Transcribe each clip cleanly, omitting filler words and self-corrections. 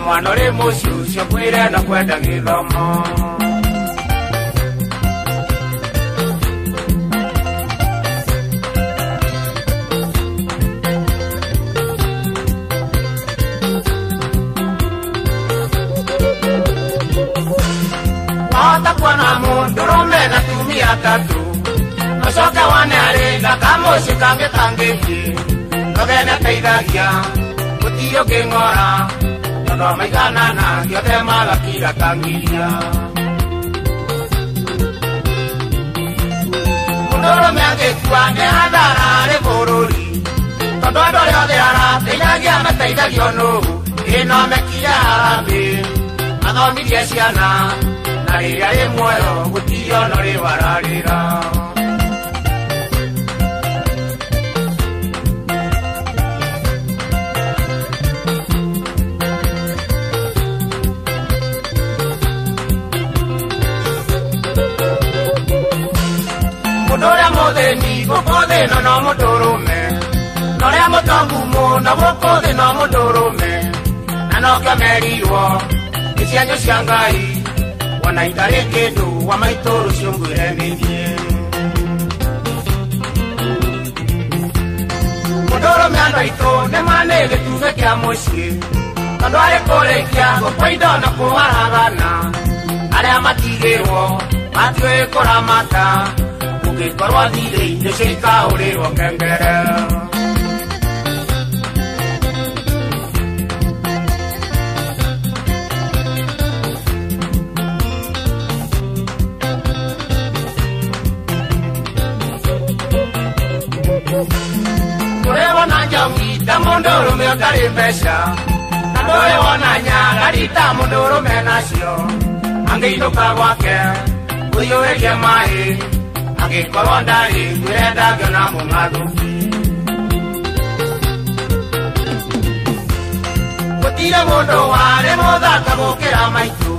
Mwana ũrĩ mũciĩ ũcio ngwĩre no kwenda gĩthomo. Wahota kuona mũndũrũme na tumia atatũ, ũcoke wone arĩ na kamũciĩ kangĩ kangĩthiĩ. Ndũgene ateithagia gũtirĩ ũngĩng'ora, tondũ maiganana gĩothe magakira kangiria. Mũndũrũme angĩkua nĩ hathara harĩ bũrũri, tondũ andũ arĩa othe arateithagia mateithagio nũũ? Ĩ no mekire harambee mathomirie ciana, na rĩrĩa rĩ muoyo gũtirĩ ona ũrĩ wararĩra. Mũndũ ũrĩa mũthĩni gũkũ thĩ ĩno no mũndũrũme, na ũrĩa mũtongu mũno gũkũ thĩ no mũndũrũme, na nokĩo merirwo nĩ cianyu cia Ngai, wona itarĩ kĩndũ wa maitũ rũciũ ngwĩre nĩ niĩ. Mũndũrũme andũ aitũ nĩ ma nĩ gĩtugĩ kĩa mũciĩ, tondũ arĩ kũrĩkia gũkua indo na kũharagana, arĩa matigĩrwo matiũĩ kũramata, ũngĩkorwo thirĩ nĩcio ikahũrĩrwo ngengere. Ndũrĩ wona njoki ta mũndũrũme ũtarĩ mbeca, na ndũrĩ wona nyarari ta mũndũrũme nacio, angĩinũka gwake ũiyũrĩrie maĩ, angĩkorwo ndarĩ ngwĩre ndangĩona mũng'athũki. Gũtirĩ mũndũ warĩ mũthaka gũkĩra maitũ,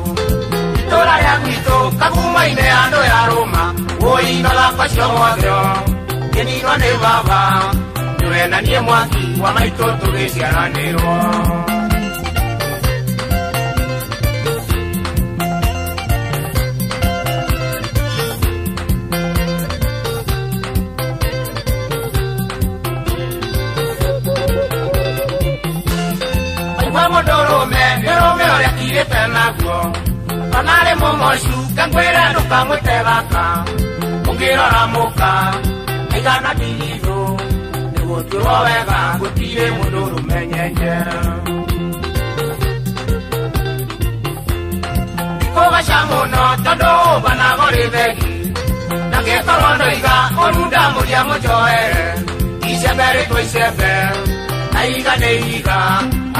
itũra rĩa gwitũ Kagumo-inĩ andũ ya Rũma, wũi mathako cio mothe ngĩninwo nĩ baba, nĩwe na niĩ mwaki wa maitũ tũgĩciaranĩrwo. Maigua mũndũrũme nĩ rũme ũrĩa akirĩte naguo, ona arĩ mũmocu ngangwĩre ndũkamwĩte gaka, ũngĩrora mũka aigana ndigithũ, nĩgũtuĩrwo wega gũtirĩ mũndũrũme nyenje. Ndikũgaca mũno tondũ ũbanago rĩ thegi, na ngĩkorwo ndoiga ũru ndamũria mũnjoere, icembe rĩtwo icembe na iga nĩ iga,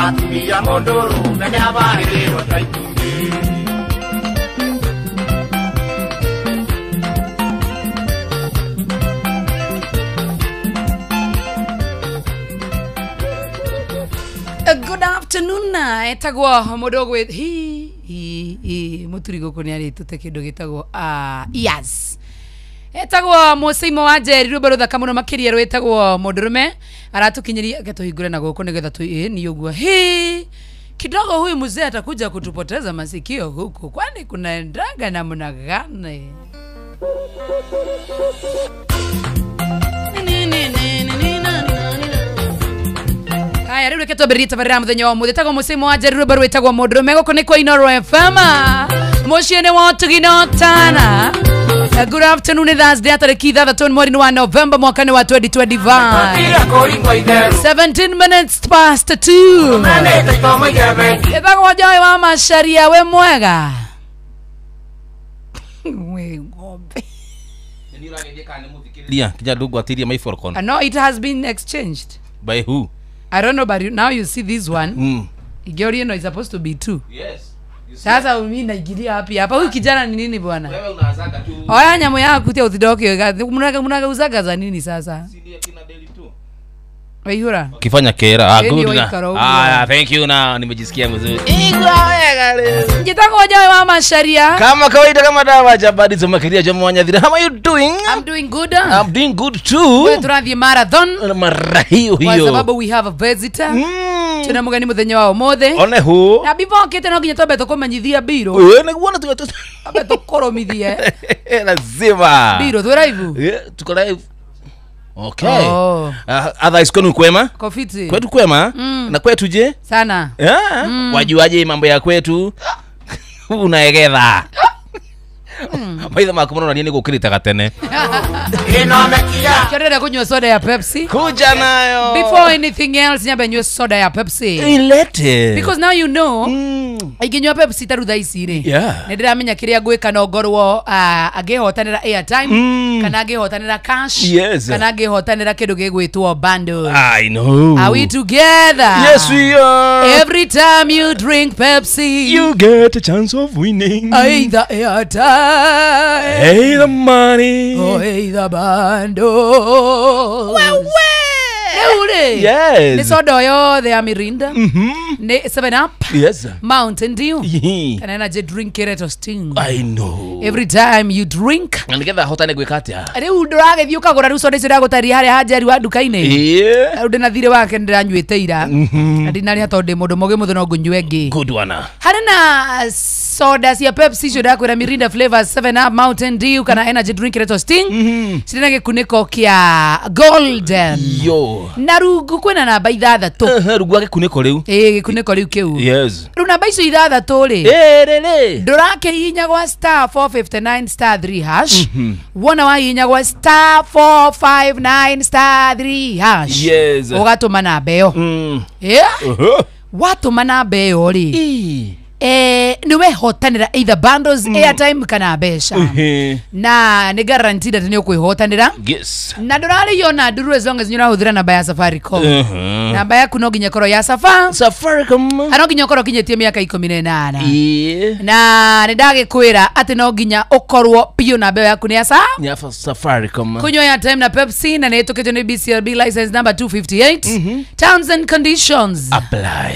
atumia mũndũrũme nĩabarĩrĩrwo ta itumbĩ. Good afternoon, etagwo mũndũ ũgwĩ hi hi hi mũturi gũkũ nĩ arĩtũte kĩndũ gĩtagwo ears. Etagwo Mũceimo wa Njeri, rwĩmbo rũthaka mũno makĩria rwĩtagwo mũndũrũme, aratukinyiria reke tũhingũre na gũkũ nĩgetha tũ ni ũguo hi kidogo, huyu mzee atakuja kutupoteza masikio huku, kwani kunaendaga namna gani? Haya, rĩu reke twambĩrĩrie tabarĩra ya mũthenya wa ũmũthĩ. Tagwo Mũceimo wa Njeri, rwĩmbo rwĩtagwo mũndũrũme. Gũkũ nĩ kwa Inooro FM, mũciĩ-inĩ wa Ũtugi na Ũtana. Good afternoon, nĩ Thursday tarĩki 6 mweri-inĩ wa November mwaka nĩ wa 2025, Gũtirĩ kũringwo itherũ, 17 minutes past 2. menĩte itomo igemeti. Ĩtagwo Joy wa Macharia, we mwega we ng'ombe. Lia, kijana ndũngwatĩirie my Falcon. No, it has been exchanged. By who? I don't know, but now you see this one. Igori ino is supposed to be two. Yes. You see, Sasa mimi naingilia wapi hapa? Huyu kijana ni nini bwana? wewe unaanzaga tu. Oya nyamu yaku tia uthidoke mnageuzaga za nini sasa? Si ndiye kina Daily tu. Waihura. Ukifanya kera. Ah, Ĩni good na. waikara ũguo. Ah, thank you na nimejisikia mzuri. Igwa wega leo. Njitagwo Joy wa Macharia. Kama kawaida kama dawa jabadi zomakiria jamu wanyathira. How are you doing? I'm doing good. I'm doing good too. We tũrathiĩ marathon Mara hiyo kwa hiyo. sababu we have a visitor. Twĩna mũgeni mũthenya wa ũmũthĩ. One hu. Na before okĩte no nginya twambe tũkũmenyithia mbirũ. Wewe niguona tu Twambe tũkũrũmithie. lazima. Mbirũ twĩ live. Yeah, tuko live. Okay. Oh. Otherwise kwenu kwema? Kofiti. Kwetu kwema? Na kwetu je? Sana. Yeah. Wajuaje mambo ya kwetu? Unaegetha. Maitho maku maronania nĩ gũkĩrĩte gatene. Inomekia. Kĩrenda kũnyua soda ya Pepsi. Kuja nayo. Before anything else nyambe nyue soda ya Pepsi. Ilete. Because now you know ingĩnyua Pepsi ta rĩu thaa ici rĩ. Yeah. Nĩ ndĩramenya kĩrĩa ngwĩka no ngorwo angĩhotanĩra airtime kana angĩhotanĩra cash Yes. kana angĩhotanĩra kĩndũ gĩgwĩtwo bundle. I know. Are we together? Yes, we are. Every time you drink Pepsi, You get a chance of winning. either airtime Hey, the money. or either bundle. Rĩu rĩ, Yes. nĩ soda o yothe ya Mirinda, nĩ 7 Up, Yes. Mountain Dew, Yeah. kana energy drink ĩretwo Sting. I know. Every time you drink, Na nĩgetha hotane gwĩka atĩa? rĩu ndũragĩthiĩ ũkagũra rĩu soda icio ndagũtarĩria harĩa hanjeri wa nduka-inĩ. Yeah. Rĩu ndĩna thirĩ wake nĩndĩranyuĩte ira na ndinarĩha tondũ ndĩ mũndũ mũgĩ mũthĩ no ngũnyue ĩngĩ. Good one. Harĩ na soda cia Pepsi icio ndakwĩra Mirinda flavors, 7 Up, Mountain Dew kana energy drink ĩretwo Sting, cirĩ na gĩkunĩko kĩa golden. Yo. Na rungu kwĩna namba ithathatũ. Rungu wa gĩkunĩko rĩu. Ĩĩ, gĩkunĩko rĩu kĩu. Yes. Rĩu namba icio ithathatũ rĩ, Ĩrĩrĩ. ndũrakĩhihinya gwa star 459 star 3 hash. Wona wahihinya gwa star 459 star 3 hash, Yes. ũgatũma namba ĩyo. Yeah. Watũma namba ĩyo rĩ, nĩ wehotanĩra either bundles, airtime kana mbeca, na nĩ guaranteed atĩ nĩ ũkwĩhotanĩra. Yes. Na ndũrarĩhio na nduru as long as nĩ ũrahũthĩra namba ya Safaricom. Namba yaku no nginya ĩkorwo ya Safaricom. Na no nginya ũkorwo ũkinyĩtie mĩaka 18. Yeah. Na nĩ ndagĩkwĩra atĩ no nginya ũkorwo biũ namba ĩyo yaku nĩ ya Ni Safaricom. Kunywa airtime na Pepsi na nĩ ĩtũkĩtio nĩ BCLB license number 258. Terms and conditions apply.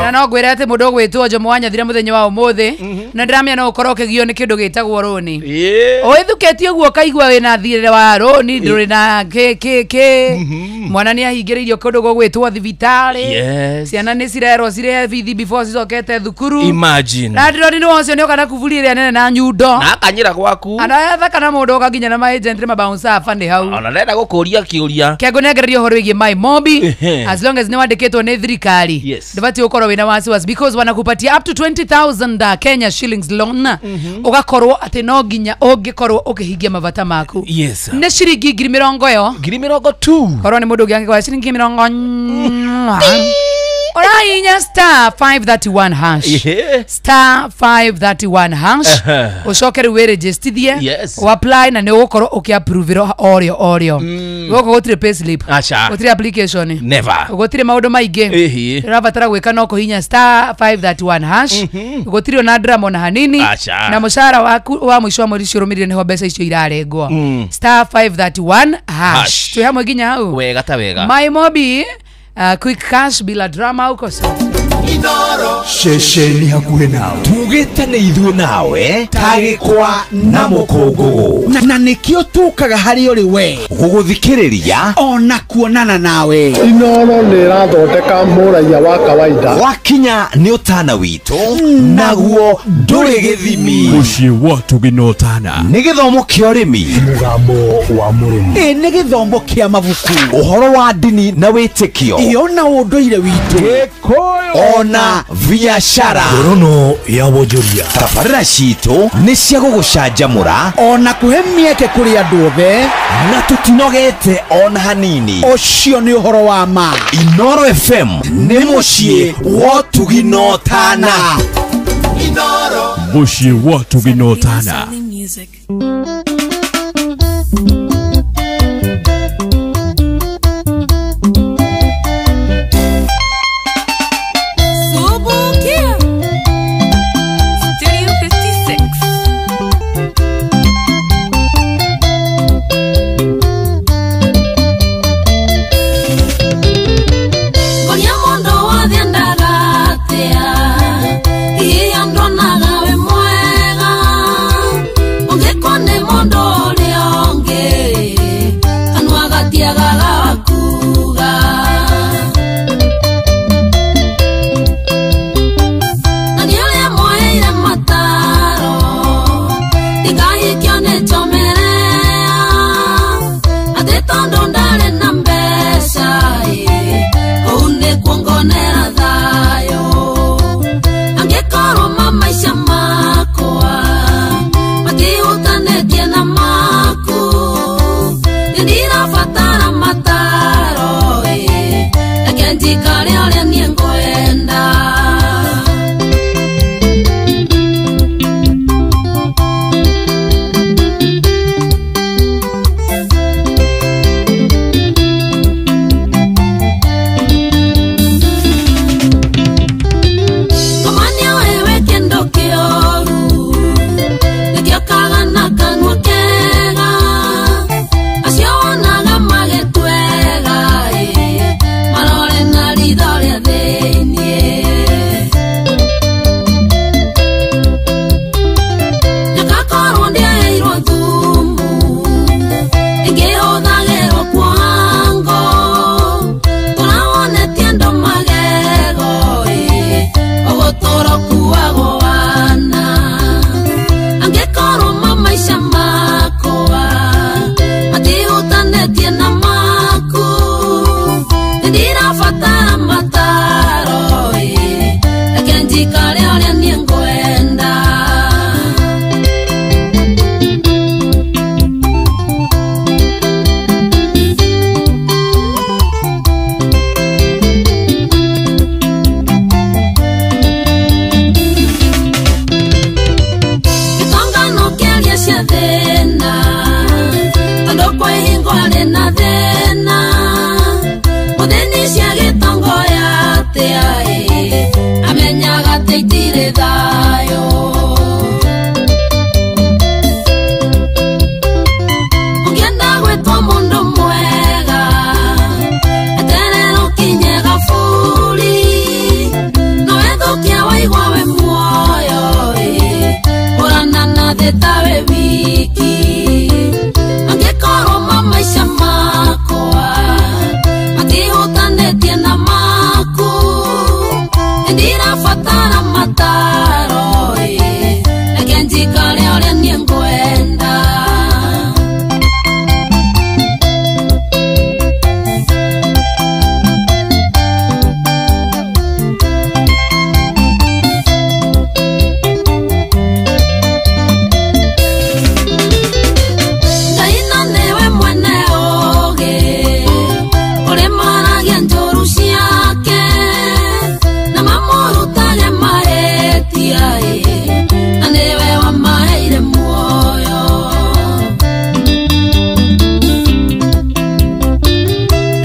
Na no ngwĩre atĩ mũndũ ũgwĩtwo Jomo wa Nyathira mũthenya wa ũmũthĩ na ndĩramenya no ũkorwo ũkĩgio nĩ kĩndũ gĩtagwo rũni. Ũĩthukĩtie ũguo ũkaigua wĩna thirĩ wa rũni, ndũrĩ na kĩ kĩ kĩ, mwana nĩ ahingĩrĩirio kũndũ gũgwĩtwo thibitarĩ. Yes. Ciana nĩ cirerwo cirĩhe bithi before cicokete thukuru. Imagine. Na ndĩroni nĩ ũcio nĩ oka na kuburi ĩrĩa nene na nyundo. Na akanyĩra gwaku. Anayatha kana mũndũ oka nginya na ma agent nĩ mabouncer aba nĩ hau. Ona ndenda gũkũria kĩũria. Kengũnengereria ũhoro wĩgiĩ my mobi. Ehe. As long as nĩ wandĩkĩtwo nĩ thirikari, Yes. ndũbatiĩ gũkorwo wĩna wasiwasi because wanakupatia up to 20,000 Kenya shillings loan, ũgakorwo atĩ no nginya ũngĩkorwo ũkĩhingia mabata maku. Yes. Nĩ ciringi 20,000 ĩyo. 20,000. Korwo nĩ mũndũ ũngĩ angĩkorwo ciringi mĩrongo ũrahihinya star 531 hash. Yeah. Star 531 hash. Ũcoke rĩu wĩrĩgistithie. Yes. Apply na nĩ ũgũkorwo ũkĩapproverwo orĩo orĩo. Gũkũ gũtirĩ payslip, Acha. gũtirĩ application, Never. gũtirĩ maũndũ maingĩ. Ĩhĩ. Ũrabatara gwĩka no kũhinya star 531 hash. Gũtirĩ ona drama ona hanini. Acha. Na mũcara waku wa mũico wa mweri ũcio ũrũmĩrĩire nĩho mbeca icio irarengwo. Star 531 hash. Hash. Twĩ hamwe nginya hau. Wega ta wega. My Mobi, quick cash bila drama uko so. Ceceni hakuhĩ nawe tugĩte nĩ ithuĩ nawe tagĩkwa na mũkũngũgũ na nĩkĩo tũkaga harĩ ũrĩ we gũgũthikĩrĩria ona kuonana nawe. Inoro nĩ ĩrathondeka mũraiya wa kawaida. Wakinya nĩ ũtana witũ naguo ndũrĩ gĩthimi. Mũciĩ wa tũgĩnotana. Nĩ gĩthomo kĩa ũrĩmi, mũgambo wa mũrĩmi, ĩ nĩ gĩthomo kĩa mabuku, ũhoro wa ndini na wĩtĩkio, ĩyo na ũndũire witũ, ona biashara. Ngorono ya wonjoria. Tabarĩra citũ nĩ cia gũgũcanjamũra ona kũhe mĩeke kũrĩ andũ othe, na tũtinogete ona hanini. Ũcio nĩ ũhoro wa ma. Inoro FM nĩ mũciĩ wa tũginotana. Mũciĩ wa tũginotana. Music. Subukia. njikare ũrĩa niĩ ngwenda. Ngomania wewe kĩndũ kĩoru nĩkĩo kaga na kanua kega acio wonaga magĩtwega marore na ritho rĩa thĩiniĩ. Nyokakorwo ndĩaheirwo thumu ĩngĩhũthagĩrwo kuoha ngo tũrawonetie andũ magego ũgũtũra ũkuagwo wana angĩkorwo mamaica makwa matihutanĩtie na maku nĩndĩrabatara mataro reke njikare ũrĩa niĩ ngwenda. Gĩtongano kĩaria cia thĩna tondũ kwĩ hingo arĩ na thĩna mũthĩni cia gĩtongo atĩa amenyaga atĩ itirĩ thayũ. Ũngĩenda gwĩtwo mũndũ mwega eterera ũkinye gaburi no wethũkia waigua wĩ muoyo ũrana na thĩ ta wĩ wiki angĩkorwo mamaica makwa matihutanĩtie na maku nĩndĩrabatara mataro reke njikare ũrĩa niĩ ngwenda. Ngai na nĩwe mwene ũũgĩ ũrĩ maragia njũru ciake na mamũrutage mahĩtia na nĩwe wamaheire muoyo.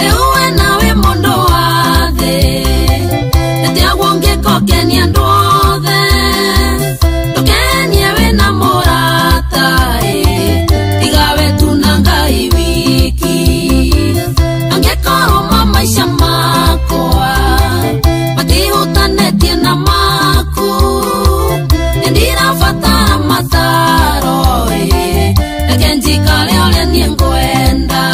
Rĩu we nawe mũndũ wa thĩ nĩtiagwo ũngĩkokenia andũ othe ndũkenie wĩna mũrata tiga we tu na Ngai wiki angĩkorwo mamaica makwa matihutanĩtie na maku nĩndĩrabatara mataro reke njikare ũrĩa niĩ ngwenda.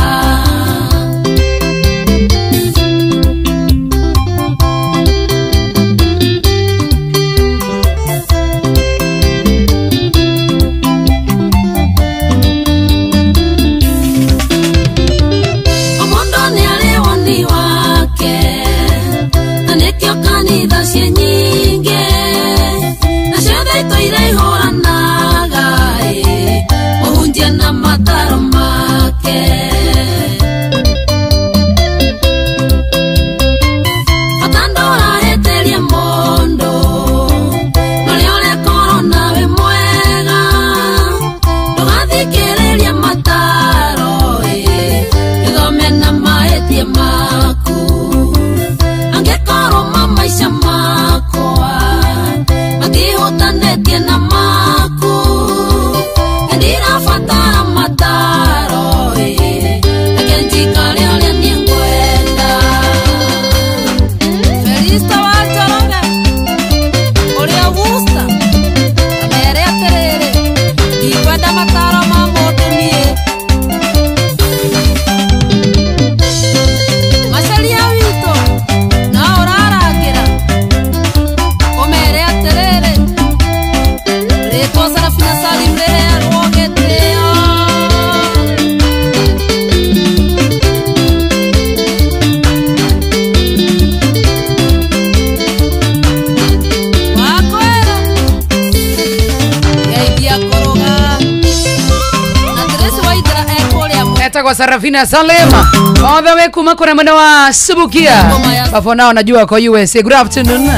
Mũndũ nĩarĩ woni wake na nĩkĩo kanitha ciĩ nyingĩ na ciothe itũire ihũranaga mũhunjia na mataro make. Bata ndũrahĩtĩrie mũndũ norĩa ũrekorwo nawe mwega ndũgathikĩrĩrie mataro gĩthome na mahĩtia maku angĩkorwo mamaica makwa matihutanĩtie na maku nĩndĩrabatara mataro reke njikare ũrĩa niĩ ngwenda. Felista wa Njoroge ũrĩa Wusta amere atĩrĩrĩ ndikwenda mataro ma mũndũ niĩ. Macaria witũ no ũrarangĩra ũmere atĩrĩrĩ rĩtwa Sarafina Salim rĩhearwo gĩtĩo. Wakwĩra ngeithia kũrũga na Tracy wa Etagwa Sarafina Salema all the way kuma kuna mwena wa Subukia. Bafo nao najua kwa USA. Good afternoon.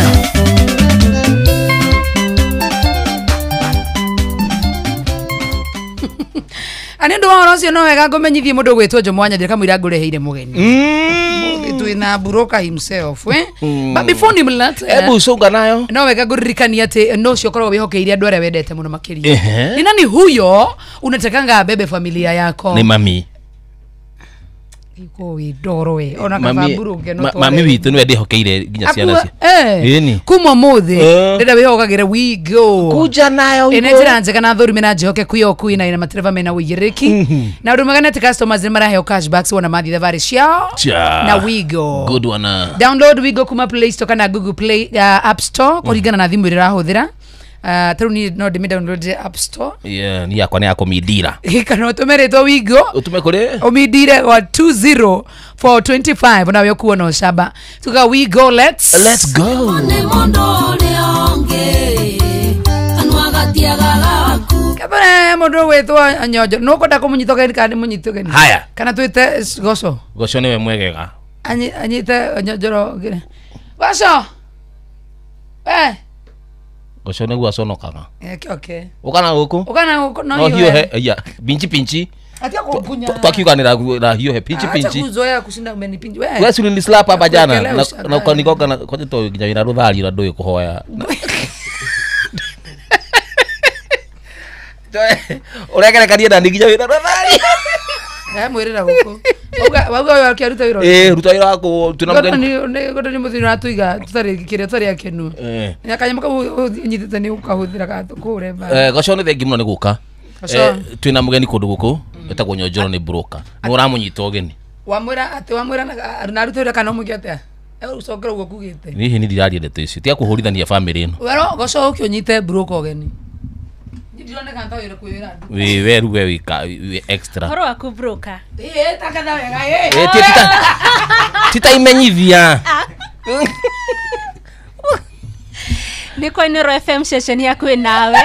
Anendo wa rocio no wega ngomenyithie mundu gwitwo Jomo Wanyandira kamwira ngureheire mugeni. Twina Buroka himself But before ni mlat ebu ucunga nayo no wega nguririkania ati no cio koragwo wihokeire andu aria wendete muno makiria. Ni nani huyo unatakanga abebe familia yako? Ni mami. Iko wi ndoro we ona kaba buruke no to mami witu niwe ndihokeire nginya ciana cio. Ĩni kuma muthi ndenda wihokagire we go kuja nayo ine njira njega na thuri mena njihoke kuyo kuina ina matereva mena uigiriki na undu mwega nĩ customers ni maraheo cashbacks wona mathi thabarĩ ciao na we go good one. Download we go kuma Play Store kana Google Play App Store kuringana na thimu ĩrĩa ũrahũthĩra. Taru ni no ndimi download App Store. Yeah, ni yakwa ni akomidira. Kana utumeretwo wigo. Utume kuri omidire wa 20425 nawe kuona ucamba. Tuga we go let's go. Kabere mundu wetwo Nyonjo no kwenda kumunyita geni kana munyite geni. Haya. Kana twite goco. Goco niwe mwegega. Anyite Nyonjoro ngire. Goco. Eh. Goco niguo aconokaga. Okay. Ukana guku? Ukana guku no hiuhe. Ya, pinchi pinchi. Atia kukunya. Twakiuganira na hiuhe pinchi pinchi. Acha kuzoea kushinda umenipinji wewe. Wewe si slap hapa jana na ukanigoga na kwaje to nginya wira ruthari ura ndui kuhoya. Uregerekania na nginya wira ruthari. Mwirira guku. Wauga wewe akiaruta wira. Ruta wira waku twina mugeni. Ni godo ni muthini ratuiga tutari kiria tutari akenu. Nyakanyama kau nyitite ni ukahuthira ka kure ba. Goco ni thengi muno ni guka. Twina mugeni kundu guku etagwo Nyonjoro ni broker. Ni uramunyita ugeni. Wamwira ati wamwira na aruta wira kana umuke atia? Ucokera uguo kugite. Ni hi ni ndiraria ndeto icio. Tiga kuhurithania family ino. Wero goco uki unyite broker ugeni. Ndironeka nta wira kwira. We weru we wika we extra. Horo waku broker. Takatha wega Tita imenyithia. Nĩ kwa Inooro FM session yaku nawe.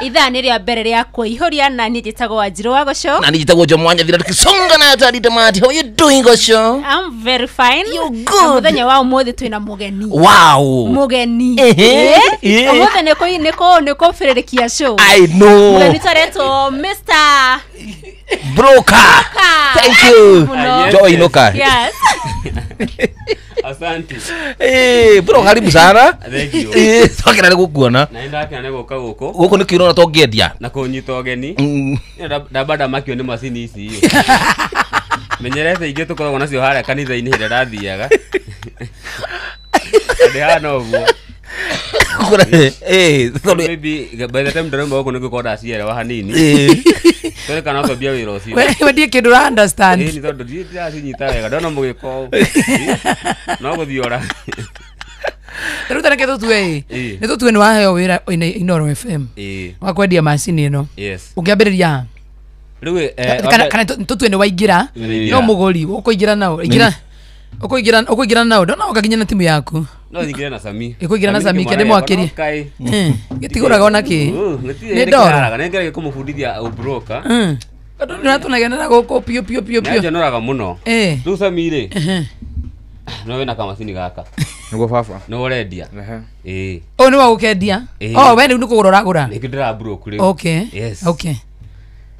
Ithaa nĩ rĩa mbere rĩa kũihũria na niĩ njĩtagwo Wanjirũ wa Goco. Na niĩ njĩtagwo Jomo Wanyandira tukisonga na tari tamati. How you doing Goco? I'm very fine. You good. Mũthenya wa ũmũthĩ twĩna mũgeni. Wow. Mũgeni. Ũmũthĩ nĩ kũbĩrĩrĩkia show. I know. Mũgeni taretwo Mr. Broker. Thank you. Joy Inoka. Yes. Asante. Bro karibu sana. Thank you. Twakena nĩ gũkuona. Na ndakena nĩ gũka gũkũ. Gũkũ nĩ kĩrona tũngĩendia. Na kũnyita ũgeni. Ndamba ndamakio nĩ macini ici. Menyerete ingĩ tũkoragwo nacio harĩa kanitha-inĩ hĩndĩ ndathiaga. Ndĩhana ũguo. Maybe by the time ndĩrauma gũkũ nĩngũkorwo ndacielewa hanini. Tondũ kana twambia wĩra ũcio. We ndiĩ kĩndũ ũra understand. Nĩ tondũ ndiracinyita wega ndona mũgĩko no gũthiora. Rĩu ta reke tũtue nĩ tũtue nĩ waheo wĩra Inooro FM wa kwendia macini ĩno. Ũngĩambĩrĩria ha? Rĩu kana tũtue nĩ waingĩra no mũgũri ũkũingĩra nao ingĩra ũkũingĩra nao ndona ũkakinya na timu yaku. No nyingĩre na Sami. Ĩkũingĩra na Sami kende mwakĩrie. Gĩtigũraga ona kĩ. Nĩ ndoro. Nĩ ngeragia kũmũbundithia ũbroka. Tondũ nĩratũnegenera gũkũ piũ piũ piũ piũ. Nĩanjonoraga mũno. Rĩu Sami rĩ. No wĩna kamacini gaka. Nĩguo baba. Nĩ ũrendia. Ũyũ nĩ wa gũkendia. Oh we rĩu nĩ kũgũra ũragũra. Nĩkĩo ndĩrabroke rĩu. Okay. Yes. Okay.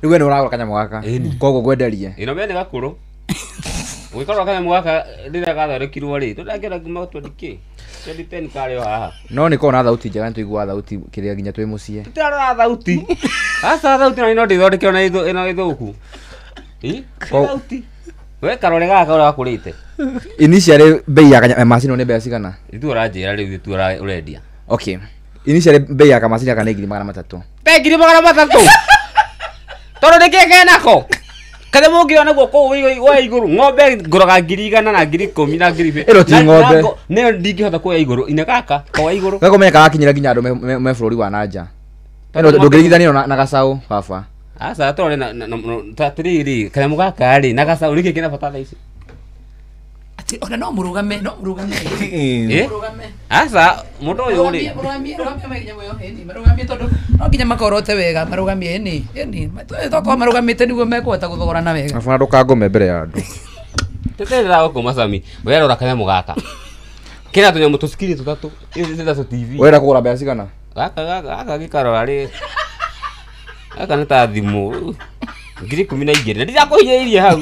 Rĩu we nĩ ũragũra kanyamũ gaka. Koguo ngwenderie. Ĩno me nĩ gakũrũ. Ũgĩkorwo kanyamũ gaka rĩrĩa gathondekirwo rĩ, tũndakĩra ngiuma 20k. 2010 karĩ o haha. No nĩ korwo na thauti njega nĩ tũiguaga thauti kĩrĩa nginya twĩ mũciĩ. Tũtirarora thauti. Aca thauti no ndĩthondeke ona ĩno ĩthũku. Thauti. We karore gaka ũrĩa gakũrĩte. Initially bei ya macini nĩ mbeca cigana? Ithuĩ ũranjĩra rĩu ithuĩ ũrendia. Okay. Initially bei ya kamacini gaka nĩ 300,000. Bei 300,000? Tondũ nĩkĩ kenako? Kathe mũngĩona guo kũu wa igũrũ ng'ombe ngũraga 100,000 na 10,000 na 20,000. Ĩno ti ng'ombe. Nĩyo ndingĩhota kuoya igũrũ ine gaka koya igũrũ. Gakũmenya karakinyĩra nginya andũ me bũrũri wa na nja. Ĩno ndũngĩringithanio na gacaũ baba. Aca tũrore na atĩrĩrĩ kanyamũ gaka rĩ na gacaũ nĩkĩ kĩna bata thaa ici? Ati ona no murugame no murugame. Eh? Asa mundu uyu ri Murugamie murugamie nyamũ ĩyo ĩni marugamie tondu no nginya makorote wega marugamie ĩni ĩni tokorwo marugamĩte nĩguo mekũhota gũthogorana wega. Abana ndũkangome mbere ya andũ. Teterera gũkũ Masami werora kanyamũ gaka kena tũnyamũ tũskrini tũtatũ ĩyo TV Wenda kũgũra mbeca cigana? Gaka gaka gĩkarora rĩ gaka nĩ ta thimũ 12,000 na ndirakũhinyĩrĩria hau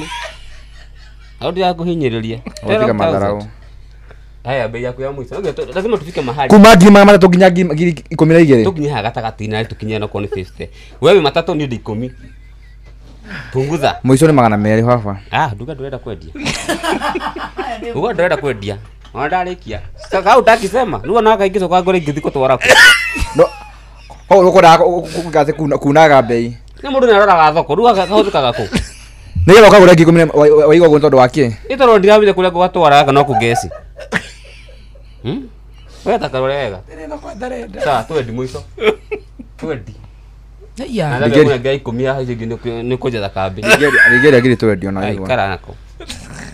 hau ndirakũhinyĩrĩria. Watiga matharau. Haya bei yaku ya mwisho. Lazima tufike mahali. Kuma 300 nginya 12,000. Tukinye haha gatagatĩ na tukinye no koni 50. Wewe matatu ni 10. Punguza. Mwisho ni 200 baba. Ah, nduga ndurenda kwendia. Uga ndurenda kwendia. Ona ndarikia. Sasa utakisema, nuwa na kaingizwo kwa ngoro ingĩthiĩ gũtwara kũ. No. Hau ũkwendaga gũgathe kunaga bei. Nĩ mũndũ nĩ aroraga thoko, rĩu gakahũthĩkaga kũ? Nĩgetha ũkagũra 10,000 waigua ũguo nĩ tondũ wa kĩ? Ĩ tondũ ndiramenya kũrĩa ngũgatwara gaka no kũngeci. Wewe takarore wega. Sawa, twendi mwisho. Twendi. Ya. Na ndagä ngai 10 haha icio ingĩ nĩ kũnjetha kambĩ. Ningĩ ngiri twendi ona Ai, igua. Ikara nako.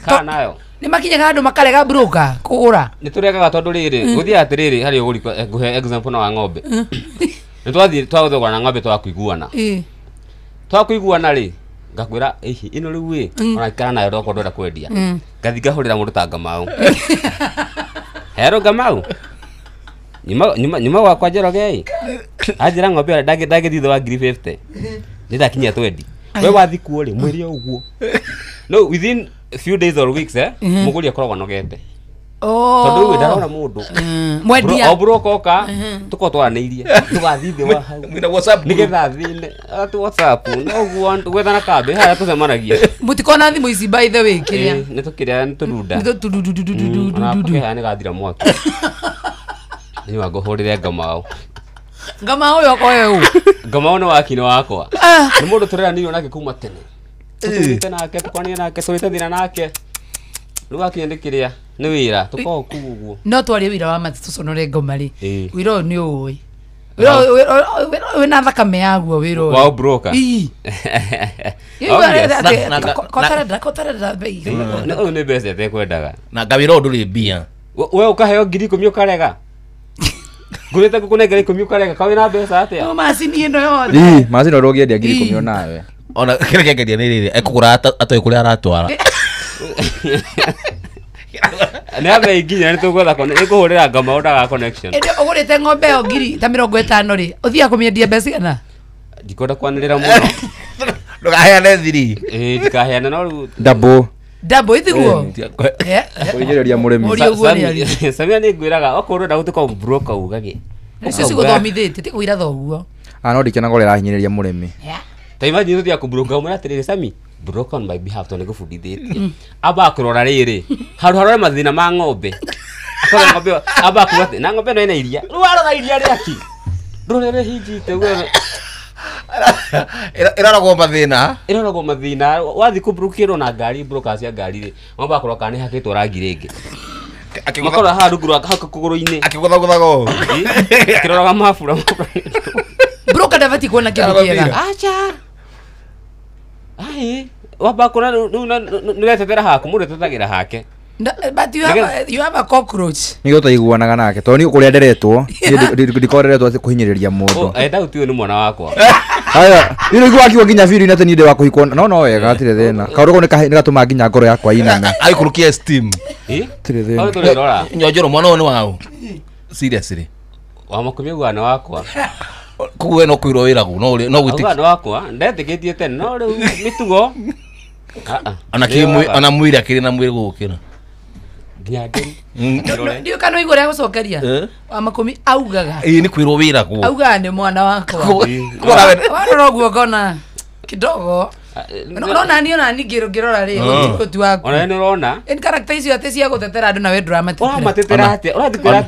Kana nayo. Nĩ makinyaga andũ makarega broker kũgũra. Nĩ tũregaga tondũ rĩrĩ, gũthiaga atĩrĩrĩ harĩ ũgũri ngũhe example na wa ng'ombe. Nĩ twathiĩ twathogora na ng'ombe twakũiguana. Twakũiguana rĩ, ngakwĩra ĩhi ĩno rĩu ĩ, ona ikara nayo ndokorwo ndwenda kwendia. Ngathi ngahũrĩra mũndũ ta Ngamau. Hero Ngamau. Nyuma gwakwa Njoroge ĩ. Anjĩra ng'ombe ĩyo ndangĩthiĩ thĩ wa 50,000. Nĩndakinyia 20. We wathi kuo rĩ, mwĩre ũguo. No within few days or weeks mũgũri akoragwo anogete. Oh. Tondũ rĩu ndarona mũndũ. Mwendia. O broker oka tũkorwo twaranĩirie. Tũgathiĩ thĩ wa hau. Mwĩna WhatsApp group. Nĩgetha thĩne ati WhatsApp no ũguo gwethana kambĩ harĩa tũcemanagia. Mũtikona thimũ ici by the way kĩrĩa. Nĩ tũkĩrĩa nĩ tũrunda. Nĩ tũdududududududu. Ona kũkĩhaya nĩ gathira mwaki. Nĩ ngũhũrĩre Ngamau. Ngamau ũyũ okoe ũ? Ngamau nĩ wakini wakwa. Nĩ mũndũ tũreranĩirwo nake kuma tene. Tũtũrĩte nake tũkwania nake tũrĩte thĩna nake. Rĩu akinya nĩ kĩrĩa nĩ wĩra tũkoragwo kuu ũguo. No twarie wĩra wa mati tũconore ngoma rĩ. Ĩĩ. Wĩra ũyũ nĩ ũĩ. Wĩra ũyũ wĩna thakame yaguo wĩra ũyũ. Wa broker. Ĩĩ. Kotarenda bei. Ũyũ nĩ mbeca ĩtekwendaga. Na ngawĩra ũyũ ndũrĩ mbia. We ũkaheo 10,000 ũkarega. Ngũrĩte ngũkũnengera 10 ũkarega ka wĩna mbeca atĩa? No macini ĩno yothe. Ĩĩ, macini ĩno ndũngĩendia 10,000 onawe. Ona kĩrĩa kĩangeria nĩ rĩrĩ, ekũgũra atoĩ kũrĩa aratwara. Nĩ ambe nginya nĩ tũgwetha nĩ ngũhũrĩra Ngamau ndaga connection. Ĩndĩ ũgũrĩte ng'ombe ĩyo ngiri ta 50 rĩ, ũthiaga kũmĩendia mbeca cigana? Ndikwenda kwanĩrĩra mũno. Ndũkaheane thiri. Ĩĩ ndikaheane no rĩu Double. Double ithiguo. Kũhinyĩrĩria mũrĩmi. Mũriũ ũguo nĩ arĩ. Samia nĩ ngwĩraga okorwo ũrenda gũtuĩka broker ugage. Nĩcio cigũthomithĩtie ti kũira thoguo. Ah no ndikenaga ũrĩa arahinyĩrĩria mũrĩmi. Ta imagine ũthiaga kũbroker ũmwĩre atĩrĩrĩ Sami broker on my behalf tondũ nĩngũbundithĩtie. Amba kũrora rĩrĩ handũ harore mathĩna ma ng'ombe. Akarora ng'ombe ĩyo, amba kuga atĩ na ng'ombe ĩno ĩna iria. Rĩu arora iria rĩaki. Ndũrore rĩhinjite ũguo. Ĩroragwo mathĩna. Ĩroragwo mathĩna. Wathiĩ kũbrokĩrwo na ngari broker cia ngari rĩ, mambaga kũrora kana nĩhakĩtwo rangi rĩngĩ. Makorora haha rungu rwa hau kũgũrũ-inĩ. Akĩgũthagũthaga ũũ. Akĩroraga mabura. Broker ndabatiĩ kuona kĩndũ kĩega. Acha. Ai, wamba kuona rĩu nĩũretetera haku, mũndũ etetagĩra hake. But you have a cockroach. Nĩguo tũiguanaga nake tondũ niĩ kũrĩa nderetwo niĩ ndikoreretwo atĩ kũhinyĩrĩria mũndũ. Enda ũti ũyũ nĩ mwana wakwa. Haya, niĩ nĩguo akiuga nginya biũ atĩ niĩ ndĩ wa kũhikwo no wega hatirĩ thĩna. Kaũndũ kau nĩ gatũmaga nginya ngoro yakwa iname. Aikũrũkia steam. Hatirĩ thĩna. Hau tũrĩrora. Nyonjoro mwana ũyũ nĩ waũ? Seriously. Wa makũmi augaga nĩ wakwa. Koguo we no kwĩrwo wĩragwo no no Augaga gwĩtĩkia. nĩ wakwa ndetĩkĩtie tene no rĩu mĩtugo. Ona kĩ ona mwĩrĩ akĩrĩ na mwĩrĩ gũgũkĩra. Nginya ngeri. Ndiũ kana ũigua ũrĩa gũcokeria. Wa makũmi augaga. Ĩĩ nĩ kwĩrwo wĩragwo. Augaga nĩ mwana wakwa. Warora ũguo ngona kidogo. Nona niĩ ona niĩ ngĩrora rĩ ũti waku. Ona nĩ ũrona. In character icio atĩ cia gũtetera andũ nawe ndũramatetera. Ũramatetera atĩa? Ũrathiĩ kwĩra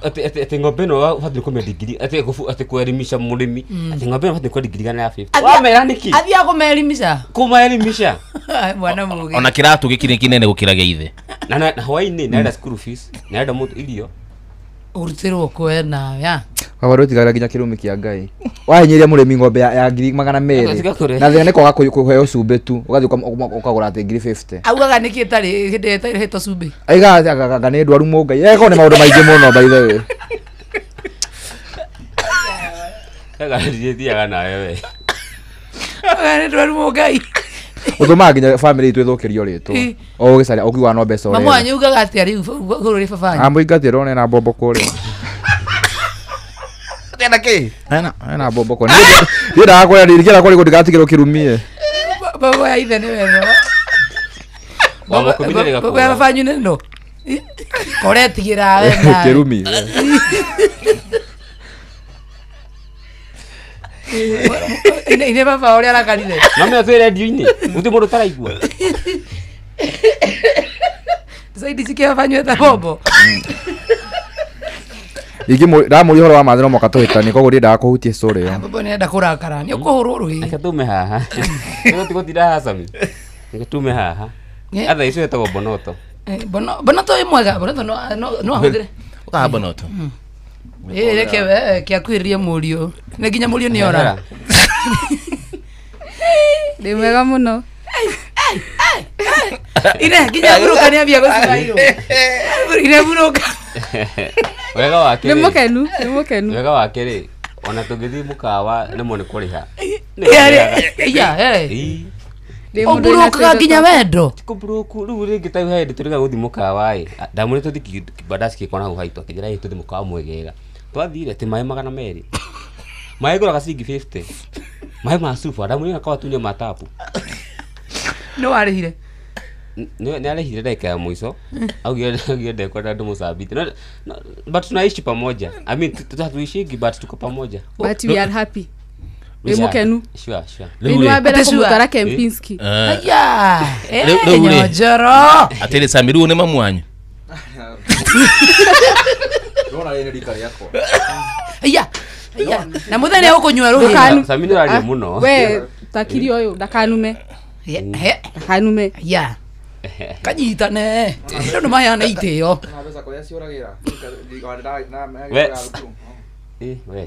atĩ atĩ ng'ombe ĩno ũbatiĩ kũmĩendia ngiri atĩ atĩ kuelimisha mũrĩmi atĩ ng'ombe ĩno ũbatiĩ kwendia ngiri 150. Wamera nĩkĩ? Athiaga kũmeelimisha. Kũmaelimisha. Mwana mũgĩ. Ona kĩratũ gĩkĩ nĩ kĩnene gũkĩra gĩa ithe. Na hwaĩ-inĩ nĩarenda school fees, nĩarenda mũtu irio. Ũrutĩrwo kwe nawe ya. Baba ndũtigagĩra nginya kĩrumi kĩa Ngai. Wahinyĩria mũrĩmi ng'ombe ya 200,000 na thĩna nĩ kwaga kũheo cumbĩ tu ũgathiĩ ũkagũra atĩ 50,000. Augaga nĩkĩ ĩtarĩ hĩndĩ ĩtarĩ ĩhetwo cumbĩ. Aigaga anga nĩ ndwaru mũngai. Eko nĩ maũndũ maingĩ mũno by the way. Thiaga nawe we. Nĩ ndwaru mũngai. Ũtũmaga nginya family itũ ĩthũkĩrio rĩtwa. O ũgĩcaria ũkiuga no mbeca ũrĩa. Mamu wanyu ugaga atĩa rĩu igũrũ rĩ baba wanyu? Amũingatire one na mbombo kũrĩa. Ena kĩ? Ena mbombo kũrĩa. Niĩ ndagakũrĩa ndirikĩra kũrĩa ndigatigĩrwo kĩrumie. Baba ya ithe nĩ wega. Baba ya baba wanyu nĩ no. Koretigĩra we nawe. Kĩrumi. Ine baba ũrĩa arakarire. Mami atwĩ redio-inĩ. Gũtirĩ mũndũ ũtaraigua. Zaidi sikia baba wanyu eta bombo. Ndamũria ũhoro wa mathĩ no mũhaka tũhĩtanie koguo ndiendaga kũhutia story ĩyo. Baba nĩarenda kũrakara. Nĩ ũkũhũrwo rũhĩ. Reke tume haha. Nĩgũtinda haha Sami. Reke tume haha. Atha icio ĩtagwo Bonoto. Bonoto ĩ mwega. Bonoto no ahũthĩre. Ũkaha Bonoto. Reke kĩakuhĩrĩrie mũriũ. Nĩ nginya mũriũ nĩ ora. Ndĩ mwega mũno. Ine nginya buruka nĩambia gũcibairwo. Ine buruka. Wega wake nĩ mũkenu, nĩ mũkenu. Wega wake rĩ, ona tũngĩthiĩ mũkawa rĩmwe nĩ kũrĩha. Ũmburukaga nginya wendo. Kũmburuku rĩu rĩngĩ ta hĩndĩ tũrĩga gũthiĩ mũkawa ĩ. Ndamwĩrire tũthiĩ kibandasi gĩkwa na hau haitũ akĩnjĩra ĩ tũthiĩ mũkawa mwegega. Twathire atĩ maĩ 200. Maĩ ngũraga ciringi 50. Maĩ ma cuba ndamwĩrire akawa tunyue ma tapu. No warĩhire. Nĩ arĩhire ndagĩka ya mũico. Augire ndekwenda ndĩmũcambithie. No, but tunaishi pamoja. I mean hatuishingi but tuko pamoja. But we are happy. Wĩ mũkenu. Sure, sure. Rĩu wa mbere kũmũtwara Kempinski. Aya. Nyonjoro. Atĩrĩ Sami rĩu nĩ mamu wanyu. Ndona rĩrĩ rika rĩakwa. Aya. Aya. Na mũthenya ũkũnyua rũhĩ. Sami nĩ ũraria mũno. We takiri ũyũ ndakanume. Ndakanume. Ya. Kanyitane. Andũ nĩ maheana itĩo.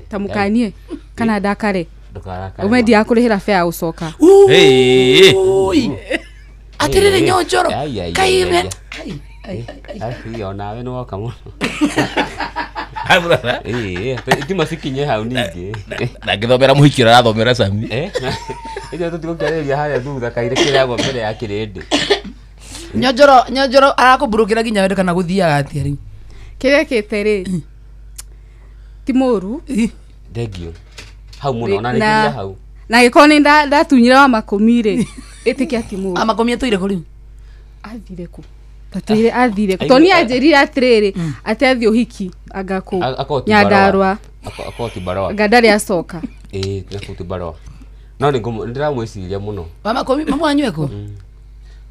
Ta mũkanie kana ndakare. Ume ndiakũrĩhĩra fare ya gũcoka. Atĩrĩrĩ Nyonjoro. Kaime. Onawe nĩ woka mũno. Itima cikinye hau ningĩ. Na ngĩthomera mũhiki ũrĩa arathomera Sami. Ithuĩ tũtigũkĩarĩrĩria harĩa thutha kairĩ kĩrĩagwo mbere ya kĩrĩndĩ. Nyonjoro arakũmburũkĩra nginya wendo kana gũthiaga atĩa rĩu? Kĩrĩa kĩte rĩ ti mũru. Thengiũ. Hau mũno ona nĩnginya hau. Na gĩkorwo nĩ ndatunyire wa makũmi rĩ ĩtĩkia ti mũru. Amakũmi atũire kũ rĩu? Athire kũ? Tatũire athire kũ? Tondũ niĩ anjĩrire atĩrĩrĩ atĩ athiĩ ũhiki anga kũ? Nyandarũa. Akorwo ti barũa. Anga ndarĩ acoka. Ĩĩ akorwo ti barũa. No nĩ ndĩramwĩciria mũno. Wa makũmi mamu wanyu ekũ?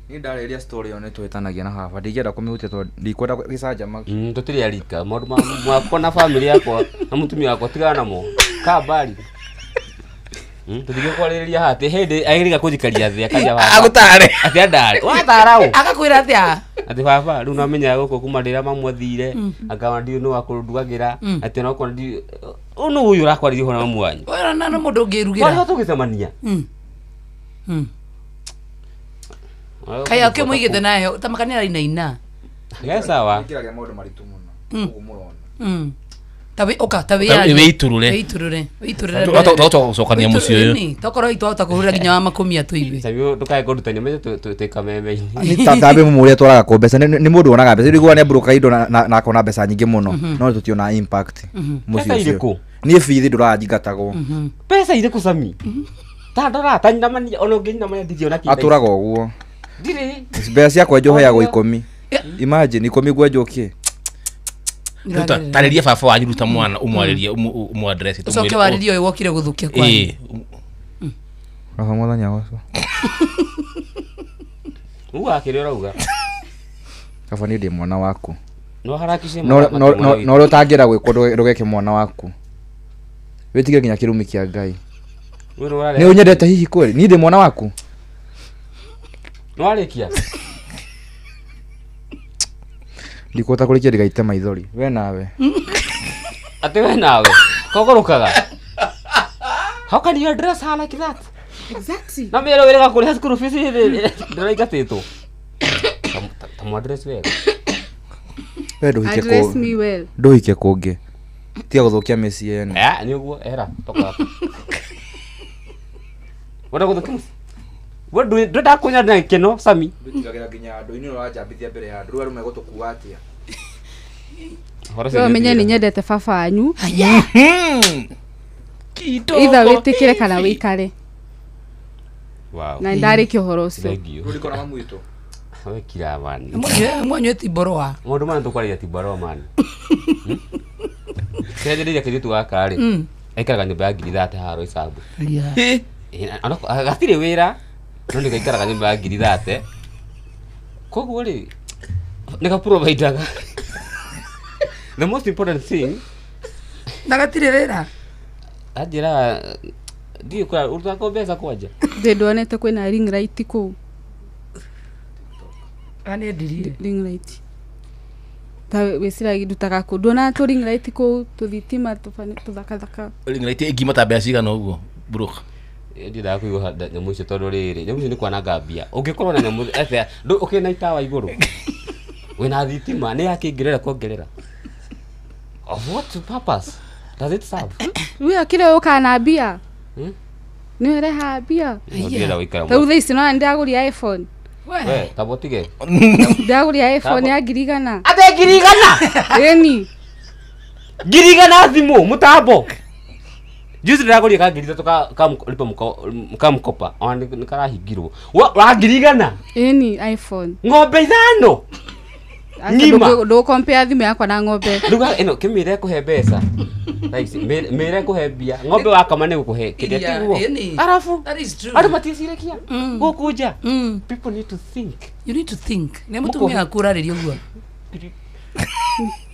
Niĩ ndarĩria story ĩyo nĩ tũhĩtanagia na baba ndingĩenda kũmĩhutia tondũ ndikwenda gĩcanjama. Tũtirĩ arika maũndũ makwa na family yakwa na mũtumia wakwa tigana namo kambari. Tũthiĩ kwarĩrĩria haha atĩ hĩndĩ agĩrĩga kũnjikaria thĩ akanja baba. Agũtare. Atĩ andare. Watara ũ? Agakwĩra atĩa? Atĩ baba rĩu namenyaga gũkũ kuma rĩrĩa mamu athire akama ndiũ nĩ wakũndugagĩra atĩ onokorwo ndi ũyũ nũ ũyũ ũrakwarĩria ũhoro na mamu wanyu. Ũyũ na mũndũ ũngĩrugĩra. Twarĩho tũgĩcemania. Kaya ũkĩmũigĩte nayo ta makania arainaina. Ge sawa. Nĩkĩragia maũndũ maritũ mũno. Ũguo mũrona. Ta wĩ ũka ta wĩyarie. Wĩitũrũre. Wĩitũrũre. Wĩitũrũre. Tũgũcokania mũciĩ ũyũ. Tokorwo itwahota kũhũrĩra nginya wa makũmi atũigue. Sami ndũkae kũrutania menye twĩ kameme-inĩ. Nĩ ta mũrĩa twaraga kũ mbeca nĩ mũndũ wonaga mbeca rĩu nĩ ambũrũkaga indo na akona mbeca nyingĩ mũno no tũtiona impact mũciĩ Mbeca ũcio. irĩkũ? Niĩ bithi ndũraga njingatagwo. Mbeca irĩkũ Sami? Ta ndora ta nyinamania ona ũngĩnyinamania ndingĩona kĩndũ. Atũraga ũguo. Ndirĩ. Mbeca ciakwa njoheagwo 10. Imagine 10 ngwenjwo kĩ? Tarĩria baba wanyu ruta mwana ũmwarĩrie ũmũ-address Ũcoke warĩrie ũyũ wokire gũthũkia kwanyu. Baba mwathani agocwo. Uga kĩrĩa ũrauga. Baba niĩ ndĩ mwana waku. No harakishe No ũrĩa ũtangĩenda gwĩkwo ndũgeke mwana waku. Wĩtigĩre nginya kĩrumi kĩa Ngai. Nĩ ũnyendete hihi kweli? Niĩ ndĩ mwana waku? Nĩ warĩkia? Ndikũhota kũrĩkia ndigaite maithori. We nawe. Atĩ we nawe. Kogorokaga. How can you address her like that? Exactly. Na mero wega kũrĩha school fees ndĩraingatĩtwo. Tamu address wega. We ndũhike Address kũ me well. ndũhike kũngĩ. Tiga gũthũkia mĩciĩ yenu. Eh, nĩ ũguo era toka. Wenda gũthũkia mũciĩ? We ndwenda kũnyona na gĩkeno Sami. Ndũtigagĩra nginya andũ inĩ ũranjambithia mbere ya andũ rĩu arũme gũtũkua atĩa. We ũmenye nĩ nyendete baba wanyu. Either wĩtĩkĩre kana wĩikare. Wow. Na ndarĩkia ũhoro ũcio. Thank you. Rũriko na mamu witũ. We kira mani. Mwanyu ti borrower. Maũndũ maya tũkwaragia ti borrower mani. Kĩanjĩrĩria kairĩtu gaka rĩ. Aikaraga nyũmba ya ngiri 30 haha Roysambu. Gatirĩ wĩra no nĩ gaikaraga nyũmba ya ngiri 30. Koguo rĩ nĩ gaprovidaga. The most important thing Na gatirĩ wĩra. anjĩraga ndiũĩ kũrĩa ũrutaga mbeca kwanja. Ndĩ ndonete kwĩna ring light kũu. Anendirie. Ring light. Ta wĩciragia ndutaga kũ nduonaga tũ ring light kũu tũthitima tũthakathaka. Ring light ĩngiuma ta mbeca cigana ũguo Brooke? Ndiendaga kũigua nyamũ icio tondũ rĩrĩ nyamũ icio nĩ kwananga mbia. Ũngĩkorwo na nyamũ atĩa ũkĩrĩ na itawa igũrũ wĩna thitima nĩ yakĩongerera kuongerera. Of what purpose does it serve? Rĩu kĩrĩa ũkaga na mbia. Nĩ ũrehaga mbia. Ndĩrenda gũikara Ta rĩu thaa ici nĩwona nĩndĩragũria iPhone. We, tamba ũtige. Ndĩragũria iPhone ya 100,000. Ate 100,000? Ĩni. 100,000 thimũ mũtambo. Juzi ndĩragũrire ka 3,000 ka mkopa ona nĩ karahingirwo. Wa 100,000? Ĩni iPhone. Ng'ombe 5. Ng'ima. Ndũgũ-compare thimũ yakwa na ng'ombe. Rĩu ĩno kĩmĩre kũhe mbeca. Thaa ici mĩre kũhe mbia. Ng'ombe wakama nĩ gũkũhe kĩrĩa tiguo. Arabu andũ matiĩciragia gũkũ nja. People need to think. You need to think. Nĩ mũtumia waku ũrarĩria ũguo.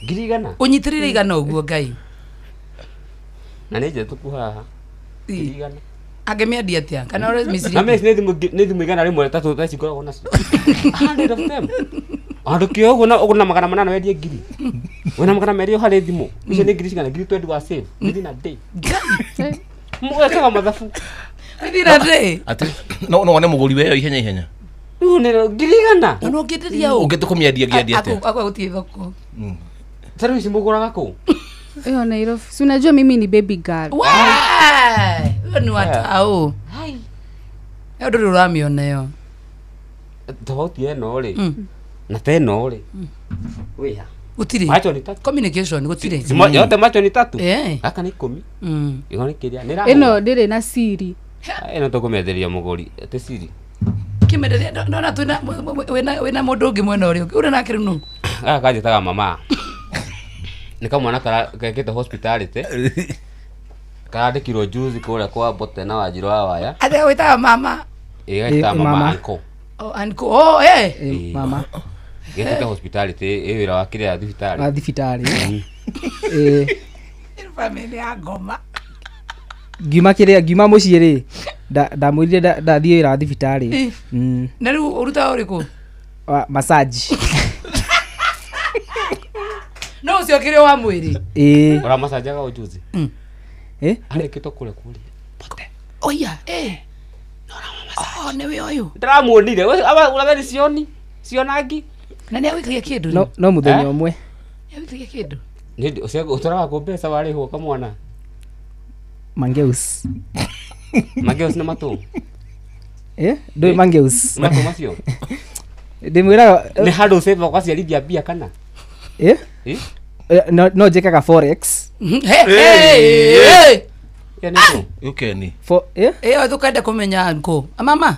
100,000. Ũnyitĩrĩire 100 ũguo Ngai. Na nĩ njetũku haha. 100,000. Angĩmĩendia atĩa? Kana ũrĩa mĩciria. Na mĩci nĩ thimũ 103 thaa ici ngoragwo nacio. 100 of them. Andũ kĩo ũguo na ũguo na 800 wendie 1,000. Wĩna 200 harĩ thimũ. Icio nĩ ngiri cigana? 20,000 wa save within a day. Wekaga mathabu. Within a day. Atĩ no wone mũgũri weyo ihenya ihenya. Rĩu nĩ 100,000. Ona ũngĩenderia ũ? Ũngĩtua kũmĩendia ngĩendia atĩa? Akwa gũtirĩ thoko. Ta rĩu ici mũgũraga kũ? Ĩyo Nairobi. Si unajua mimi ni baby girl. Wewe ni watao. Ĩyo ndũrĩ ũramĩona ĩyo. Tofauti ĩno rĩ. Na ta ĩno rĩ. Wĩha. Gũtirĩ. Macho ni tatu. Communication gũtirĩ. Yote macho ni tatu. Gaka nĩ 10. Ĩyo nĩ kĩrĩa. Nĩ ĩrahũra. Ĩno ndĩrĩ na siri. Ĩno tũkũmĩenderia mũgũri. Atĩ siri. Kĩmenderia ndona twĩna wĩna mũndũ ũngĩ mwena ũrĩa ũngĩ. Ũrĩa nake rĩu nũ? Gaka kanjĩtaga mama. Nĩ kamwana gekĩte hospitality. Karandĩkirwo juzi kũrĩa kwa Mbote na Wanjirũ wa Waya. Atĩ wĩtaga mama. Ĩ getaga mama uncle. Oh uncle. Oh eh. Mama. Gekĩte hospitality ĩ wĩra wa kĩrĩa thibitarĩ. Wa thibitarĩ. Ĩ. Family ya ngoma. Ngiuma kĩrĩa ngiuma mũciĩ rĩ ndamwĩrire ndathiĩ wĩra wa thibitarĩ. Na rĩu ũrutaga ũrĩkũ? Massage. No ũcio kĩrĩa wa mwĩrĩ. Ĩ. Ũramacanjaga o juzi? Ĩ? Arĩkĩtwo kũrĩa kũrĩa. Oya, eh. Oh, nĩwe ũyũ. Ndĩramuonire. Ũratheri cioni? Cionangi? Na nĩ agwĩkagia kĩndũ? No mũthenya ũmwe. Nĩ agwĩkagia kĩndũ? Nĩ ũcio ũtwaraga kũ mbeca warĩhwo kamwana? Mangeus. Mangeus nĩ matũ? Eh? Ndũĩ Mangeus. Matũ macio? Ndĩmwĩraga nĩ handũ save ũgaciarithia mbia kana? Eh? No njĩkaga forex. Ũkeni. Ĩyo tũkenda kũmenya nkũ. Mama.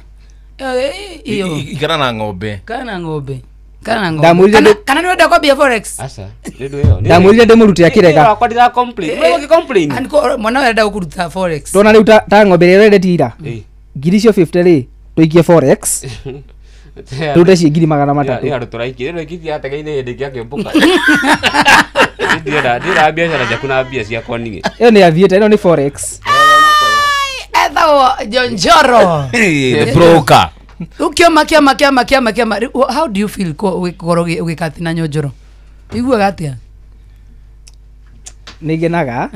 Ĩyo. Ikara na ng'ombe. Kana na ng'ombe. Kana na ng'ombe. Kana nĩ ũrenda kwambia forex? Aca. Nĩ ndũ ĩyo. Ndamwĩrire ndĩmũrute akĩrega. Wakwa ndira complain. Wewe ũgĩ complain. Anko mwana arenda gũkũruta forex. Tona rĩu ta ng'ombe ĩrĩa ũrendetie ira. Ngiri icio 50 rĩ tũikie forex. Tũrute ciĩ 300,000. Nĩ handũ tũraikia. Rĩu ikithi atega-inĩ hĩndĩ ĩngĩ akĩũmbũka. Ndĩra biacara ciaku na mbia ciakwa niĩ. Ĩyo nĩ athiĩte, ĩno nĩ forex. Ethagwo Jonjoro. The broker. Rĩu kĩoma kĩama kĩama kĩama kĩama. How do you feel gũkorwo ũgĩka na Nyonjoro? Ũiguaga atĩa? Nĩ ngenaga.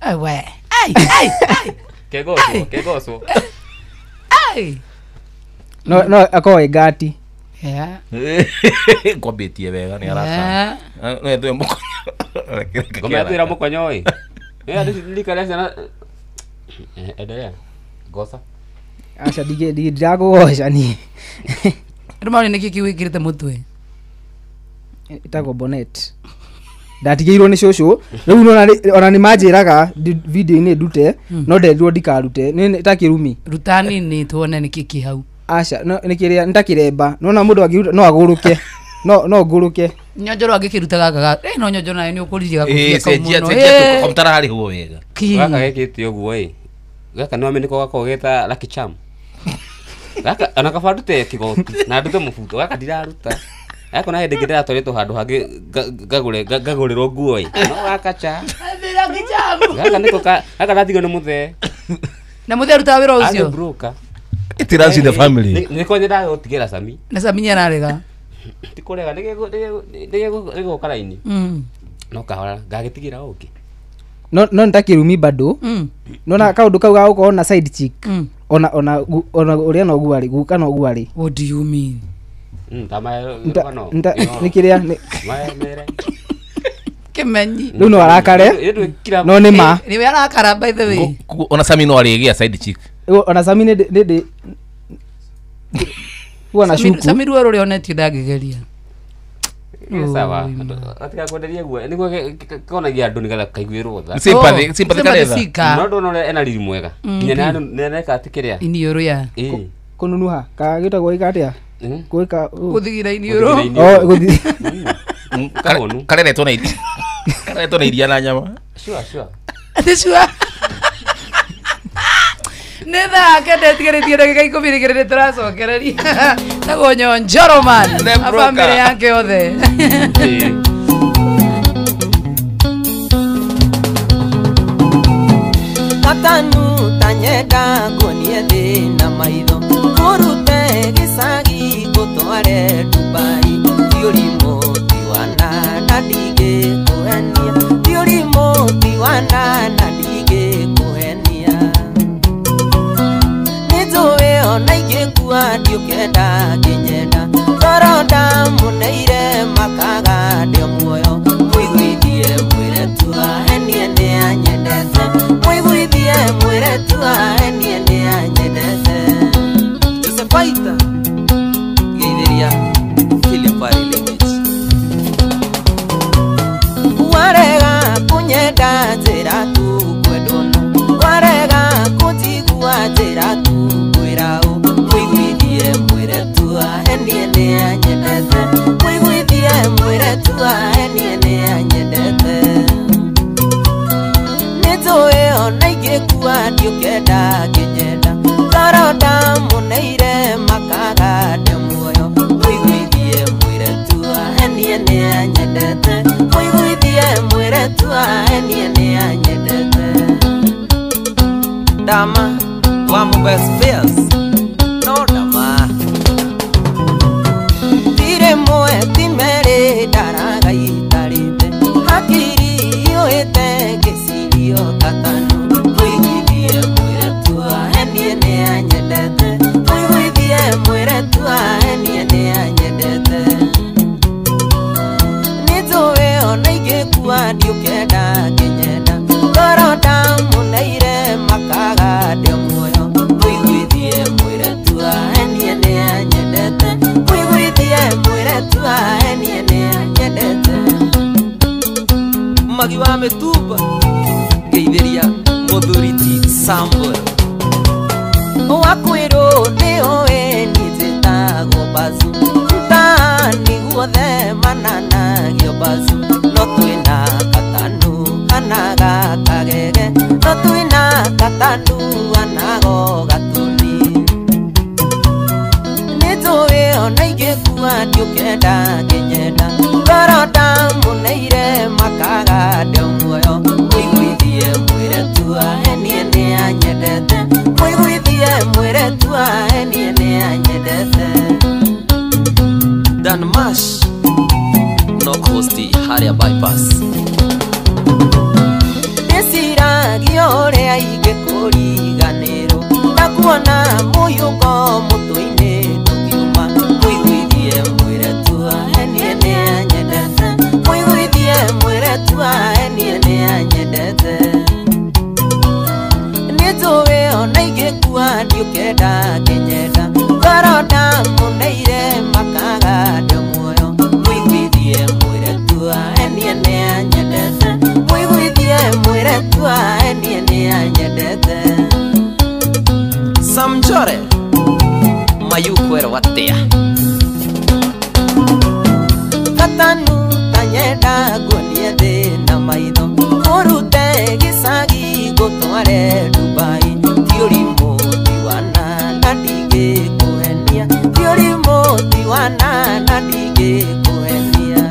We ai ai ai Kegocwo, kegocwo. Ai no no akorwo ĩ ngati. Yeah. Kwambĩtie wega nĩ arata. No ethwe mũkonyo. Ngoma twĩra mũkonyo ĩ. Ĩ ndikare ciana. Endelea. Goca. Aca ndirakũgoca niĩ. Andũ maũrĩ nĩkĩ kĩu wĩkĩrĩte mũtwe? Ĩtagwo bonnet. Ndatigĩirwo nĩ cũcũ rĩu ona nĩ manjĩraga video-inĩ ndute no nderirwo ndikarute nĩ ta kĩrumi. Ruta nini tuone nĩkĩ kĩ hau. Aca no nĩ kĩrĩa nĩ ta kĩremba nona mũndũ angĩruta no agũrũke no no ngũrũke. Nyonjoro angĩkĩruta gaka no nyonjoro nayo nĩ ũkũririe gakũbia kau mũno. Cenjia tũkamũtararĩhwo wega. Gaka gekĩte ũguo ĩ. Gaka nĩ wamenye gakoragwo geta Lucky Charm. Gaka ona kaba ndute kĩgoti na ndute mũbuto gaka ndiraruta. Gaka na hĩndĩ ĩngĩ ndĩratwarĩtwo handũ hangĩ ngagũre ngagũrĩrwo nguo ĩ. No gaka cha. Lucky Charm. Gaka nĩko gaka ndatigwo nĩ mũthee. Na mũthee arutaga wĩra ũcio? Arĩ broker. It runs in the family. Nĩko nyendaga gũtigĩra Sami. Na Sami nĩararega. Ti kũrega nĩgĩgũka raini. No kahora ngagĩtigĩra ũngĩ. No no nĩ ta kĩrumi bado. Nona kaũndũ kau ga gũkorwo na side chick. Ona ona ona ũrĩa no ũguo arĩ guka no ũguo arĩ. What do you mean? Nĩ kĩrĩa mere. Kĩmenyi. Rĩu no arakare. No nĩ ma. Nĩwe arakara by the way. Ona Sami no arĩgĩa side chick. Ona Sami nĩ ndĩ huwa na shuku. Sami ruo rũrĩa onetio ndangĩgeria. Sawa. Atiga kwenderia guo nĩguo konagia andũ nĩgetha kaiguĩrwo tha. Sympathy sympathy karetha. No ndona ũrĩa ena riri mwega. Nginya nĩareka atĩ kĩrĩa. Iniũrũ ya. Kũnunuha ka gĩtagwo ĩka atĩa? Gwĩka gũthigira iniũrũ. Oh gũthi. Kareretwo na iria. Kareretwo na iria na nyama. Sure sure. Atĩ sure. Nĩ thaa kenda ĩtigarĩtie ndagĩka 12 nĩ tũracokereria. Tagwo Nyonjoro man na bamĩrĩ yake yothe. Katanu tanyenda nguonie thĩ na maitho kũrute gĩcagi ngũtware Dubai ti ũrimũ ti wana na ndingĩkũhenia ti ũrimũ ti wana na ndingĩkũhenia nĩnjũĩ ona ingĩkua ndiũkenda ngĩnyenda ngoro ndamũneire makaga ndĩ muoyo mũiguithie mwĩre tu ahenie nĩanyendete mũiguithie mwĩre tu ahenie nĩanyendete. Josefaita geithĩria Kilipari language warega kũnyenda njĩra tu kwendwo warega kũnjigua njĩra tu kwĩra ũ mũiguithie mwĩre tu ahenie nĩanyendete mũiguithie mwĩre tu ahenie nĩanyendete nĩnjũĩ ona ingĩkua ndiũkenda ngĩnyenda ngoro ndamũneire makaga ndĩ muoyo mũiguithie mwĩre tu ahenie nĩanyendete mũiguithie mwĩre tu ahenie nĩanyendete. Dama wa Mobile Spares no dama tirĩ mwe ti merĩ ndaraga itarĩte hakiri iyũĩte ngĩcirio katanu mũiguithie mwĩre tu ahenie nĩanyendete mũiguithie mwĩre tu ahenie nĩanyendete nĩnjũĩ ona ingĩkua ndiũkenda ngĩnyenda ngoro ndamũneire makaga ndĩ muoyo mũiguithie mwĩre tu ahenie nĩanyendete mũiguithie mwĩre tu ahenie nĩanyendete. Magi wa mĩtumba ngeithĩria mũthuri ti Samuel wakwĩrwo nĩũĩ niĩ njĩtagwo Bazu mtaani guothe mananagio Bazu no twĩna katanu anaga kagege no twĩna katanu anago gatuni nĩnjũĩ ona ingĩkua ndiũkenda ngĩnyenda ngoro ndamũneire makaga ndĩ muoyo mũiguithie mwĩre tu ahenie nĩanyendete mũiguithie mwĩre tu ahenie nĩanyendete. Dan Mash no hosti harĩa bypass. ũrĩa ingĩkũriganĩrwo ndakuona mũyũko mũtwe-inĩ tũkiuma mũiguithie mwĩre tu niĩ nĩanyendete mũiguithie mwĩre tu niĩ nĩanyendete nĩnjũĩ ona ingĩkua ndiũkenda kĩnyenda ngoro ndamũneire makaga ndĩ muoyo mũiguithie mwĩre tu niĩ nĩanyendete mũiguithie mwĩre tu niĩ nĩanyendete Samjore mayukwero atia Katanu tanyenda nguonie thĩ na maitho ũrute gĩcagi ngũtware Dubai ti ũrimũ ti wana na ndingĩkũhenia ti ũrimũ ti wana na ndingĩkũhenia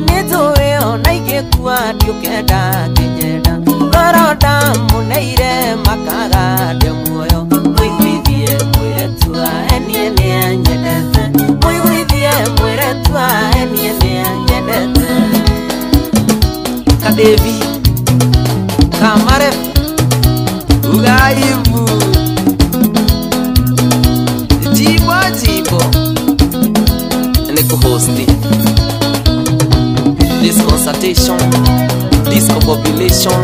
nĩnjũĩ ona ingĩkua ndiũkenda kĩnyenda ngoro ndamũneire makaga ndĩ muoyo mũiguithie mwĩre tu niĩ nĩanyendete mũiguithie mwĩre tu niĩ nĩanyendete Kadevi Kamare Ugaibu Jibo jibo Nikuhosti This consultation Disco population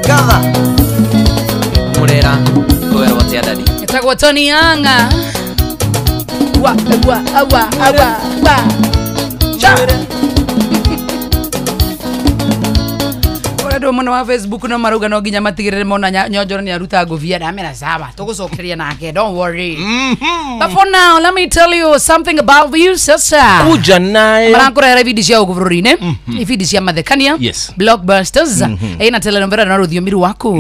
Gatha Murera Kwerwo atia dadi Etagwo Tony Anga wa wa wa wa wa cha Ora muno wa Facebook no marauga no nginya matigirire mona Nyonjoro ni aruta ngũbia ndamera sawa tugucokeria nake don't worry. But for now let me tell you something about you sasa kuja naye marakurehera ibindi cia gũkũ bũrũri-inĩ ibindi cia mathekania Yes. blockbusters ĩna telenovela na rũthiomi rwaku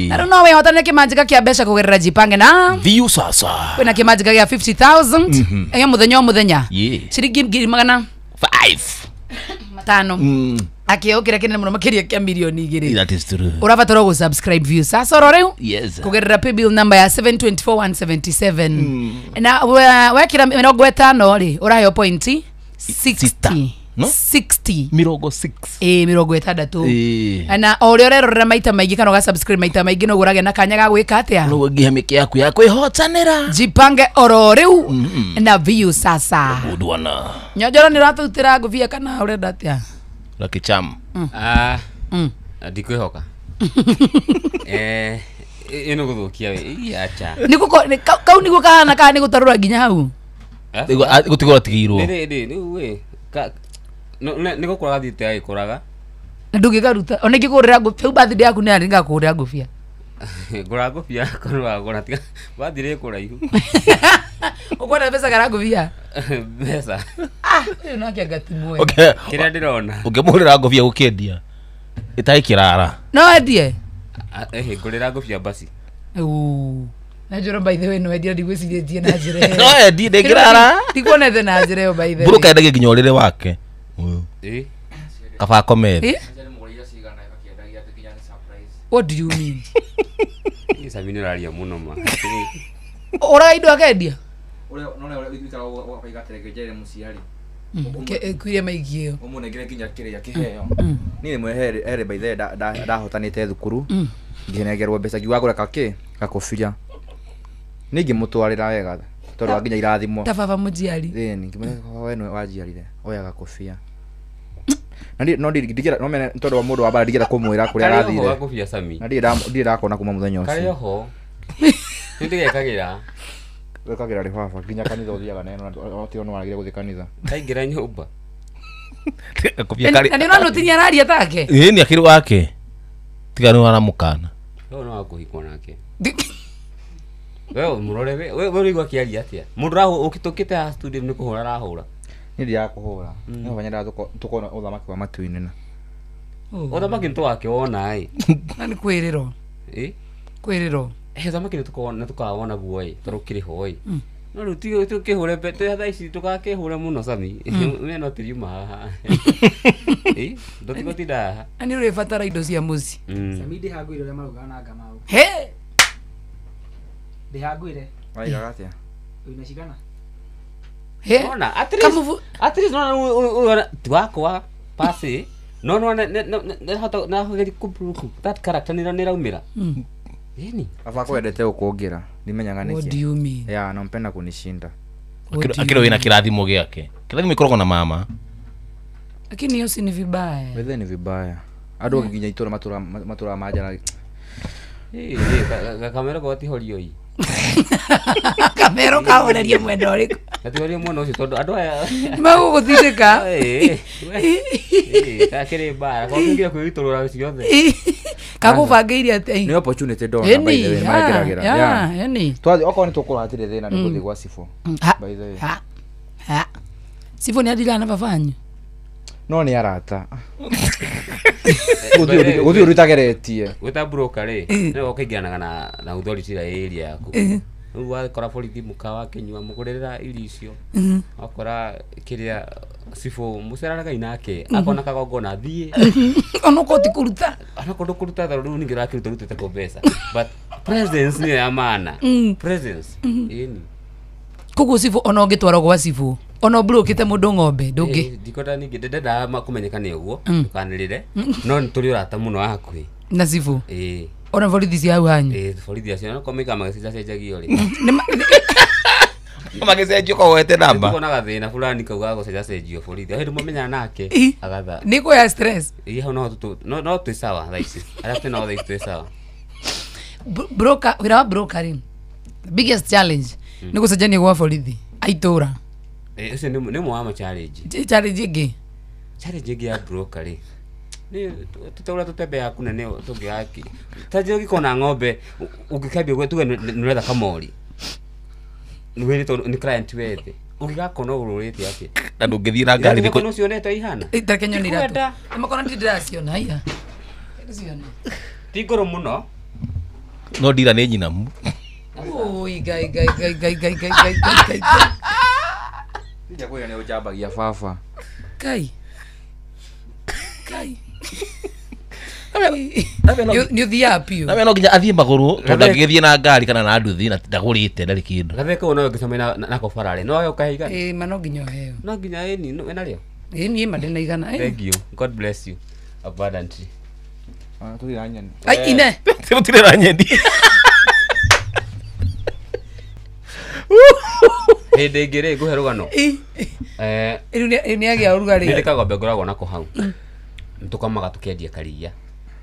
na rĩu no wĩhotanĩre kĩmanjĩka kĩa mbeca kũgerera Jipange na Thiu sasa kwĩna kĩmanjĩka gĩa 50000 ĩyo mũthenya o mũthenya Yeah. ciringi ngiri magana 5 5 akĩo kĩrĩa kĩnene mũno makĩria kĩa mirioni 2 That is true. ũrabatara gũ subscribe view sasa oro rĩu Yes. kugerera paybill number ya 724177 na wekira 50 rĩ ũraheo pointi 60 No? 60 Mirongo 6 ĩ 60 Ĩĩ. na o ũrĩa ũrerorera maita maingĩ kana ũga subscribe maita maingĩ noguo ũragĩa na kanya ga gwĩka atĩa no ngĩhe mĩke yaku ya kwĩhotanĩra jipange oro rĩu na view sasa Good one. Nyonjoro nĩ ũratũrutĩra ngũbia kana ũrenda atĩa Lucky Charm. Ah, ndikwĩhoka ĩno gũthũkia we acha nĩgũko kau nĩguo kahana kana nĩ gũtarũra nginya hau Gũtigwo atigĩirwo rĩu we nĩ gũkũra gathiĩte gagĩkũraga na ndũngĩkaruta ona ingĩkũgũrĩra ngũbia rĩu birthday yaku nĩ yarĩ ngakũgũrĩra ngũbia ngũra ngũbia korwo wagũra tiga birthday ĩ kũraihu ũkwenda mbeca kana ngũbia mbeca ũyũ nake anga ti mwega Okay. kĩrĩa ndĩrona Ũngĩmũgũrĩra ngũbia gũkĩendia ĩtarĩ kĩrara no endie ngũrĩra ngũbia basi Uu. Na njoro by the way no endia ndigwĩcirĩtie na njĩra ĩyo No endie ndĩngĩrara ndikuonete na njĩra ĩyo by the way mbũrũka endagia nginya ũrĩrĩ wake Ĩ. kaba akome thĩ. Eh? What do you mean? Ĩ, Sami nĩ ũraria mũno ma Ũraga indo akendia kuiria maigie ĩyo ũmũnengere nginya kĩrĩa kĩheo niĩ rĩmwe herĩ by the way ndahotanĩte thukuru ngĩnengerwo mbeca ngiuga ngũre kakĩ gakũbia niĩ ngĩmũtwarĩra wega tondũ wa nginya irathimo ta baba mũnjiari ĩni ngĩmwĩra baba we nĩwe wanjiarire oya gakũbia na no ndigĩra no mene tondũ wa mũndũ wa mbara ndigĩra kũmwĩra kũrĩa Karĩ oho arathire gakũbia Sami na ndirĩ ndakona kuma mũthenya karĩ ũcio oho nĩ ndĩgekagĩra wekagĩra rĩ baba nginya kanitha ũthiaga nayo no ti ono wagire gũthiĩ kanitha kaingĩra nyũmba Gakũbia karĩ na nĩ ũrona ũtinia araria take ĩĩ nĩ akĩrĩ wake tiga nĩ waramũkana we no wakũhikwo nake we mũrore we ũraigua akĩaria atĩa mũndũ ũkĩtũkĩte haha studio nĩ kũhũra arahũra niĩ ndiaga kũhũra nĩ baba nyendaga tũkona ũthamaki wa matu-inĩ na ũthamaki nĩ tũgakĩwona ĩ na nĩ kwĩrĩrwo Ĩ? kwĩrĩrwo ũthamaki nĩ tũkawona guo ĩ tondũ ũkĩrĩ ho ĩ no rĩu ti tũkĩhũre thaa ici tũgakĩhũre mũno Sami me no tiriuma haha ĩ ndũtigũtinda haha na nĩ ũrĩbatara indo cia mũciĩ Sami ndĩhangũire ũrĩa maraugaga na ngamau he ndĩhangũire Waigaga atĩa wĩna cigana Ona at least at least nona twakwa pasi no no ne hata na hogeri kubruku that character ni niraumira. Yeni avako endete ukuongira nimenyaga niki. What do you mean? Yeah, nampenda kunishinda. Akiro wina kirathimo giake. Kirathimo ikoragwo na mama. Lakini hiyo si ni vibaya. Wethe ni vibaya. Andu nginya itura matura matura majara. Eh kamero ko tihorio i. Kamero kahorerie mwenda uriku. Gatihorio mwena ucio tondu andu aya maguguthindika. Eh. Eh kakiri bara ko ngira kwiturura ciothe. Kagubangĩire atĩ Nĩ opportunity ndona by the way mageragira. Yeah, yani. Twathi okorwo nĩ tũkũra hatirĩ thĩna nĩ gũthiĩ gwa Sifo. By the way. Ha. Ha. Sifo nĩ adirana na baba anyu. No nĩ arata. Gũthiĩ ũrutageretie. Gwĩta broker rĩ, nĩwe ũkaingĩranaga na authority ya area yaku. Rĩu wakora borithi mũkawa akĩnyua mũgũrĩrĩra irio icio. Wakora kĩrĩa Sifo mũceranagai nake akona kagongona thiĩ. Onokorwo ti kũruta. Onokorwo ndũkũruta tondũ rĩu ningĩ ũrakĩruta ũrutĩte kũ mbeca. But presence nĩyo ya maana. Presence. Ĩni. Koguo Sifo ona ũngĩtwarwo gwa Sifo ona ũmburũkĩte mũndũ ng'ombe ndũngĩ. Ndikwenda ningĩ ndendaga kũmenyeka nĩ ũguo ndũkanĩrĩre no nĩ tũrĩ ũrata mũno wa hakuhĩ. Na Sifo? Ĩĩ. Ona borithi cia hau hanyu? Ĩĩ borithi acio no komĩka magĩcenjacejagio rĩ. Magĩcenjio kogwete namba. Nĩtũkona gathĩna fulani kau ga gũcenjacenjio borithi. O hĩndĩ mwamenyana nake agatha. Nĩ kuoya stress. Ĩĩ hau no no twĩ sawa thaa ici. Arĩa twĩ nao thaa ici twĩ sawa. Broker wĩra wa broker rĩ biggest challenge nĩ gũcenjania gwa borithi a itũra. Ũcio nĩ ũmwe wa ma challenge. Challenge ĩngĩ? Challenge ĩngĩ ya broker rĩ nĩ tũtaũra tũtembeaga kũnene tũngĩgaki ta njĩra ũngĩkorwo na ng'ombe ũngĩkambia tuge nĩ ũretha kamori nĩ nĩ client wethe ũngĩgakona ũgũrũrĩte atĩa na ndũngĩthiĩ na ngari thikũ ũcionete ihana tareke nyone iratũ makona ndirĩ ndĩraciona haiya ndĩcione ti ngũrũ mũno no ndira nĩ nyinamu. Oi ngai ngai ngai ngai ngai ngai ngai ngai ngai. Njakwĩra nĩ ũnjambagia baba. Ngai. Ngai. Nĩ ũthiaga biũ. Nawe no nginya athiĩ magũrũ tondũ angĩgĩthiĩ na ngari kana na nduthi na ndagũrĩte ndarĩ kĩndũ. Gathee kau no ũngĩcemania nako bara rĩ no ũkahe igana. Ĩĩ ma no nginya ũheo. No nginya ĩni wĩna rĩo? Ĩĩ niĩ ma ndĩna igana. Thank you. God bless you abundantly. Tũtirĩ na nyeni. Ai ine. Tũtirĩ na nyeni. Hĩndĩ ĩngĩ rĩ ngũhe rũgano. Rĩu nĩ agĩa ũrugarĩ. Nĩ kagombe ngoragwo nako hau. Tũkamaga tũkendia karia.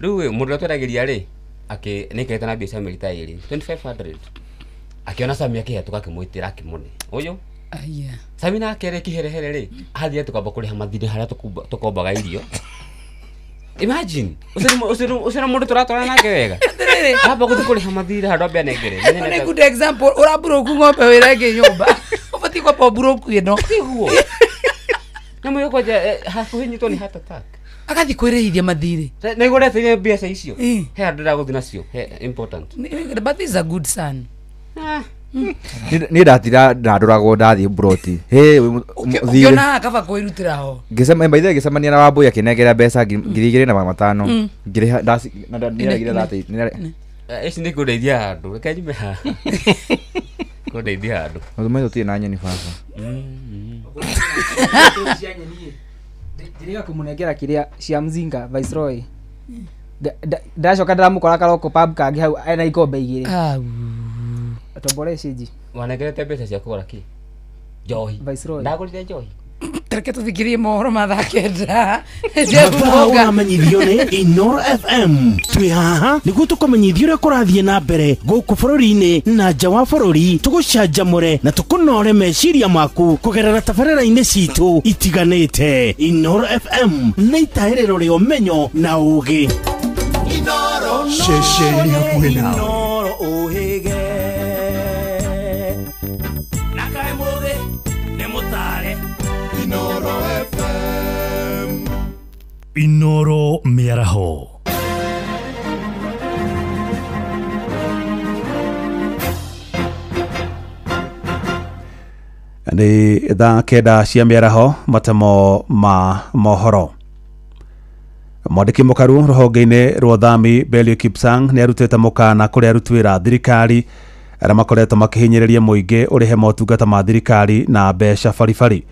Rĩu mũndũ ũrĩa tweragĩria rĩ akĩ nĩaikarĩte na mbeca mĩeri ta ĩrĩ 2500 akĩona Sami akĩhetũka akĩmwĩtĩra akĩmũne ũyũ. Aya. Sami nake rĩ kĩherehere rĩ athiĩ tũkamba kũrĩha mathirĩ harĩa tũkombaga irio. Imagine ũcio nĩ mũndũ tũratwarana nake wega. Atĩrĩrĩ. Amba gũthiĩ kũrĩha mathirĩ handũ ambe anengere. Nĩ good example ũramburoku ng'ombe wĩra ĩngĩ nyũmba. Ũbatiĩ kwamba ũmburoku ĩno. Tiguo. Nyamũ ĩyo kwanja hakuhĩ nyitwo nĩ heart attack. Agathiĩ kwĩrĩhithia mathirĩ. Na igũrete mbeca icio. He handũ ndĩragũthiĩ nacio. He important. But this is a good son. Niĩ ndatira ndandũragwo ndathiĩ mburoti. Ũkĩona haha kaba kwĩrutĩra ho. Ngĩcemania by the way ngĩcemania na Wambui akĩnengera mbeca 2500. Ngĩrĩha nĩaregire thate. Ici nĩ kũndeithia handũ. Reke nyume haha. Kũndeithia handũ. Maũndũ tũtirĩ na nyeni baba. Njĩrĩga kũmũnengera kĩrĩa cia mzinga Viceroy. Ndacoka ndĩramũkora karoko pub kangĩ hau ena ikombe igĩrĩ. Tombore cenji. Wanengerete mbeca cia kũgũra kĩ? Njohi. Viceroy. Ndagũrire njohi. Tareke tũthikirie mohoro ma thaa kenda. Mathaa ũramenyithio nĩ Inooro FM. Twĩ haha nĩguo tũkũmenyithie ũrĩa kũrathiĩ na mbere gũkũ bũrũri-inĩ na nja wa bũrũri, tũgũcanjamũre na tũkũnore meciria maku kũgerera tabarĩra-inĩ citũ itiganĩte. Inooro FM nĩ itahĩrĩro rĩa ũmenyo na ũũgĩ. Ceceni hakuhĩ nawe. Inooro mĩaraho. Nĩ thaa kenda cia mĩaraho matemo ma mohoro. Mwandĩki mũkaru rũhonge-inĩ rwa ũthami Belio Kipsang nĩ arutĩte mũkana kũrĩ aruti wĩra thirikari Arĩa makoretwo makĩhinyĩrĩria mũingĩ ũrĩhe motungata ma thirikari na mbeca baribari.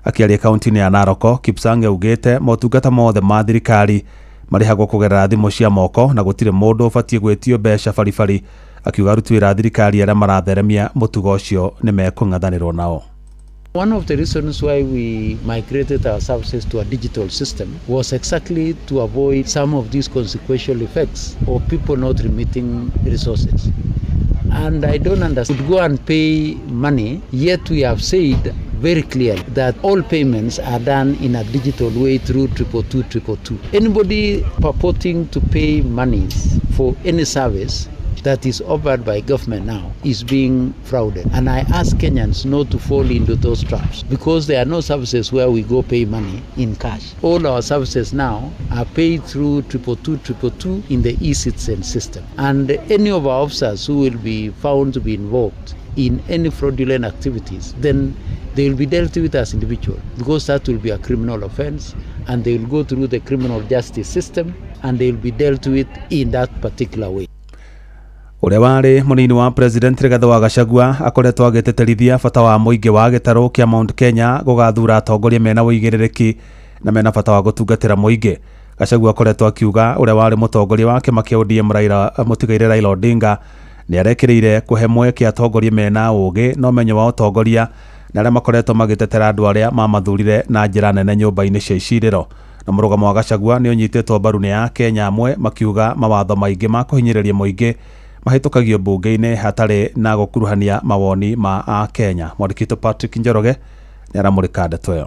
Akĩaria kaunti-inĩ ya Narok, Kipsang augĩte motungata mothe ma thirikari marĩhagwo kũgerera thimũ cia moko na gũtirĩ mũndũ ũbatiĩ gwĩtio mbeca baribari. Akiuga aruti wĩra a thirikari arĩa maratheremia mũtugo ũcio nĩ mekũng'ethanĩrwo nao. One of the reasons why we migrated our services to a digital system was exactly to avoid some of these consequential effects of people not remitting resources. And I don't understand. Would go and pay money, yet we have said very clearly that all payments are done in a digital way through 222 222. Anybody purporting to pay monies for any service that is offered by government now is being frauded. And I ask Kenyans not to fall into those traps, because there are no services where we go pay money in cash. All our services now are paid through 222 222 in the e-citizen system. And any of our officers who will be found to be involved in any fraudulent activities, then they will be dealt with as individuals, because that will be a criminal offense, and they will go through the criminal justice system, and they will be dealt with in that particular way. Ũrĩa warĩ mũnini wa president Rigathĩ wa Gachagua akoretwo agĩtĩtĩrithia bata wa mũingĩ wa gĩtarũ kĩa Mount Kenya gũgathura atongoria mena ũigĩrĩrĩki na mena bata wa gũtungatĩra mũingĩ. Gachagua akoretwo akiuga ũrĩa warĩ mũtongoria wa kĩama kĩa ODM Raila mũtigaire Raila Odinga nĩ arekĩrĩire kũhe mweke atongoria mena ũgĩ na ũmenyo wa ũtongoria na arĩa makoretwo magĩtetera andũ arĩa mamathurire na njĩra nene nyũmba-inĩ cia icirĩro. Na mũrũgamo wa Gachagua nĩ ũnyitĩtwo mbaru nĩ Akenya amwe makiuga mawatho maingĩ ma kũhinyĩrĩria mũingĩ mahĩtũkagio mbunge-inĩ hatarĩ na gũkuruhania mawoni ma Akenya. Mwandĩki Patrick Njoroge nĩ aramũrĩka ndeto ĩyo.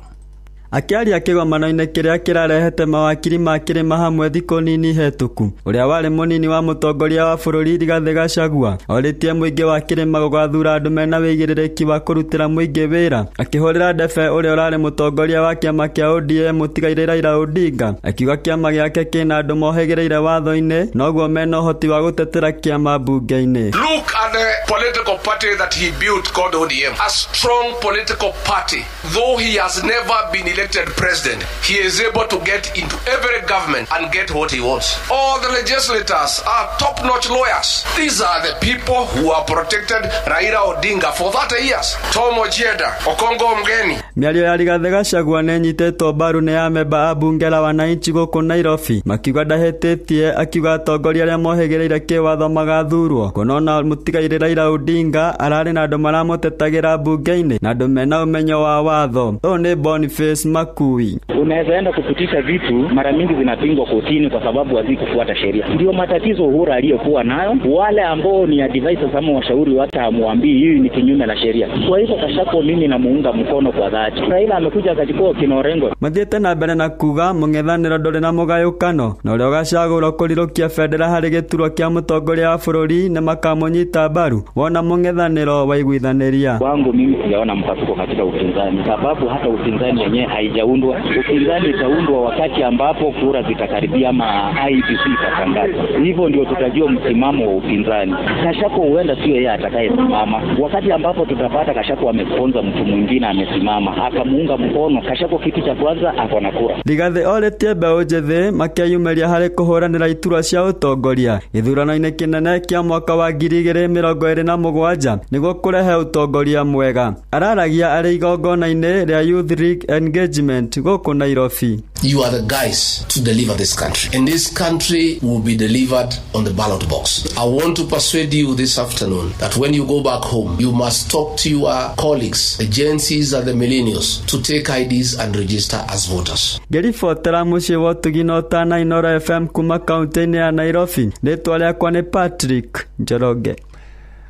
Akĩaria kĩgomano-inĩ kĩrĩa kĩrarehete mawakiri ma kĩrĩma hamwe thikũ nini hetũku, ũrĩa warĩ mũnini wa mũtongoria wa bũrũri Rigathĩ Gachagua orĩtie mũingĩ wa kĩrĩma gũgathura andũ mena wĩigĩrĩrĩki wa kũrutĩra mũingĩ wĩra. Akĩhũrĩra ndebe ũrĩa ũrarĩ mũtongoria wa kĩama kĩa ODM mũtigaire Raila Odinga, akiuga kĩama gĩake kĩna andũ mohĩgĩrĩire watho-inĩ noguo mena ũhoti wa gũtetera kĩama mbunge-inĩ. Look at the political party that he built called ODM, a strong political party. Though he has never been elected president, he is able to get into every government and get what he wants. All the legislators are top-notch lawyers. These are the people who have protected Raila Odinga for 30 years. Tom Ojienda, Okongo Mgeni. Mĩario ya Rigathĩ Gachagua nĩ ĩnyitĩtwo mbaru nĩ amemba a bunge la wananchi gũkũ Nairobi, makiuga ndahĩtĩtie, akiuga atongoria arĩa mohĩgĩrĩire kĩwatho magathurwo. Kuona mũtigaire Raila Odinga ararĩ na andũ maramũtetagĩra mbunge-inĩ na andũ mena ũmenyo wa watho. Ũyũ nĩ Boniface Makui. Unaweza enda kupitisha vitu mara mingi zinapingwa kotini kwa sababu hazikufuata sheria. Ndio matatizo Uhuru aliyokuwa nayo. Wale ambao ni advisors ama washauri wake hamuambii hii ni kinyume na sheria. Kwa hivyo Gachagua mimi namuunga mkono kwa dhati. Raila amekuja akachukua kinorengo. Mathiĩte na mbere na kuga mũng'ethanĩro ndũrĩ na mũgayũkano na ũrĩa ũgacagũrwo kũrirũkia bendera harĩ gĩturwa kĩa mũtongoria wa bũrũri nĩ makamũnyita mbaru wona mũng'ethanĩro waiguithanĩria. Kwangu mimi sijaona mpasuko katika upinzani, sababu hata upinzani yenyewe haijaundwa. Upinzani itaundwa wakati ambapo kura zitakaribia ama IEBC itatangaza. Hivyo ndio tutajua msimamo wa upinzani. Gachagua huenda sio yeye atakayesimama. Wakati ambapo tutapata Gachagua amesponza mtu mwingine amesimama akamuunga mkono Gachagua, kitu cha kwanza ako na kura. Rigathĩ orĩtie mbeũ njĩthĩ makeyumĩria harĩ kũhũranĩra iturwa cia ũtongoria gĩthurano-inĩ kĩnene kĩa mwaka wa 2027 nĩguo kũrehe ũtongoria mwega. Araragia arĩ igongona-inĩ rĩa Youth League Engagement gũkũ Nairobi. You are the guys to deliver this country, and this country will be delivered on the ballot box. I want to persuade you this afternoon that when you go back home, you must talk to your colleagues, the Gen Zs and the millennials, to take IDs and register as voters. Ngĩribotera mũciĩ wa ũtugi na ũtana Inooro FM kuma kaunti-inĩ ya Nairobi, rĩtwa rĩakwa nĩ Patrick Njoroge.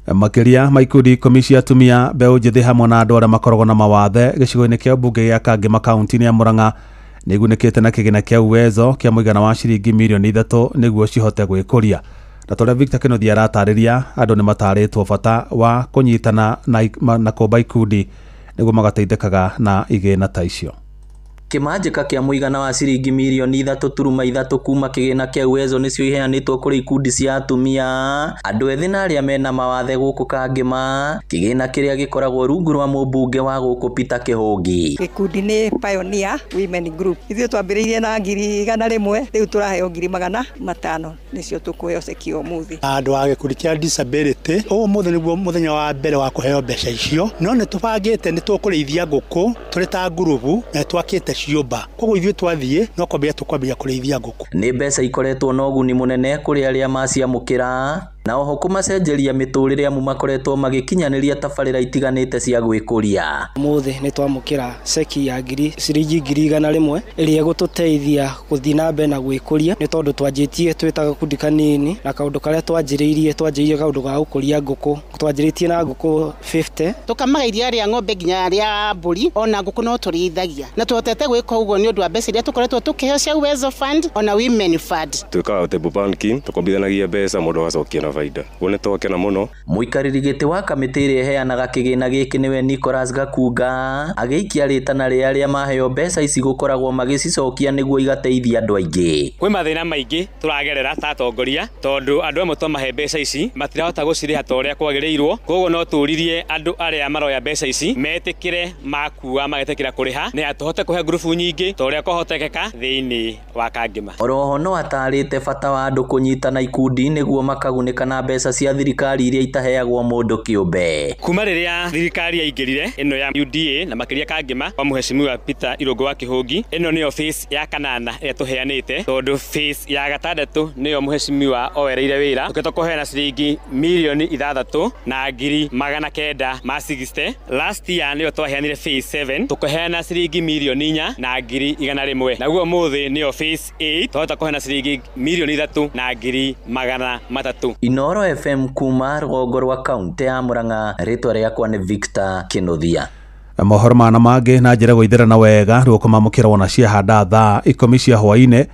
Makĩria ma ikundi 10 cia atumia mbeũ njĩthĩ hamwe na andũ arĩa makoragwo na mawathe gĩcigo-inĩ kĩa mbunge gĩa Kangema kaunti-inĩ ya Murang'a nĩigunĩkĩte na kĩgĩna kĩa Uwezo kĩa mũigana wa ciringi mirioni 3 nĩguo cihote gwĩkũria. Na torĩa Victor Kĩnuthia aratarĩria, andũ nĩ matarĩtwo bata wa kũnyitana na kũmba ikundi nĩguo magateithĩkaga na igĩna ta icio. Kĩmanjĩka kĩa mũigana wa ciringi mirioni 3.3 kuma kĩgĩna kĩa Uwezo nĩcio iheanĩtwo kũrĩ ikundi cia atumia, andũ ethĩ na arĩa mena mawathe gũkũ Kangema, kĩgĩna kĩrĩa gĩkoragwo rungu rwa mũmbunge wa gũkũ Peter Kĩhũngi. Gĩkundi nĩ Pioneer Women Group. Ithuĩ twambĩrĩirie na 100,000, rĩu tũraheo 500,000 nĩcio tũkũheo ceki ũmũthĩ. Andũ a gĩkundi kĩa disability ũmũthĩ nĩguo mũthenya wa mbere wa kũheo mbeca icio, no nĩ tũbangĩte nĩ tũkũrĩithia ngũkũ tũrĩ ta ngurubu na twakĩte ciũmba, koguo ithuĩ twathiĩ no kwambĩrĩria tũkwambĩrĩria kũrĩithia ngũkũ. Nĩ mbeca ikoretwo na ũguni mũnene kũrĩ arĩa maciamũkĩra na oho kũmacenjeria mĩtũrĩre amu makoretwo magĩkinyanĩria tabarĩra itiganĩte cia gwĩkũria. Ũmũthĩ nĩ twamũkĩra ceki ya ciringi 100,000 ĩrĩa ĩgũtũteithia gũthiĩ na mbere na gwĩkũria, nĩ tondũ twanjĩtie twĩ ta gakundi kanini na kaũndũ karĩa twanjĩrĩirie kaũndũ ga gũkũria ngũkũ, twanjĩrĩtie na ngũkũ 50. Tũkamaga iria rĩa ng'ombe nginya rĩa mbũri, ona ngũkũ no tũrĩithagia, na tũhotete gwĩka ũguo nĩ ũndũ wa mbeca iria tũkoretwo tũkĩheo cia Uwezo Fund ona Women Fund. Twĩkaga table banking, tũkombithanagia mbeca mũndũ agacokia na faida. Guo nĩ twakena mũno. Mũikarĩri gĩtĩ wa kamĩtĩ ĩrĩa ĩheanaga kĩgĩna gĩkĩ nĩwe Nicholas Gakunga agĩikia rĩtana rĩa arĩa maheo mbeca ici gũkoragwo magĩcicokia nĩguo igateithia andũ aingĩ. Kwĩ mathĩna maingĩ tũragerera ta atongoria, tondũ andũ amwe twamahe mbeca ici matirahota gũcirĩha ta ũrĩa kwagĩrĩirwo, koguo no tũririe andũ arĩa maroya mbeca ici metĩkĩre makua magetĩkĩra kũrĩha nĩ tũhote kũhe ngurubu nyingĩ ta ũrĩa kũhotekeka thĩinĩ wa Kangema. Oroho no atarĩte bata wa andũ kũnyitana ikundi nĩguo makagunĩka na mbeca cia thirikari iria itaheagwo mũndũ kĩũmbe. Kuma rĩrĩa thirikari yaingĩrire ĩno ya UDA na makĩria Kangema kwa mũheshimiwa Peter Irũngũ wa Kĩhũngi, ĩno nĩyo phase ya kanana ĩrĩa tũheanĩte, tondũ phase ya gatandatũ nĩyo mũheshimiwa oereire wĩra tũkĩtwo kũheana ciringi mirioni 6,960. Last year nĩyo twaheanire phase 7 tũkĩheana ciringi mirioni 4,100, naguo ũmũthĩ nĩyo phase 8 twahota kũheana ciringi mirioni 3,300. Inoro FM kuma rũgongo rwa kaunti ya Murang'a, rĩtwa rĩakwa nĩ Victor Kĩnuthia. Mohoro mana mangĩ na njĩra gũithĩrana wega rĩu kũmamũkĩra wona ciahanda thaa 10 cia hwaĩ-inĩ.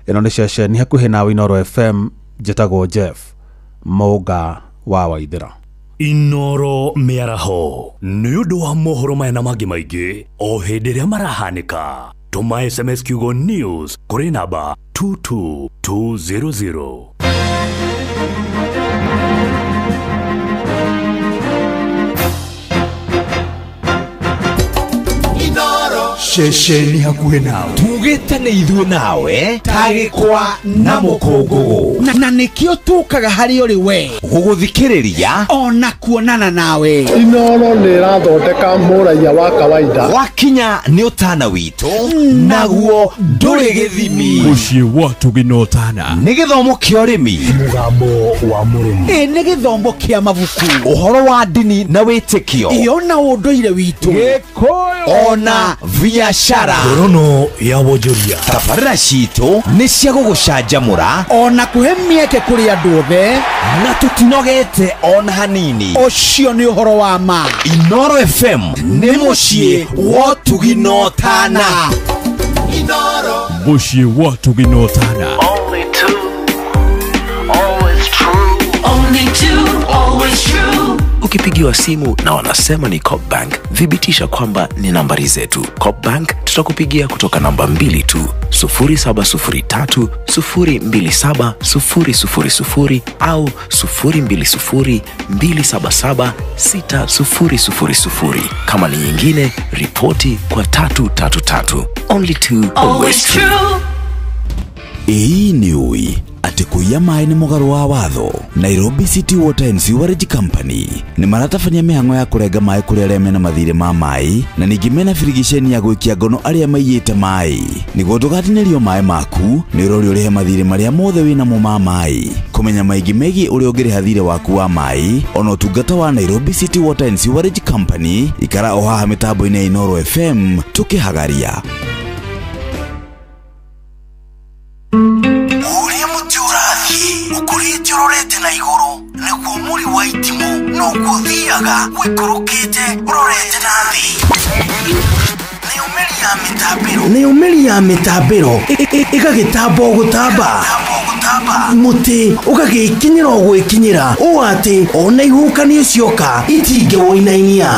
Ĩno nĩ ceceni hakuhĩ nawe Inoro FM, njĩtagwo Jeff Mũnga wa Waithĩra. Inoro mĩaraho nĩ ũndũ wa mohoro maya na mangĩ maingĩ o hĩndĩ ĩrĩa marahanĩka. Tũma SMS kiugo news kũrĩ namba 22200. Ceceni hakuhĩ nawe tugĩte nĩ ithuĩ nawe tagĩkwa na mũkũngũgũ, na nĩkĩo tũkaga harĩ ũrĩ we gũgũthikĩrĩria ona kuonana nawe. Inoro nĩ ĩrathondeka mũraiya wa kawaida, wakinya nĩ ũtana witũ naguo ndũrĩ gĩthimi. Mũciĩ wa tũgĩnotana nĩ gĩthomo kĩa ũrĩmi, mũgambo wa mũrĩmi, ĩ nĩ gĩthomo kĩa mabuku, ũhoro wa ndini na wĩtĩkio, ĩyo na ũndũire witũ, Gĩkũyũ ona biashara, ngorono ya wonjoria. Tabarĩra citũ nĩ cia gũgũcanjamũra ona kũhe mĩeke kũrĩ andũ othe, na tũtinogete ona hanini. Ũcio nĩ ũhoro wa ma. Inoro FM nĩ mũciĩ wa tũginotana. Mũciĩ wa tũginotana. Only two, always true. Only two, always true. Ukipigiwa simu na wanasema ni Coop Bank, thibitisha kwamba ni nambari zetu. Coop Bank tutakupigia kutoka namba 2 tu, 0703 027 000 au 020 277 6000. Kama ni nyingine, ripoti kwa 333. Only two, always true. Ĩĩ nĩ ũĩ atĩ kũiya maĩ nĩ mũgarũ wa watho. Nairobi City Water and Sewerage Company nĩ maratabania mĩhang'o ya kũrenga maĩ kũrĩ arĩa mena mathirĩ ma maĩ, na ningĩ mena birigiceni ya gwĩkia ngono arĩa maiyĩte maĩ. Nĩguo ndũgatinĩrio maĩ maku, nĩ ũrorio ũrĩhe mathirĩ marĩa mothe wĩnamo ma maĩ. Kũmenya maingĩ megiĩ ũrĩa ũngĩrĩha thirĩ waku wa maĩ ona ũtungata wa Nairobi City Water and Sewerage Company, ikara o haha mĩtambo-inĩ ya Inoro FM tũkĩhagaria. Ũrĩa mũtĩ ũrathiĩ ũkũrĩte ũrorete na igũrũ nĩguo mũri wa itimũ noguo ũthiaga ũikũrũkĩte ũrorete na thĩ. Nĩyo mĩri ya mĩtambĩro ĩgagĩtamba o gũtamba, mũtĩ ũgagĩkinyĩra o gwĩkinyĩra ũũ atĩ ona ihuhũkanio cioka itingĩwũinainia.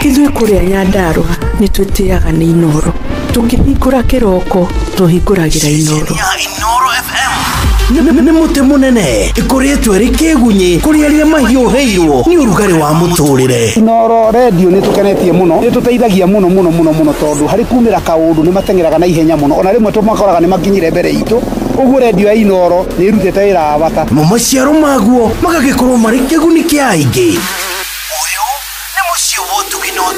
Ithuĩ kũrĩa Nyandarũa Nĩ twĩtĩaga nĩ Inoro. Tũkĩhingũra kĩroko tũhingũragĩra Inoro. Nĩ mũtĩ mũnene ĩkoretwo ĩrĩ kĩgunyĩ kũrĩ arĩa mahiũhĩirwo nĩ ũrugarĩ wa mũtũrĩre. Inoro radio nĩ tũkenetie mũno, nĩ tũteithagia mũno mũno mũno mũno, tondũ harĩ kumĩra kaũndũ nĩ mateng'eraga na ihenya mũno, ona rĩmwe tũmakoraga nĩ makinyire mbere itũ. Ũguo radio ya Inoro nĩ ĩrutĩte wĩra wa bata. Mo maciaro maguo magagĩkorwo marĩ kĩguni kĩa aingĩ.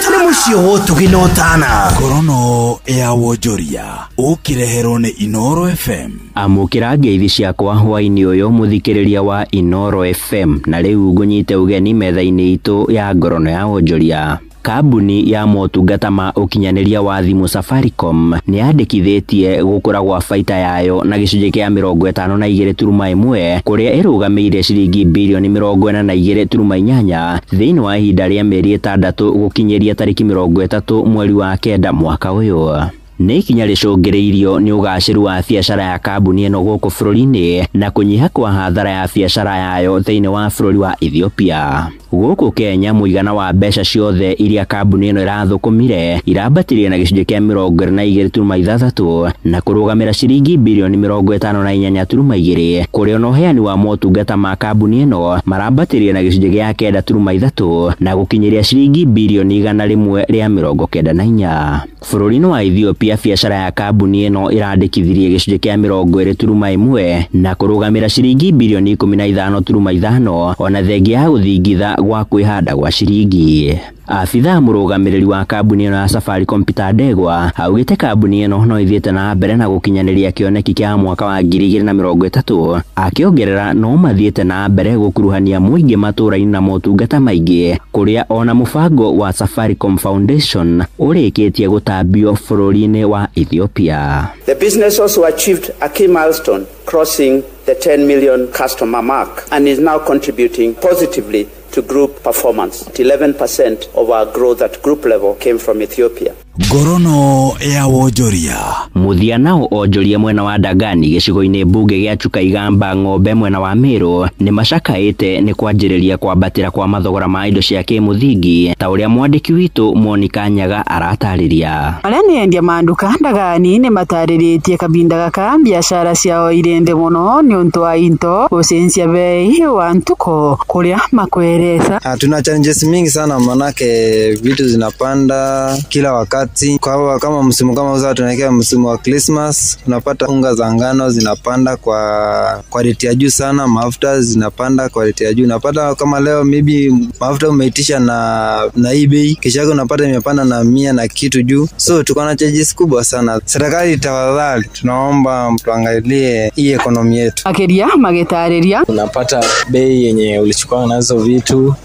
Nĩ mũciĩ wa ũtugi na ũtana. Ngorono ya wonjoria ũkĩreherwo nĩ Inoro FM. Amũkĩra ngeithi ciakwa hwaĩ-inĩ ũyũ mũthikĩrĩria wa Inoro FM, na rĩu ngũnyite ũgeni metha-inĩ itũ ya ngorono ya wonjoria. Kambuni ya motungata ma ũkinyanĩria wa thimũ Safaricom nĩ yandĩkithĩtie gũkũra gwa baita yayo na gĩcunjĩ kĩa 52.1 kũrĩa ĩrũgamĩire ciringi birioni 42.8 thĩinĩ wa ihinda rĩa mĩeri 6 gũkinyĩria tarĩki 30 mweri wa 9 mwaka ũyũ. Nĩ ikinya rĩcũngĩrĩirio nĩ ũgacĩru wa biacara ya kambuni ĩno gũkũ bũrũri-inĩ na kũnyiha kwa hathara ya biacara yayo thĩinĩ wa bũrũri wa Ethiopia. Gũkũ Kenya mũigana wa mbeca ciothe iria kambuni ĩno ĩrathũkũmire irambatirie na gĩcunjĩ kĩa 22.6 na kũrũgamĩra ciringi birioni 58.2 kũrĩa ona ũheani wa motungata ma kambuni ĩno marambatirie na gĩcunjĩ gĩa 9.3 na gũkinyĩria ciringi birioni 194. Bũrũri-inĩ wa Ethiopia biacara ya kambuni ĩno ĩrandĩkithirie gĩcunjĩ kĩa 20.1 na kũrũgamĩra ciringi birioni 15.5 ona thengia ya gũthingitha gwa kwĩhanda gwa ciringi. Abithaa mũrũgamĩrĩri wa kambuni ĩno ya Safaricom Peter Ndegwa augĩte kambuni ĩno no ĩthiĩte na mbere na gũkinyanĩria kĩoneki kĩa mwaka wa 2030, akĩongerera no mathiĩte na mbere gũkuruhania mũingĩ matũũra-inĩ na motungata maingĩ kũrĩa ona mũbango wa Safaricom Foundation ũrĩkĩtie gũtambio bũrũri-inĩ wa Ethiopia. The business also achieved a key milestone, crossing the 10 million customer mark, and is now contributing positively to group performance. 11% of our growth at group level came from Ethiopia. Ngorono ya wonjoria. Mũthia nao onjoria mwena wa Ndagani gĩcigo-inĩ mbunge gĩa Chukaigamba Ng'ombe mwena wa Meru nĩ macakaĩte nĩ kwanjĩrĩria kwambatĩra kwa mathogora ma indo cia kĩmũthingi ta ũrĩa mwandĩki witũ Monica Nyaga aratarĩria. Arĩa nĩ endia manduka Ndagani nĩ matarĩrĩtie kabinda gaka biacara ciao irĩ nthĩ mũno nĩ ũndũ wa into gũcenjia bei wa ntuko kũrĩa makweresa. Tuna challenges mingi sana manake vitu zinapanda kila wakati. Kwa kama msimu kama huu tunaelekea msimu wa Christmas, unapata unga za ngano zinapanda kwa rate ya juu sana, mafuta zinapanda kwa rate ya juu. Unapata kama leo maybe mafuta umeitisha na eBay, kisha yake unapata imepanda na 100 na kitu juu. So tuko na charges kubwa sana. Serikali tafadhali, tunaomba mtuangalie hii ekonomi yetu. Akeria magetareria. Unapata bei yenye ulichukua nazo vitu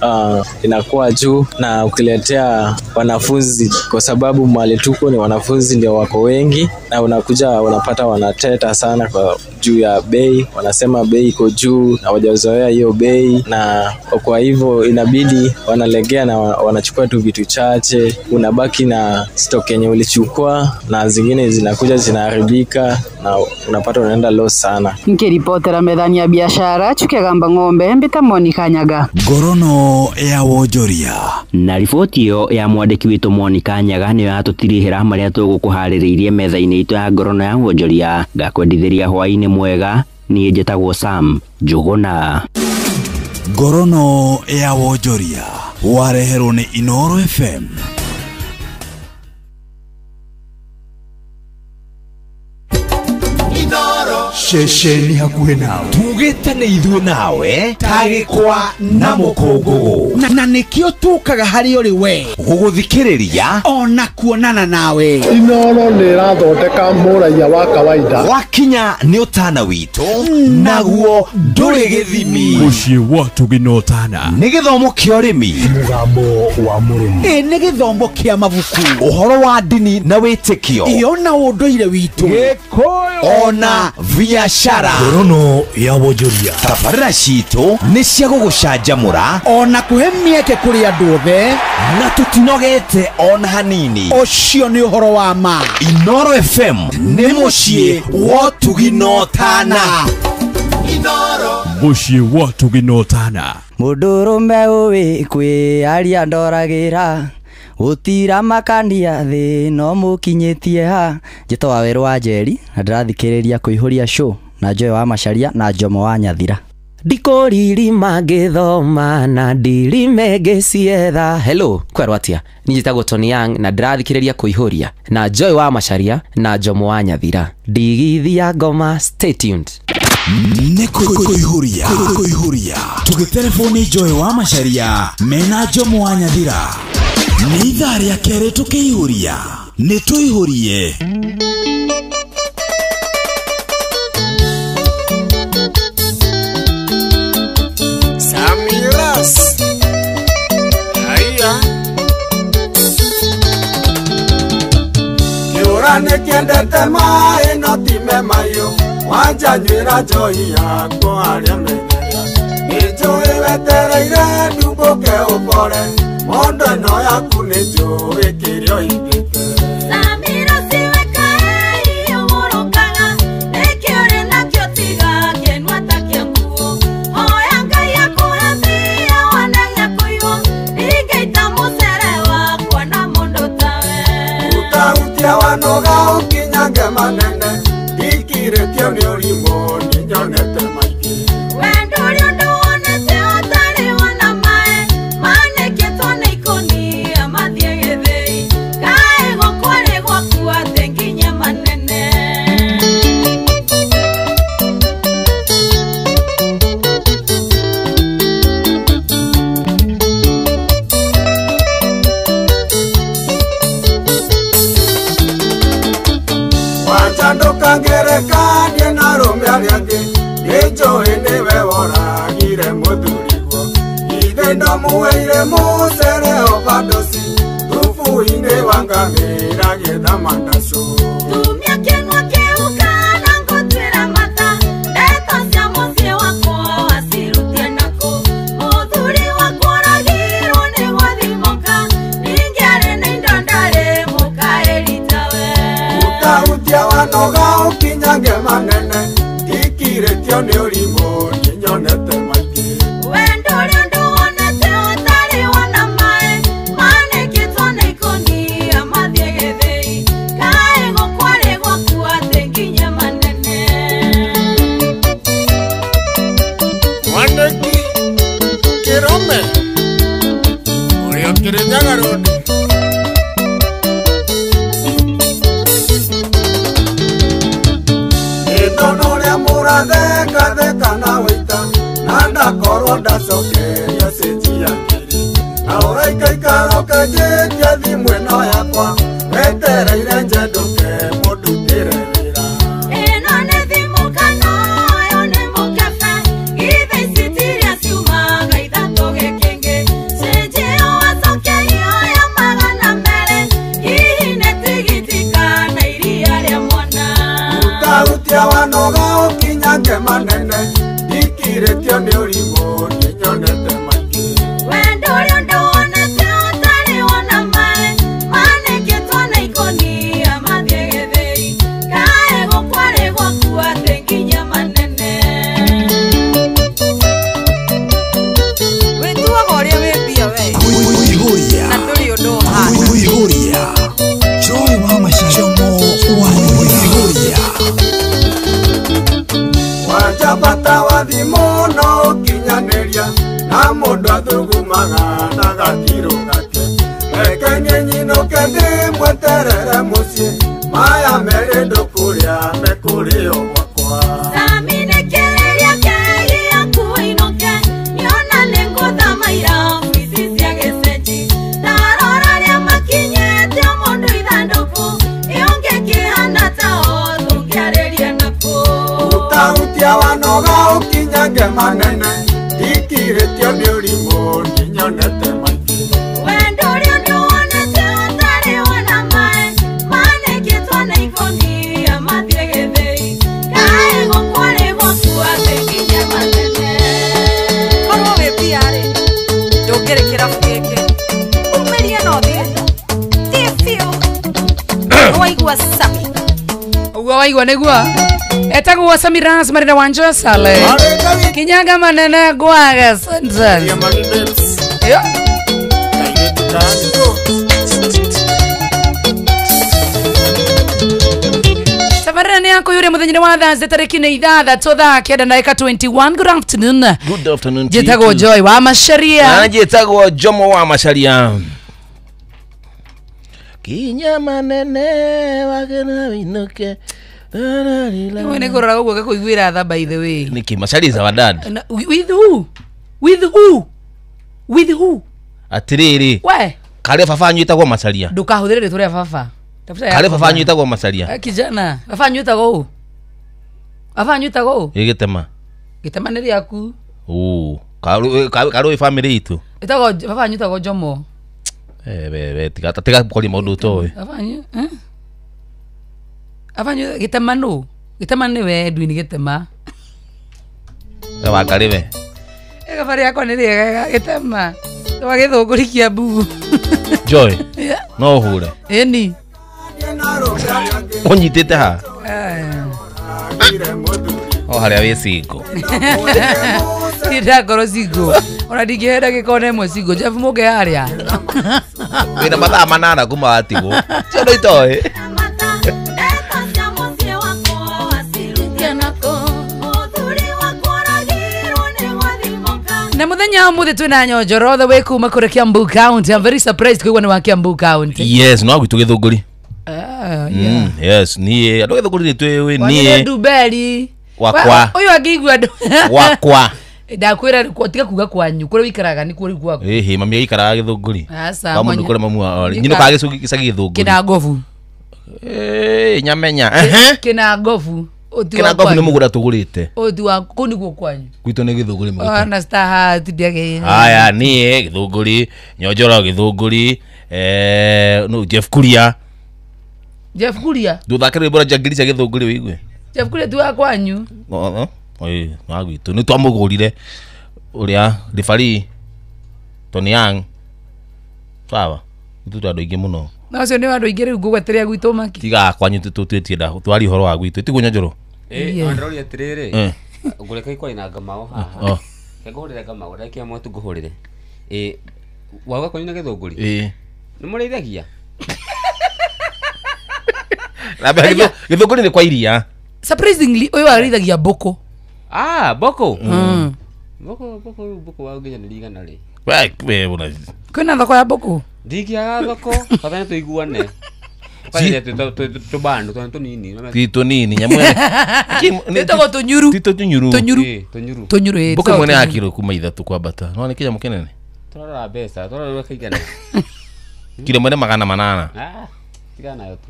inakuwa juu, na ukiletea wanafunzi, kwa sababu mali tuko ni wanafunzi ndio wako wengi, na unakuja unapata wanateta sana kwa juu ya bei, wanasema bei iko juu na hawajazoea hiyo bei, na kwa hivyo inabidi wanalegea na wanachukua tu vitu chache, unabaki na stock yenye ulichukua na zingine zinakuja zinaharibika na unapata unaenda loss sana. Nkiripotera methani ya biashara Chukegamba Ng'ombe mbita Monica Nyaga. Ngorono ya wonjoria. Na riboti ĩyo ya mwandĩki witũ Monica Nyaga nĩyo yatũtirihĩra marĩa tũgũkũharĩrĩirie metha-inĩ itũ ya ngorono ya wonjoria. Ngakwendithĩria hwaĩ-inĩ mwega, niĩ njĩtagwo Sam Njũgũna. Ngorono ya wonjoria wareherwo nĩ Inoro FM. Ceceni hakuhĩ nawe tugĩte nĩ ithuĩ nawe tagĩkwa na mũkũngũgũ na nĩkĩo tũkaga harĩ ũrĩ we gũgũthikĩrĩria ona kuonana nawe. Inoro nĩ ĩrathondeka mũraiya wa kawaida. Wakinya nĩ ũtana witũ naguo ndũrĩ gĩthimi. Mũciĩ wa ũtugi na ũtana nĩ gĩthomo kĩa ũrĩmi, mũgambo wa mũrĩmi, nĩ gĩthomo kĩa mabuku, ũhoro wa ndini na wĩtĩkio, ĩyo na ũndũire witũ, Gĩkũyũ ona biashara. Ngorono ya wonjoria. Tabarĩra citũ nĩ cia gũgũcanjamũra ona kũhe mĩeke kũrĩ andũ othe, na tũtinogete ona hanini. Ũcio nĩ ũhoro wa ma. Inoro FM nĩ mũciĩ wa ũtugi na ũtana. Mũciĩ wa ũtugi na ũtana. Mũndũrũme ũĩ kwĩyaria ndoragĩra Gũtiramakania thĩ no mũkinyĩtie ha. Njĩtagwo Wawerũ wa Njeri na ndĩrathikĩrĩria Kũihũria Show na Joy wa Macharia na Jomo wa Nyathira. Ndikũririma ngĩthoma na ndirime ngĩcietha. Hello, kwerwo atĩa? Niĩ njĩtagwo Tony Young na ndĩrathikĩrĩria Kũihũria na Joy wa Macharia na Jomo wa Nyathira. Ndigithia ngoma, stay tuned. Nĩ Kũihũria Kũihũria tũgĩtelefoni Joy wa Macharia mena Jomo wa Nyathira. Nĩ ithaa rĩa kerĩ tũkĩihũria, nĩ tũihũrie. Samiras. Aya. Kĩũra nĩkĩendete maĩ no ti memayũ, wanja nywĩra njohi yakwa arĩa menyera. Nĩ njũĩ wetereire ndumbũke ũbore, mondo ĩno yaku nĩ njũĩ kĩrĩa ũigĩte. Samira siwekae ũmũrũkaga, nĩkĩ ũrĩ nakĩo tiga kĩnua ta kĩa nguo. Hoya Ngai akũhe mbia wone gĩa kũiywo, ndingĩita mũcere wakwa na mũndũ tawe. Utahutia wanoga ũkinyange manene, ndikirĩtio nĩ ũrimũ nĩnyonete maingĩ. Wendo ũrĩa ũndũ wonete ũtarĩ wona maĩ, manĩkĩtwo nĩ ikũnia mathiĩ gĩthĩi. Kaĩ gũkwarĩ gwaku atĩ nginya manene. Wanja ndũkangerekanie na arũme arĩa angĩ, nĩnjũĩ nĩwe woragire mũthuriguo. Ithe ndomuheire mũcere overdose, thubu-inĩ wa ngamĩra gĩetha mandacũ. Tumia kĩnua kĩu kana ngũtuĩra mata, ndeto cia mũciĩ wakwa wacirutie nakũ. Mũthuri wakwa oragirwo nĩ gwathimũka, ningĩ arĩ na indo ndarĩ mũkaĩri tawe. Utahutia wanoga ũkinyange manene, ndikirĩtio nĩ ũrimũ nĩnyonete maingĩ. Wendo ũrĩa ũndũ wonete ũtarĩ wona maĩ, manĩkĩtwo nĩ ikũnia mathiĩ gĩthĩi. Kaĩ gũkwarĩ gwaku atĩ nginya manene. Mwaniki Kĩrũme ũrĩa Kĩrĩnyaga Road. Nĩndona ũrĩa mũrathekatheka na wĩita, na ndakorwo ndacokeria cĩnji ya ngiri. Na ũraikaikara ũkanjĩtia thimũ ĩno yakwa, wetereire njenduke mũndutĩre wĩra. Ĩno nĩ thimũ kana ũyũ nĩ mũkebe, githĩ ici tiria ciumaga ithatũ gĩkĩngĩ. Cĩnji ĩyo wacokerio ya 200, hihi nĩ tigiti kana iria rĩa mwana. Utahutia wanoga ũkinyange manene, ndikirĩtio nĩ ũrimũ nĩnyonete maingĩ. Wendo ũrĩa ũndũ wonete ũtarĩ wona maĩ, manĩkĩtwo nĩ ikũnia mathiĩ gĩthĩi. Kaĩ gũkwarĩ gwaku atĩ nginya manene. Wĩtuaga ũrĩa wĩ mbia we. Kũihũria Na ndũrĩ ũndũ ũhana. Kũihũria Joy wa Macharia Jomo wa Kũihũria. Wanja bata wa thimũ no ũkinyanĩria, na mũndũ athugumaga na gatirũ gake. Reke niĩ nyinũke ndĩmweterere mũciĩ, maya merĩ ndũkũrĩa mekũrĩo gwakwa. Sami nĩkĩrĩria kĩgiĩ kuinũke, nĩona nĩngũthama irabu ici cia gĩcenji. Ta rora rĩa makinyĩte mũndũ ithandũkũ, ĩũngĩkĩhana ta o tũngĩarĩria nakũ. Utahutia wanoga ũkinyange manene, ndikirĩtio nĩ ũrimũ nĩnyonete maingĩ. Wendo ũrĩa ũndũ wonete ũtarĩ wona maĩ, manĩkĩtwo nĩ ikũnia mathiĩ gĩthĩi. Kaĩ gũkwarĩ gwaku atĩ nginya manene. Korwo wĩ mbia rĩ, ndũngĩrĩ kĩrabu gĩkĩ. Umĩrie na ũthiĩ. Thiĩ biũ. Nĩwaigua Sami. Ũguo waigua nĩguo etagwo Samiras Marina Wanjo Sale Kinyaga manene gwage sentence. Yo. Tabarĩra nĩ yakũiyũria mũthenya wa Thursday tarĩki nĩ 6 thaa 9:21. Good afternoon. Good afternoon to you Njĩtagwo too. Joy wa Macharia. Na njĩtagwo Jomo wa Macharia. Kinya manene wagena winuke. Wewe nĩ kũrora ũguo gakũiguĩra tha by the way. Niki Macharia is our dad. With who? With who? With who? Atiriri. We. Kare baba anyu ĩtagwo Macharia. Ndũkahũthĩre rĩtwa rĩa baba. Tafuta Kare baba anyu ĩtagwo Macharia. Kijana, baba anyu ĩtagwo ũ? Baba anyu ĩtagwo ũ? Ĩ gĩtema. Gĩtema nĩ rĩaku. Oh, karo family itu. Ĩtagwo baba anyu ĩtagwo Jomo. We tiga tiga kwaria maũndũ ũtoĩ. Baba anyu, eh? Baba anyu gĩtema nũ? Gĩtema nĩwe Edwin gĩtema. Wa we. Ĩgaba rĩakwa nĩ rĩega gĩtema. Wa gĩthũngũri Kiambu. Joy. No ũhũre. Ĩni. Ũnyitĩte ha? O harĩa wĩ single. Ndirakorwo single. Ona ndingĩhenda gĩkona ĩmwe single. Jeff mũke harĩa. Wĩna mathaa 8 kuma watigwo. Ciondo itoĩ. Na muthenya umuthi twina Nyonjoro the way kuma kuri Kiambu County. I'm very surprised kuigua ni wa Kiambu County. Yes, no gwitũ Gĩthũngũri. Yeah. Yes, niĩ andũ Gĩthũngũri nĩ twĩ niĩ. Nduberi. Wakwa. Ũyũ angĩigua andũ. Wakwa. Ndakwĩra tiga kuga kwanyu kũrĩa wĩikaraga nĩ kuo gwaku. Ĩhĩ, mami aikaraga Gĩthũngũri. Aca. Kwa mũndũ kũrĩa mamu wao. Nyinũkaga gĩcagi Gĩthũngũri. Kĩna ngobu. Nyamenya. Kĩna ngobu. Kĩna ngobu nĩ mũgũnda tũgũrĩte. Ũti wa kũu nĩguo kwanyu. Gwitũ nĩ Gĩthũngũri mũgũnda. Ona star hat ndiagĩ. Aya niĩ Gĩthũngũri, Nyonjoro Gĩthũngũri, no Jeff Kuria. Jeff Kuria. Nduthake rwĩmbo rwa Njangiri cia Gĩthũngũri wĩigue. Jeff Kuria ti wa kwanyu. Ĩĩ, wa gwitũ. Nĩ twamũgũrire ũrĩa referee Tony Young. Sawa. Ithuĩ twĩ andũ aingĩ mũno. Na ũcio nĩ wa andũ aingĩ rĩu ngũgweterea gwitũ maki. Tiga kwanyu tũtwĩtie twari ũhoro wa gwitũ. Tiguo Nyonjoro? Ndĩroria atĩrĩrĩ, ngũreka ikwaria na Ngamau haha. Ngũhũrĩre Ngamau, ndagĩka ĩmwe tu ngũhũrĩre. Wauga kwanyu na Gĩthũngũri? Ĩĩ. Nĩ mũrĩithagia? Gĩthũngũri nĩ kwa iria. Surprisingly, ũyũ arĩithagia mbũkũ. Ah, mbũkũ? Mbũkũ mbũkũ wa nginya nĩ igana rĩ. We bwana. Kwĩna thoko ya mbũkũ? Ndingĩaga thoko, bata nĩ tũiguane. Ũkarĩria tũbandũ tũrĩa tũnini. Ti tũnini nyamũ. Twĩtagwo tũnyuru. Ti tũnyuru. Tũnyuru. Tũnyuru. Tũnyuru ĩ. Mbũkũ ĩmwe nĩ ya kiro kuma 3 kwambata. No nĩ kĩnyamũ kĩnene. Tũrarora mbeca, tũrarora kaigana. Kiro ĩmwe nĩ 800. Ah, tigana nayo tu.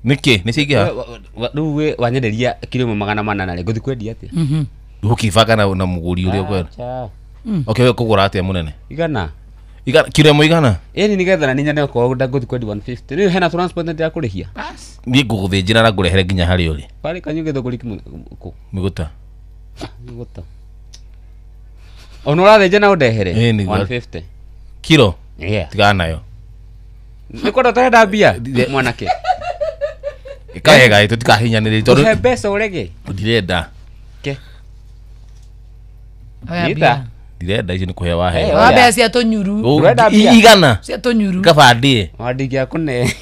Nĩkĩ? Nĩ ciaingĩha? Rĩu we wanyenderia kiro ĩmwe 800 rĩ, ngũthiĩ kwendia atĩa? Ũkĩbanga na mũgũri ũrĩa ũkwenda. Okay, we kũgũra atĩa mũnene? Igana. Igana kiro ĩmwe igana? Ĩni nĩgetha na ninyone okorwo ndangũthiĩ kwendia 150. Rĩu hena transport ndĩrakũrĩhia. Niĩ ngũgũthĩnjĩra na ngũrehere nginya harĩa ũrĩ. Parĩ kanyu Gĩthũngũri kũ? Mĩgũta. Mĩgũta. Ona ũrathĩnja na ũndehere? 150. Kiro? Yeah. Tigana nayo. Nĩ kwenda ũtarenda mbia mwanake. Ĩka wega tũtikahinyanĩrĩrie tondũ Ũhe mbeca ũrege. Ndirenda. Ke. Oya Ndirenda icio nĩ kũhe wahe. Wa mbeca cia tũnyuru. Igana. Cia tũnyuru. Kaba ndĩe. Wa ndingĩakũne.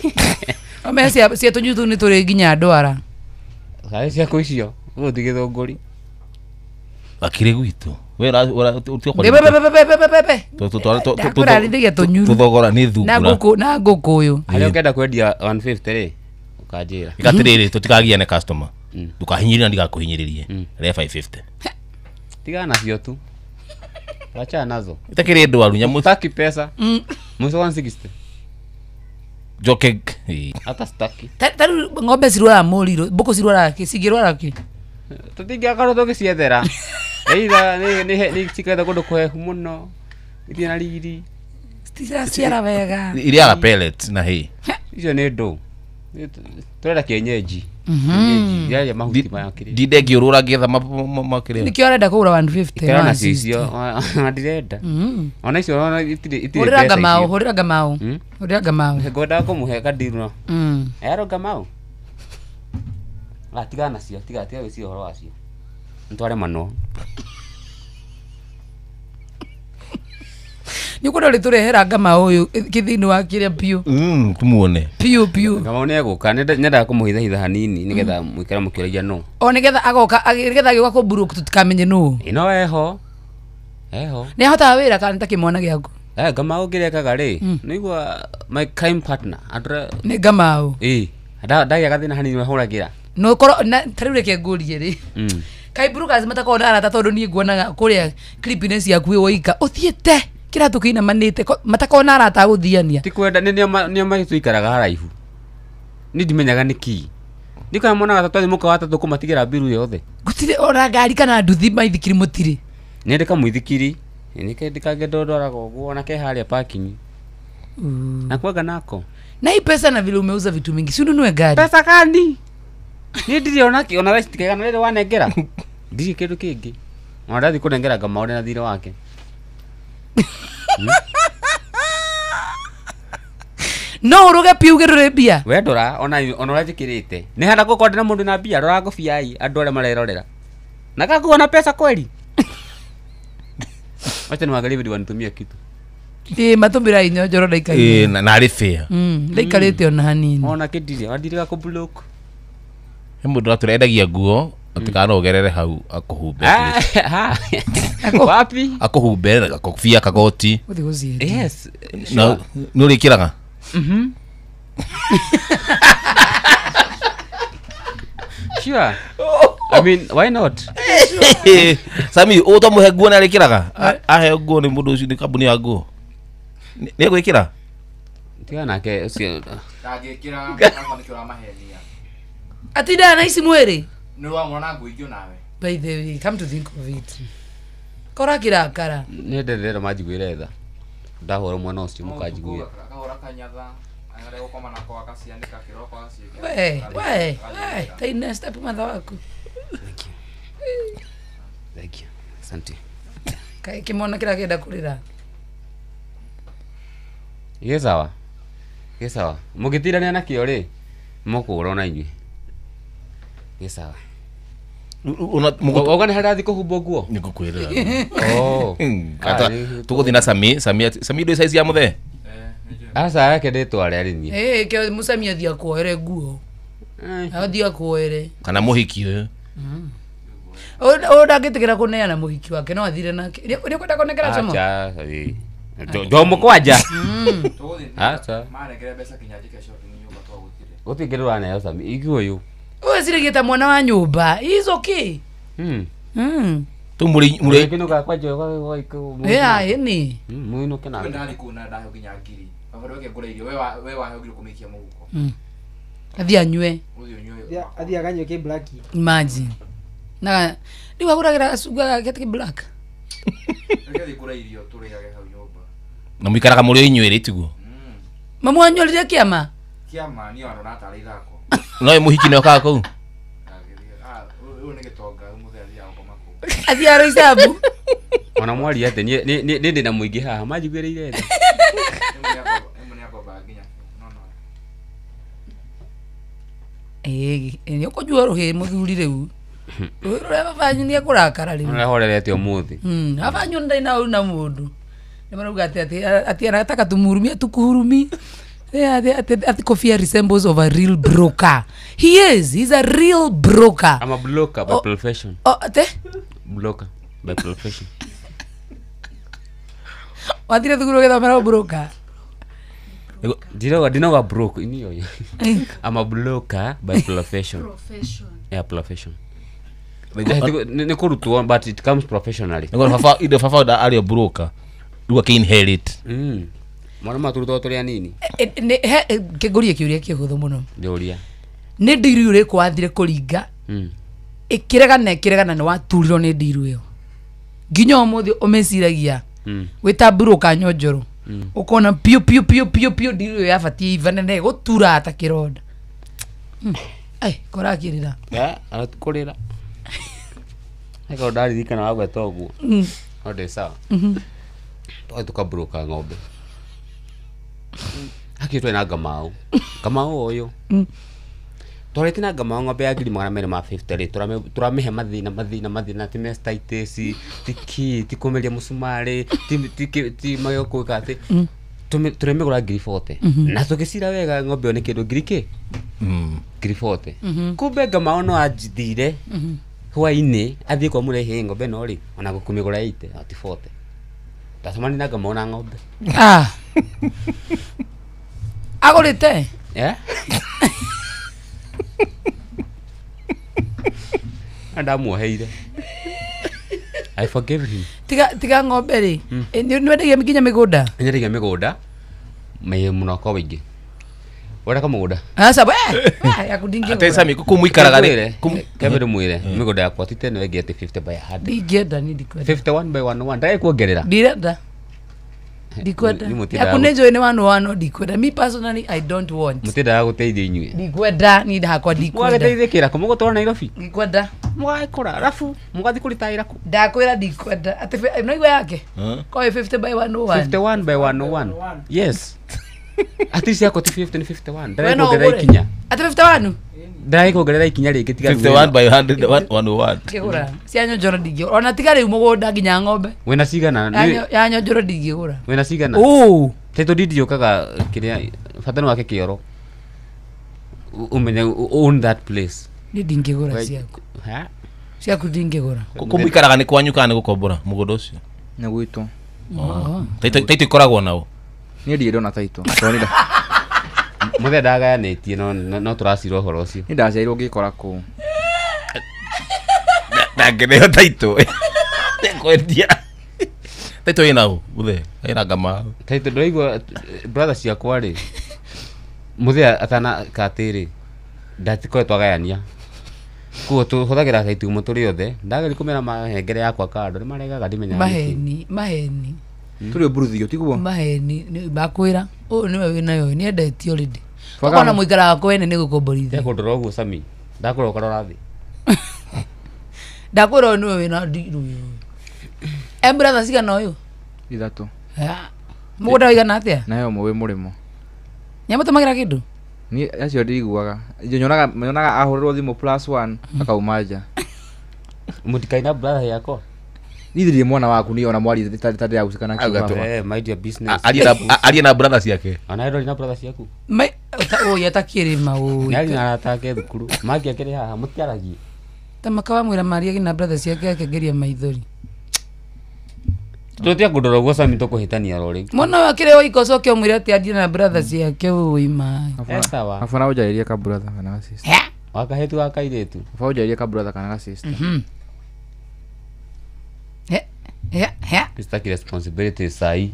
Wa mbeca cia tũnyuru tũu nĩ tũrĩ nginya ndwara. Kaĩ ciaku icio ũgũthiĩ Gĩthũngũri. Akĩrĩ gwitũ. We Be. Ndakũrarĩithagia tũnyuru. Tũthogora nĩ thungura. Na ngũkũ na ngũkũ ũyũ. Harĩa ũngĩenda kwendia 150 rĩ, ũkanjĩra. Ĩka atĩrĩrĩ, tũtikagiane customer. Ndũkahinyĩrĩrie na ndigakũhinyĩrĩrie. Rehe 550. Tigana nacio tu. Wachana nazo. Itakĩrĩ ndwaru nyamũ. Sitaki pesa. Mwisho 160. Njoke. Hata sitaki. Ta rĩu ng'ombe cirwaraga mũrirũ, mbũkũ cirwaraga kĩ? Cingĩrwara kĩ? Tũtingĩakorwo tũgĩciethera. Either nĩ ciketha kũndũ kũhehu mũno. Itirĩ na riri. Citiraciara wega. Irĩaga pellets na hay. Icio nĩ ndũ. Tũrenda kienyeji. Iraria mahuti maya kĩrĩa. Ndinde ngĩũrũra ngĩetha makĩrĩa. Nĩkĩo arenda kũgũra 150. Ikara na cicio ona ndirenda. Ona icio ona itirĩ Hũrĩra Ngamau, hũrĩra Ngamau. Hũrĩra Ngamau. Ngwendaga kũmũhe kandiru. Ero Ngamau. Tigana nacio, tiga gwĩciria ũhoro wacio. Ntware manwo. Nĩ ũkwenda ũrĩtũrehera ngama ũyũ kĩthĩinĩ wa kĩrĩa biũ. Tumuone. Biũ biũ. Kamau nĩ egũka nyendaga kũmũhithahitha hanini nĩgetha mũikare mũkĩũragia no. O nĩgetha agoka nĩgetha agĩũka kũmburũku tũtikamenye nũ. Ĩ no eho. Eho. Nĩ ahotaga wĩra kana nĩ ta kĩmwana gĩaku? Ngamau kĩrĩa ekaga rĩ, nĩigua my crime partner andũra Nĩ Ngamau. Ĩ ndagĩa gathĩna hanini ahũragĩra. No korwo na ta rĩu reke ngũrie rĩ. Kaĩ brokers matakoragwo na arata tondũ niĩ nguonaga kũrĩa clip-inĩ ciaku wĩ woika ũthiĩte kĩratũ kĩinamanĩte matakoragwo na arata a gũthiania. Ti kwenda nĩo magĩtũikaraga haraihu. Niĩ ndimenyaga nĩkĩ. Ndikana monaga ta twathiĩ mũkawa atatũ kũmatigĩra mbiru yothe. Gũtirĩ ona ngari kana nduthi maithikiri mũtirĩ. Nĩ ndĩ kamũithikiri. Nĩ ndikangĩndondwaraga ũguo ona ke harĩa parking. Na kwaga nako. Na hii pesa na vile umeuza vitu mingi, si ununue gari. Pesa gani? Niĩ ndirĩ ona kĩ ona thaa ici tikaigana rĩrĩ wanengera. Ndirĩ kĩndũ kĩngĩ. Ona ndathiĩ kũnengera Ngamau na thirĩ wake. No ũrũge piũ uge ndũrĩ mbia. We ndora ona ũrĩa njĩkĩrĩte. Nĩ hana gũkorwo ndĩna mũndũ na mbia rora ngobia ĩ andũ arĩa marerorera. Na kakuona na pesa kweli? Wacha niwaangalie video wanitumia kitu. Ĩ matũmĩra inyonjoro ndaikaire. Ĩ na arĩ fair. Ndaikarĩte ona hanini. Ona kĩndirĩ wandirĩga kũ block. He mũndũ atũrendagia nguo atĩ kana no ũgerere hau akũhumbe. Wapi? Akũhumbe gakobia kagoti. Ũthiĩ gũciendia. Yes. Na nĩ ũrĩkĩraga? Sure. I mean, why not? Sami, ũtamũhe nguo nĩ arĩkĩraga? Aheo nguo nĩ mũndũ ũcio nĩ kambuni ya nguo. Nĩ egwĩkĩra? Tiga nake ũcio. Ndangĩkĩra akorwo nĩkĩo ũramahenia. Atindaga na ici mwĩrĩ? Nĩ ũramwona nguo ingĩ onawe. By the way, come to think of it. Kora kĩrakara. Nĩ ndĩrera manjiguĩre tha. Ndahũra mwana ũcio mũkanjiguĩra. Akahũra kanyatha, arĩa gũkoma nako akacianĩka kĩroko agaciĩkĩra. We, taina step matha waku. Thank you. Thank you. Asante. Kaĩ kĩmwana kĩrakĩenda kũrĩra. Gĩ sawa. Gĩ sawa. Mũngĩtirania nakĩo rĩ, mũkũgũra ona inyuĩ. Gĩ sawa. Wauga nĩ harĩa athiĩ kũhumbwo nguo? Nĩ ngũkwĩrĩra. Tũgũthiĩ na Sami, Sami ndũĩ size ya mũthee? Aca reke ndĩtware arĩ niĩ. Ĩ kĩo Mũsami athiĩ akuoere nguo. Athiĩ akuoere. Kana mũhiki ũyũ. Ũyũ ndangĩtĩkĩra kũneana mũhiki wake no athire nake. Nĩ ũkwenda kũnengera Jomo? Aca, Jomo kwanja. Aca. Manengere mbeca nginya njĩke shopping nyũmba twagũtirĩ. Gũtirĩ kĩndũ ũraneo Sami, igua ũyũ. Ũyũ eciragia ta mwana wa nyũmba. He's okay. Tu mũrĩ Kĩndũ gakwa njoe Yeah, ĩni. Mũinũke nake. Ndarĩ kũu na ndaheo nginya ngiri. Baba ndweke ngũre irio we waheo ngiri kũmĩikia mũhuko. Athiĩ anyue. Ũthiĩ ũnyue. Athiĩ akanyue kĩ black. Imagine. Na rĩu agũragĩra gacunga gake kĩ black. Reke thiĩ ngũre irio tũrĩage hau nyũmba. Na mũikaraga mũrĩ o inyuĩ rĩ tiguo? Mamu wanyu orire kĩama? Kĩama niĩ ona ndatarĩ ithako. No ĩ mũhiki nĩ okaga kũu? Ũyũ nĩ gĩtonga rĩu mũthee athiaga gũkoma kũu. Athiĩ aro icabu. Ona mwari atĩ niĩ ndĩna mũingĩ haha manjiguĩrĩire tha. Ĩmwe nĩ akombaga nginya no. Ĩ nĩ ũkũnyua rũhĩ mũthuri rĩu. Rũhĩ rũrĩa baba wanyu nĩ ekũrakara rĩu. Ũrahorerete ũmũthĩ. Baba wanyu ndarĩ na ũru na mũndũ. Nĩ marauga atĩ anataka tumhurumie tukuhurumi. Ati Kofia resembles of a real broker. He is. He's a real broker. I'm a broker by profession. Oh, ate? Broker by profession. Wathire thukuru ũgĩthomera broker? Ndinauga broke ini oyo. I'm a broker by profession. Yeah, profession. Nĩ kũrutwo but it comes professionally. Nĩguo baba indo baba nda arĩ broker. Rĩu akĩ-inherit. Mwana maturutwo tũrĩ anini. Kĩngũrie kĩũria kĩhũthũ mũno. Ndũria. Nĩ ndiru ĩrĩkũ wathire kũringa? Ĩkĩregana nĩ waturirwo nĩ ndiru ĩyo. Nginya ũmũthĩ ũmĩciragia. Wĩ broker nyonjoro. Ũkona piũ piũ piũ piũ piũ ndiru ĩyo yabatiĩ ivane na ĩgũtura ta kĩronda. Ai, korakĩrĩra. Arakũrĩra. Eko ndaririkana wagweta ũguo. No ndĩ sawa. Twathiĩ tũkaburuka ng'ombe. Hakiri twĩ na Ngamau. Ngamau ũyũ. Twarĩte na ngama ng'ombe ya 250,000 rĩ, tũramĩhe mathĩna mathĩna mathĩna, ti mastitis, ti kĩ, ti kũmeria mũcumarĩ, ti magego gwĩka atĩ. Tũremĩgũra 40,000. Na tũgĩcira wega ng'ombe ĩyo nĩ kĩndũ ngiri kĩ? 40,000. Kumbe ngamao no anjithire hwainĩ athiĩ kwa mũrehe ng'ombe no rĩ, ona gũkũmĩgũra 80, ti 40. Ndacemania na ngamao na ng'ombe. Ah. Agũrĩte? Eh? Ndamuoheire. I forgive him. Tiga ng'ombe rĩ. Nĩ wendagia nginya mĩgũnda? Nyendagia mĩgũnda mũno kwa wĩingĩ. Wenda kamũgũnda? Aca we, yaku ndingĩgũra. Ate Sami kũu mũikaraga rĩ? Kebe ndĩmwĩre mĩgũnda yakwa ti teno ĩngĩ atĩ 50 by 100. Ndingĩenda niĩ ndikwenda. 51 by 101 ndagĩ kuongerera. Ndirenda. Ndikwenda. Yaku nĩ njũĩ nĩ 101 ndikwenda. Me personally I don't want. Mũtindaga gũteithia inyuĩ. Ndikwenda niĩ hakwa ndikwenda. Mũgagĩteithĩkĩra kũ mũgũtwara Nairobi? Ndikwenda. Mũgagĩkũra arabu mũgathiĩ kũritaĩra kũ? Ndakwĩra ndikwenda. Atĩ no igua yake? Kwa 50 by 101. 51 by 101. Yes. Ati ciakwa ti 50 ni 51. Ndĩrakuongerera ikinya. Ati 51? Ndĩrakuongerera ikinya rĩngĩ tiga 51 by 100 101. Ngĩgũra. Cia Nyanjoro ndingĩgũra. Ona tiga rĩu mũgũnda nginya ng'ombe. Wĩna cigana? Ya Nyanjoro ndingĩgũra. Wĩna cigana? Ũũ. Title deed yũkaga kĩrĩa bata nĩ wake kĩoro. Ũmenye own that place. Niĩ ndingĩgũra ciaku. Ha? Ciaku ndingĩgũra. Kũu mũikaraga nĩ kwanyu kana nĩ gũkombora mũgũnda ũcio? Nĩ gwitũ. Taitũ ikoragwo nao? Niĩ ndirĩ ndona taitũ. Tondũ Mũthee ndagayanĩtie no tũracira ũhoro ũcio. Niĩ ndaciarirwo ngĩkora kũu. Ndangĩneo taitũ. Kwendia. Taitũ ĩna ũ mũthee? Ĩna ngama. Taitũ ndĩraigua brother ciakwa rĩ. Mũthee atanaka atĩrĩ ndatikoretwo agayania. Koguo tũhũthagĩra taitũ ĩmwe tũrĩ othe. Ndageria kũmera mahengere yakwa kando nĩmaregaga ndimenyaga nĩkĩ. Maheni. Tũrĩ ũmburuthio tiguo? Maheni bakwĩra ũyũ nĩwe wĩnayo nĩendetio already. Ũkona mũikaraga kwene nĩ gũkomborithia. Ndekũndora ũguo Sami. Ndakũrora ũkarora thĩ. Ndakwĩra ũyũ nĩwe wĩna ndiru ũyũ. E brother cigana ũyũ? 3. Mũgũnda ũigana atĩa? Nayo ũmwe wĩ mũrĩmo. Nĩamũtũmagĩra kĩndũ? Niĩ acio ndiguaga. Nyonaga ahũrĩrwo thimũ +1 akauma nja. Mũtikaina brother yakwa. Niĩ ndirĩ mwana waku niĩ ona mwaria ndĩragucĩka na mind your business. Arie na brother ciake. Ona ndũrĩ na brother ciaku. Ũyũ atakĩrĩ maũĩ. Nĩarĩ na arata ake thukuru. Mangĩ akĩrĩ haha mũtiaragie. Ta makawamwĩra maria na brother ciake akegeria maithori. Tũtia kũndora ũguo Sami tũkũhĩtania ro rĩngĩ. Mwana ũyũ akĩrĩ oika ũcoke ũmwĩre atĩ arie na brother ciake ũĩ maĩ. Sawa. Abana ũnjarĩrie ka brother kana ga sister. Wakahĩtu wa kairĩtu. Baba ũnjarĩrie ka brother kana ga sister. Sitaki responsibility sahi.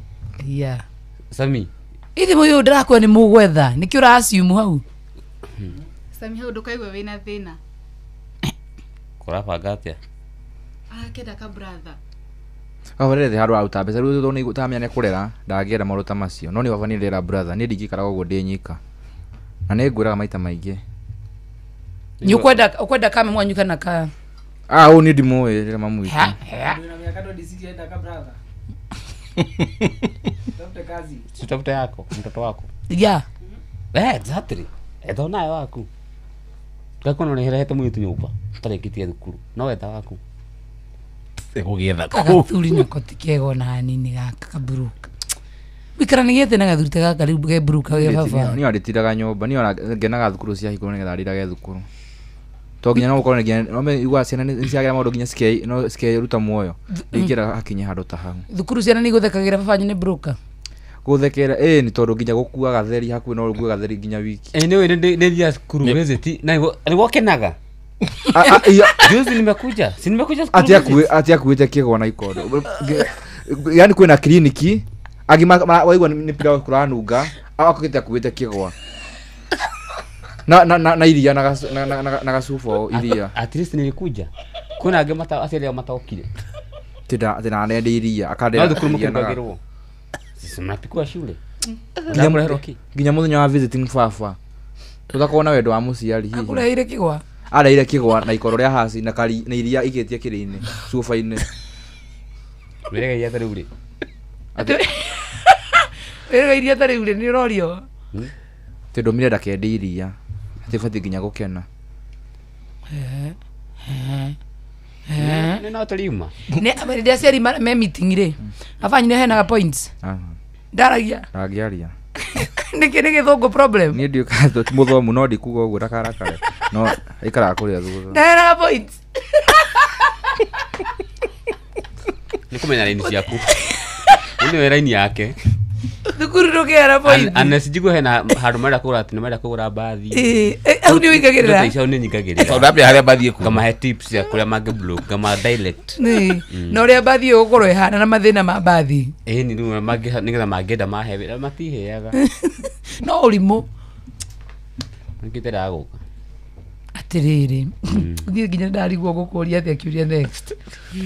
Yeah. Sami. Ithi mũyũ ndĩrakua nĩ mũgwetha. Nĩkĩo ũra assume hau? Sami hau ndũkaigua wĩna thĩna. Kũrabanga atĩa? Arakenda ka brother. Baba rĩrĩ handũ aruta mbeca rĩu tondũ nĩ tamenya nĩ kũrera ndangĩenda maũndũ ta macio no nĩ baba nĩ ndĩrera brother niĩ ndingĩikaraga ũguo ndĩ nyika na nĩ ngwĩraga maita maingĩ. Nĩ ũkwenda ka mami wanyu kana ka? Ah, ũyũ niĩ ndimũĩ rĩrĩa mamu witũ. Ndũrĩ na mĩaka 26 enda ka brother. Tafute kazi. Si tafute yako, mtoto wako. Yeah. Exactly. Etha onawe waku. Ngakorwo nĩ hereete mũirĩtu nyũmba ũtarĩkĩtie thukuru no wetha waku. Gũgĩetha kũ? Gathuri nako ti kega ona hanini gaka kaburuka. Wĩikaranĩgĩte na gathuri ta gaka rĩu ge buruka ge baba. Niĩ andĩtiraga nyũmba, niĩ ngenaga thukuru cia hingũrwo nĩgetha ndirage thukuru. To nginya no gũkorwo nginya no iguaga ciana nĩ ciagera maũndũ nginya no cikeruta muoyo. Ndingĩenda hakinye handũ ta hau. Thukuru ciana nĩ igũthekagĩra baba wanyu nĩ broker? Gũthekera ĩĩ nĩ tondũ nginya gũkua gatheri hakuhĩ no ũkue gatheri nginya wiki. Anyway nĩ thiaga cukuru visit na nĩguo kenaga. Juzi nimekuja. Si nimekuja skulu. Ati akuite kigwa na ikondo. Yaani kwina kliniki agi waigua ni pira kuranunga akugite akuite kigwa. Na iria na gacufo iria. At least nilikuja. Kuna angi mata aciari ao mataokire. Tina nende iria akande. No thukuru mukirugagirwo. Sisi mnapikwa shule. Nginya muthenya wa visiting baba. Tutakorwo na wendo wa muciari hihi. Akureheire kigwa. Areire kigwa na ikoro ria haci na kari na iria ikitie kiri-inĩ cuba-inĩ. Wĩrega iria ta rĩu rĩ. Wĩrega iria ta rĩu rĩ nĩ ũrorio. Tondũ ndũmire ndakende iria. Atibatiĩ nginya gũkena. Nĩ no tũriuma. Nĩ rĩrĩa aciari me meeting rĩ, abanyu nĩ heanaga points. Ndaragia. Ndangĩaria. Nĩkĩ nĩ gĩthũngũ problem? Niĩ ndiũĩ ti mũthomu no ndikuga ũguo ndakarakare. No aikaraga kũrĩa thutha. Ndaheanaga points. Nĩ kũmenya raini ciaku. Nĩ raini yake. Thukuru ndũkĩheana points. Unless njigue hena handũ marenda kũgũra atĩ nĩ marenda kũgũra mbathi. Hau nĩ ũingagĩrĩra? Indo ta icio nĩ nyingagĩrĩra. Tondũ ambia harĩa mbathi ĩkuuma. Ngamahe tips ya kũrĩa mangĩ block, ngama direct. Nĩ. Na ũrĩa mbathi ĩyo ĩgũkorwo ĩhana na mathĩna ma mbathi. Ĩĩ nĩ rĩu mangĩ nĩgetha mangĩenda mahe wĩra matiheaga. No ũrimũ. Nĩkĩte gũka. Atĩrĩrĩ. Niĩ nginya ndarigwo gũkũria atĩa kĩũria next.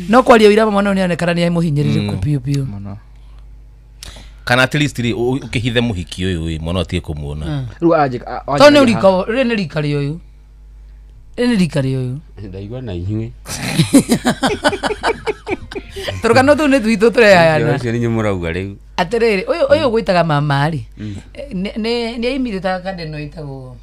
No kwaria ũira mwana ũyũ nĩaronekana nĩ mũhinyĩrĩrĩku biũ biũ. Mũno. Kana at least rĩ ũkĩhithe mũhiki ũyũ ĩ mwana ũtige kũmuona. Rĩu anjĩ Tondũ nĩ rika rĩrĩ nĩ rika rĩa ũyũ. Rĩrĩ nĩ rika rĩa ũyũ. Ndaigua na inyuĩ. Tũrũgano tũu nĩ twitũ tũreyayana. Ũcio nĩ inyuĩ mũrauga rĩu. Atĩrĩrĩ ũyũ ũgwĩtaga mama rĩ. Nĩ aimire ta kandeno ĩtagwo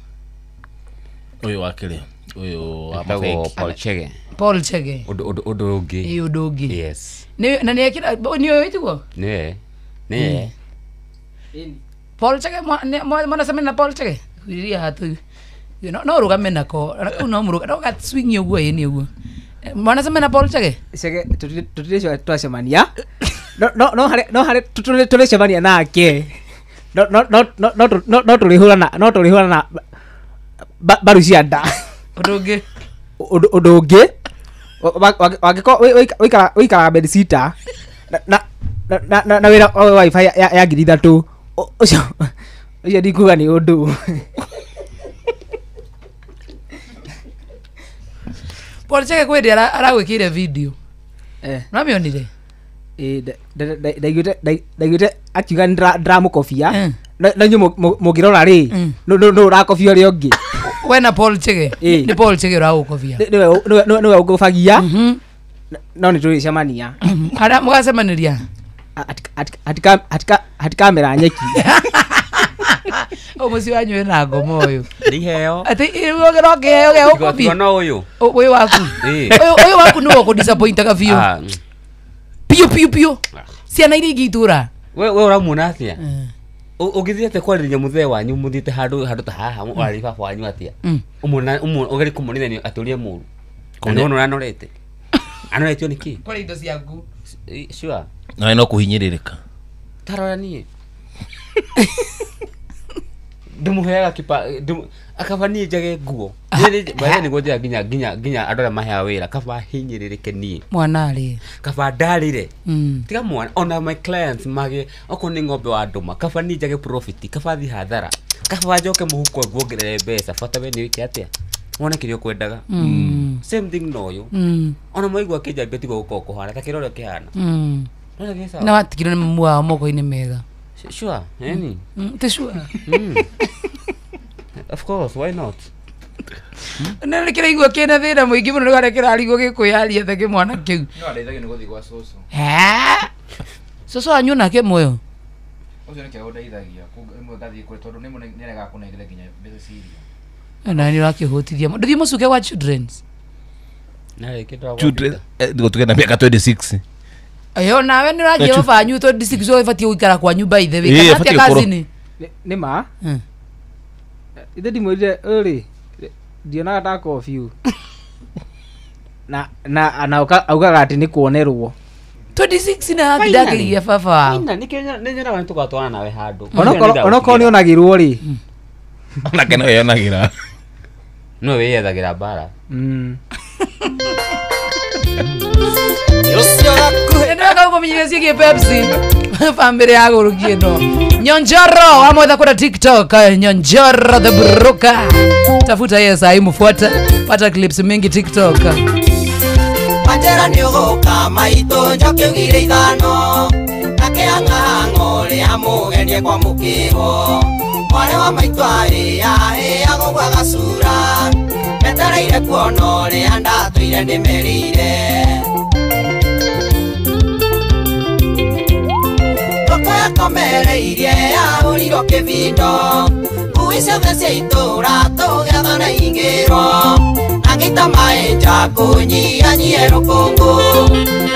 Ũyũ wa kĩrĩa? Ũyũ wa Ĩtagwo mabeki. Paul Chege. Paul Chege. Ũndũ ũngĩ. Ĩĩ ũndũ ũngĩ. Yes. Nĩ na nĩ ekĩra nĩ ũyũ tiguo? Nĩwe. Nĩwe. Paul Chege mwanacemania na Paul Chege? Huiria hatu. No rũgame nako. Kau no mũrũgame. No gatwingi ũguo ĩĩ nĩ ũguo. Mwanacemania na Paul Chege? Chege tũtirĩ twacemania. No harĩ tũrĩcemania nake. No tũrĩhũrana no tũrĩhũrana mbaru cia nda. Ũndũ ũngĩ. Ũndũ ũngĩ wangĩkorwo ũikaraga bedsitter na wĩra wifi ya 3,000 ũcio ndikuga nĩ ũndũ. Paul Chege kwĩ hĩndĩ aragwĩkĩire video. Nĩwamĩonire? Ndaiguĩte akiuga nĩndĩramũkobia. Na inyuĩ mũngĩrora rĩ nũ ũrakobia ũrĩa ũngĩ. We na Paul Chege. Nĩ Paul Chege ũragũkobia. Nĩwe ũngũbagia. No nĩ tũrĩcemania. Harĩa mũgacemanĩria? Hatikamera nyeki. Ũyũ mũciĩ wanyu wĩna ngoma ũyũ. Nĩ iheo. Atĩ no kĩheo gĩa gũkobia. Tiga no ũyũ. Ũyũ waku. Ũyũ waku nĩwe ũkũdisappointaga biũ. Biũ biũ biũ. Ciana iria ingĩ itũra. We ũramuona atĩa? Ũngĩthiĩte kwarĩria mũthee wanyu mũthiĩte handũ ta haha warĩria baba wanyu atĩa? Ũmuona ũgerie kũmuonithania atĩ ũrĩa mũru. Na nĩwona ũranorete. Anoretio nĩ kĩ? Kũrĩa indo ciaku. Sure. Nawe no kũhinyĩrĩrĩka. Tarora niĩ. Ndĩmũheaga kĩpa akaba niĩ njage nguo. Niĩ nĩguo njĩraga nginya andũ arĩa maheaga wĩra kaba hinyĩrĩrĩke niĩ. Mwana rĩ. Kaba ndarĩre. Tiga mwana ona my clients mage okorwo nĩ ng'ombe wa ndũma kaba niĩ njage profit kaba thiĩ hathara kaba njoke mũhuko nguongerere mbeca bata we nĩ wĩke atĩa wone kĩrĩa ũkwendaga. Same thing na ũyũ. Ona mwaigua akĩnjambia tiguo gũkorwo kũhana ta kĩrĩa ũrĩa kĩhana. Na watigirwo nĩ mamu wao moko-inĩ mega. Sure, yani. Ti sure. Of course, why not? Na nĩ kĩraigua kĩna thĩna mũingĩ mũno nĩ harĩa kĩrarigwo gĩkwĩyaria ta kĩmwana kĩu. No andeithagia nĩ gũthiĩ gwa cũcũ. Cũcũ wanyu nake muoyo? Ũcio nĩkĩo ũndeithagia rĩmwe ngathiĩ kũrĩ tondũ rĩmwe nĩaregaga kũnengera nginya mbeca cia irio. Na nĩ ũrakĩhũtithia. Ndũthiĩ mũcuke gwa children's? Children gũtuge na mĩaka 26. Ayo nawe nĩ ũranjia baba wanyu 26 ũbatiĩ gũikara kwanyu by the way. Kana atĩa kazini? Nĩ ma. Ithe ndimwĩrire ũyũ rĩ ndionaga ta kobiu. Na augaga atĩ nĩ kuonerwo. 26 na ndakĩgia baba wao. Nĩ nyonaga nĩ tũgatwarana nawe handũ. Onokorwo nĩ onagĩrwo rĩ. Onake no wĩyonagĩra. No wĩyethagĩra mbara. Nĩwega kũmenyithia ciĩgiĩ Pepsi. Bamĩrĩ ya gũrũki ĩno. Nyonjoro amwetha kũrĩa TikTok, Nyonjoro the broker. Tafuta yeye saa hii mfuata, pata clips mingi TikTok. Manjera nĩ ũgũka maitũ njoki ugire ithano akĩang'ang'o rĩa mũgeni kwamũkĩrwo mwarĩ wa maitũ arĩa ĩagũgwa gacura metereire kuona ũrĩa ndatũire ndĩmerĩire ngũkũ yakomereirie yahũrirwo kĩbindo ngui Ngui ciothe cia itũra tũgĩathana ingĩrwo na ngĩita maĩ nja kũnyihanyihie rũkũngũ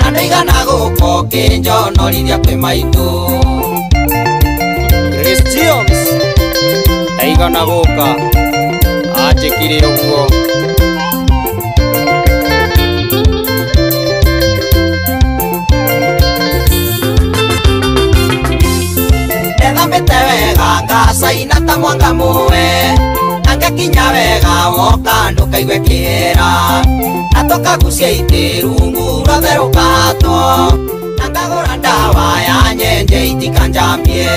na ndũigana gũka ũkĩnjonorithia kwĩ maitũ. Chris Jones ndaigana gũka anjĩkire ũguo. Ndethambĩte wega ngacaina ta mwanga mũwe na ngakinya wega woka ndũkaigue kĩera na tũkagucia itĩ rungu ruothe rũkahatwo na ngagũra ndawa ya nyenje itikanjambie.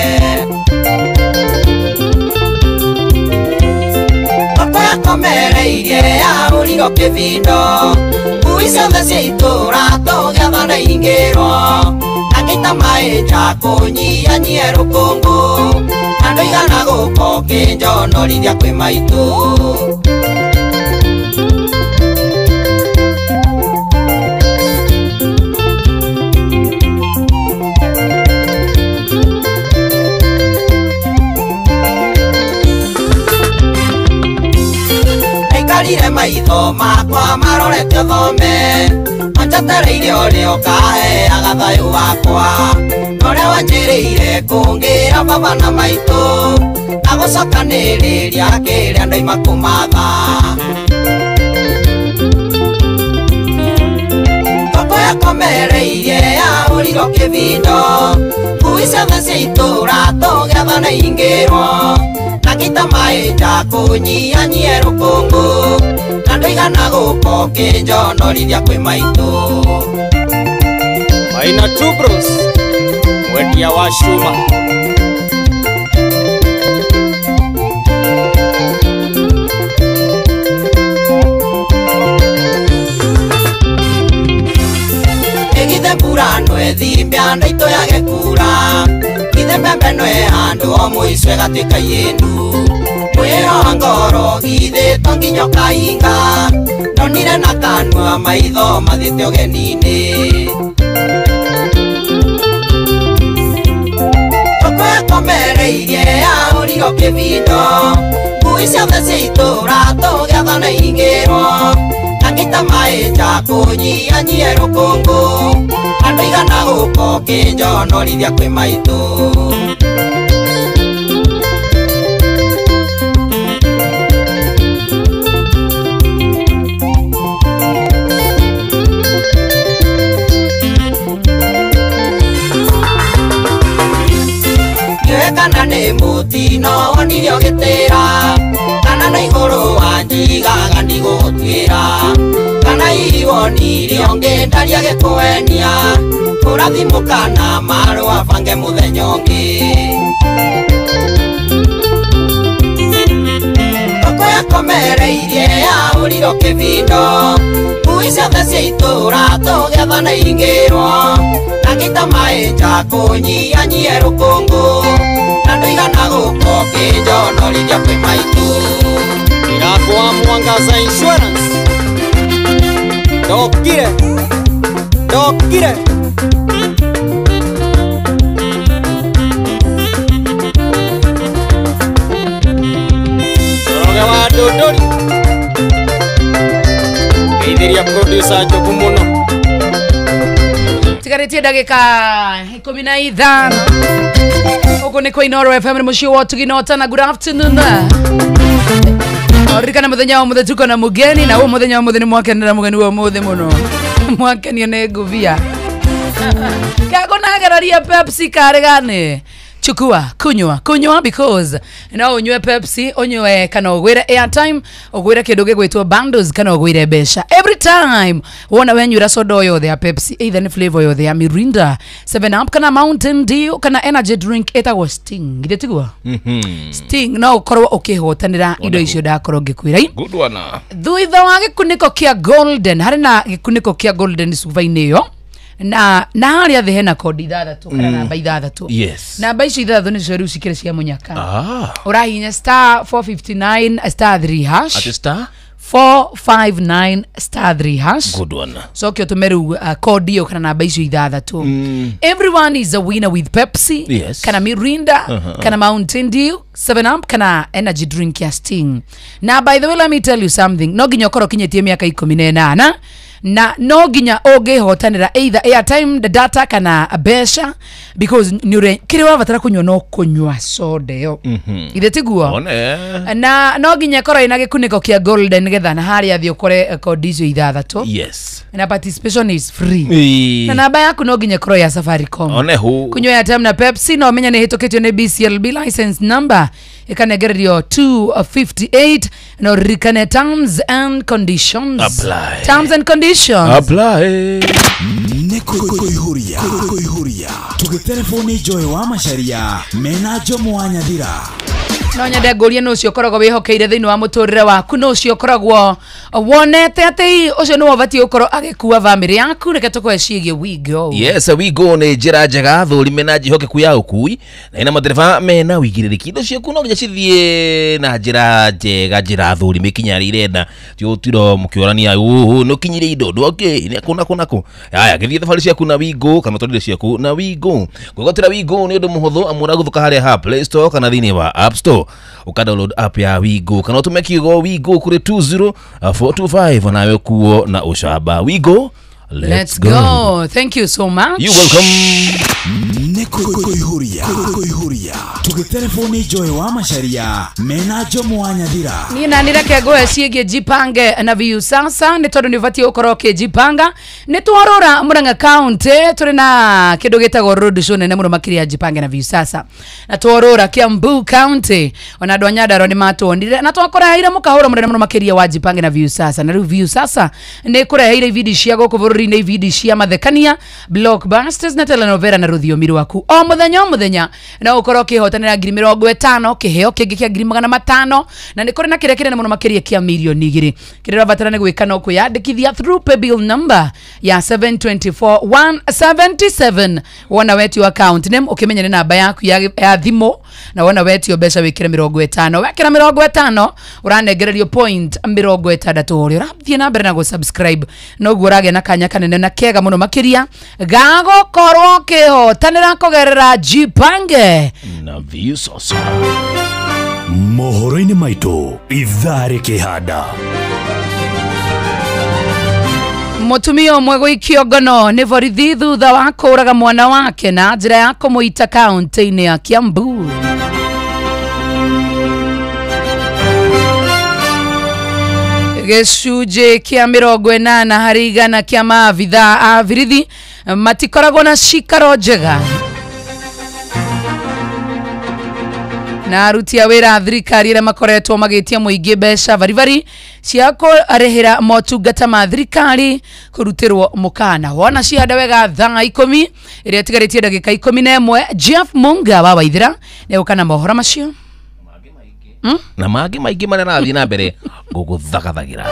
Ngũkũ yakomereirie yahũrirwo kĩbindo ngui ciothe cia itũra tũgĩathana ingĩrwo na ngĩita maĩ nja kũnyihanyihie rũkũngũ na ndũigana gũka ũkĩnjonorithia kwĩ maitũ. Ndaikarire maitho makwa marorete ũthome manjatereire ũrĩa ũkaheaga thayũ wakwa na ũrĩa wanjĩrĩire kũngĩra baba na maitũ na gũcokanĩrĩria kĩrĩa ndoima kũmatha. Ngũkũ yakomereirie yahũrirwo kĩbindo ngui ciothe cia itũra tũgĩathana ingĩrwo na ngĩita maĩ nja kũnyihanyihie rũkũngũ na ndũigana gũka ũkĩnjonorithia kwĩ maitũ. Maina Two Bros mwendia wa cuma. Ĩgithe mbura no ĩthimbe andũ aitũ yage kura githe mbembe no ĩhandwo o mũico ĩgatuĩka yĩndu mwĩro wa ngoro githĩ to nginya ũkahinga ndonire na kanua maitho mathiĩte ũgeni-inĩ. Ngũkũ yakomereirie yahũrirwo kĩbindo ngui ciothe cia itũra tũgĩathana ingĩrwo na ngĩita maĩ nja kũnyihanyihie rũkũngũ na ndũigana gũka ũkĩnjonorithia kwĩ maitũ. Ndiũĩ kana nĩ mũtino wonire ũgĩtĩra kana na igũrũ wanjigaga ndigũgũtuĩra kana hihi wonire ũngĩ ndaria gĩkũenia kũrathimũ kana marũa bange mũthenya ũngĩ. Ngũkũ yakomereirie yahũrirwo kĩbindo ngui ciothe cia itũra tũgĩathana ingĩrwo na ngĩita maĩ nja kũnyihanyihie rũkũngũ na ndũigana gũka ũkĩnjonorithia kwĩ maitũ. Mĩrango wa Mwangaza Insurance ndokire ndokire. Njoroge wa Ndũndũri ngeithĩria producer Njogu mũno. Tigarĩtie ndagĩka 15 ũguo nĩ kwa Inooro FM nĩ mũciĩ wa ũtugi na ũtana. Good afternoon. Ririkana mũthenya wa mũthĩ tuko na mũgeni na ũyũ mũthenya wa mũthĩ nĩ mwakenera mũgeni wa ũmũthĩ mũno mwakenio nĩ ngubia kagonageraria Pepsi karĩ gane chukua kunywa kunywa because no unywe Pepsi unywe kana ugwire airtime ugwire kindu gigwitwo bundles kana ugwire mbeca every time wona wenyura soda yothe ya Pepsi either ni flavor yothe ya Mirinda 7 Up kana Mountain Dew kana energy drink etagwo Sting githĩ tiguo? Sting no ukorwo ukihotanira indo icio ndakorwo ngikwira. Good one. Thutha wa gikuniko kia golden hari na gikuniko kia golden cuba-inĩ ĩyo na harĩa thĩ hena kodi ithathatũ kana namba ithathatũ. Yes. Namba icio ithathatũ nĩcio rĩu cikĩrĩ cia mũnyaka. Ũrahihinya star 459 star 3 hash. Ati star 459 star 3 hash. Good one. Coke ũtũme rĩu kodi ĩyo kana namba icio ithathatũ. Everyone is a winner with Pepsi. Yes. Kana Mirinda, kana Mountain Dew, 7 Up, kana energy drink ya Sting. Na by the way, let me tell you something. No nginya ũkorwo ũkinyĩtie mĩaka 18 na no nginya ũngĩhotanĩra either airtime, the data kana mbeca, because nĩ kĩrĩa wabatara kũnyua no kũnyua soda ĩyo. Ithe tiguo? One. Na no nginya ĩkorwo ĩna gĩkunĩko kĩa golden nĩgetha na harĩa thiĩ ũkore kodi icio ithathatũ. Yes. Na participation is free. Ĩĩ. Na namba yaku no nginya ĩkorwo ya Safaricom. One hu. Kunywa airtime na Pepsi no ũmenye nĩ ĩhĩtũkĩtio nĩ BCLB license number ĩkanengererio 258 na ũririkane terms and conditions. Apply. Terms and conditions. Apply. Nĩ kũihũria kũihũria tũgĩtereboni Joy wa Macharia mena Jomo wa Nyathira. No nyende ngũrie nũ ũcio ũkoragwo wĩhokeire thĩinĩ wa mũtũrĩre waku, nũ ũcio ũkoragwo wonete atĩ ũcio nĩwe ũbatiĩ gũkorwo agĩkua bamĩrĩ yaku. Reke tũkũhe ciĩgiĩ We Go. Yes, We Go nĩ njĩra njega thũri mena njĩhokeku ya ũkui na ina matereba mena ũigĩrĩrĩki. Indo ciaku no nginya cithiĩ na njĩra njega, njĩra thũri mĩkinya ĩrĩa irenda, ti ũtiro mũkĩũrania ũũ nĩ ũkinyire indo ndwakĩ nĩ kũ na kũ na kũ. Aya, gĩthiĩ thabarĩ ciaku na We Go kana ũtwarire ciaku na We Go. Kwĩgwatĩra We Go nĩ ũndũ mũhũthũ amu ũragũthũka harĩa ha Play Store kana thĩinĩ wa App Store. Uka download app ya We Go kana ũtũme kiugo We Go kũrĩ 20425 nawe kuo na ũcamba. We Go, let's go. Thank you so much. You welcome. Nĩ kũihũria kũihũria tũgĩtereboni Joy wa Macharia mena Jomo wa Nyathira. Niĩ na nĩreke ngũhe ciĩgiĩ Jipange na Viusasa nĩ tondũ nĩ ũbatiĩ gũkorwo ũkĩjipanga. Nĩ twarora Murang'a County tũrĩ na kĩndũ gĩtagwo road show nene mũno makĩria ya Jipange na Viusasa, na twarora Kiambu County ona andũ a Nyandarua nĩ matuonire na twakũreheire mũkahũro mũnene mũno makĩria wa Jipange na Viusasa. Na rĩu Viusasa nĩ kũreheire ibindi cia gũkũ bũrũri-inĩ, ibindi cia mathekania, blockbusters na telenovela na rũthiomi rwaku o mũthenya o mũthenya, na ũkorwo ũkĩhotanĩra 50,000 kĩheo kĩngĩ kĩa 500,000 na nĩ kũrĩ na kĩrĩa kĩnene mũno makĩria kĩa 2,000,000. Kĩrĩa ũrabatara nĩ gwĩka no kwĩyandĩkithia through paybill number ya 724177. Wona wetio account name ũkĩmenya nĩ namba yaku ya thimũ, na wona wetio mbeca wĩkĩre 50. Wekĩra 50 ũranengererio point 60. Ũrĩa ũrathiĩ na mbere na gũ-subscribe noguo ũragĩa na kanya kanene na kega mũno makĩria gagũkorwo ũkĩhotanĩra kũgerera Jipange na Viusasa. Mohoro-inĩ maitũ ithaa rĩkĩhanda. Mũtumia ũmwe gũikio ngono nĩ borithi thutha wa kũũraga mwana wake na njĩra ya kũmũita kaũntĩ-inĩ ya Kiambu. Gĩcunjĩ kĩa 80 harĩ igana kĩa maabithaa a birithi matikoragwo na cikaro njega. Na aruti a wĩra a thirikari arĩa makoretwo magĩtia mũingĩ mbeca baribari cia kũrĩhĩra motungata ma thirikari kũrutĩrwo mũkana. Wona cihanda wega thaa 10 ĩrĩa ĩtigarĩtie ndagĩka 11. Jeff Munga wa Waithĩra nĩegũka na mohoro macio na mangĩ maingĩ marĩa marathiĩ na mbere ngũgũthagathagĩra.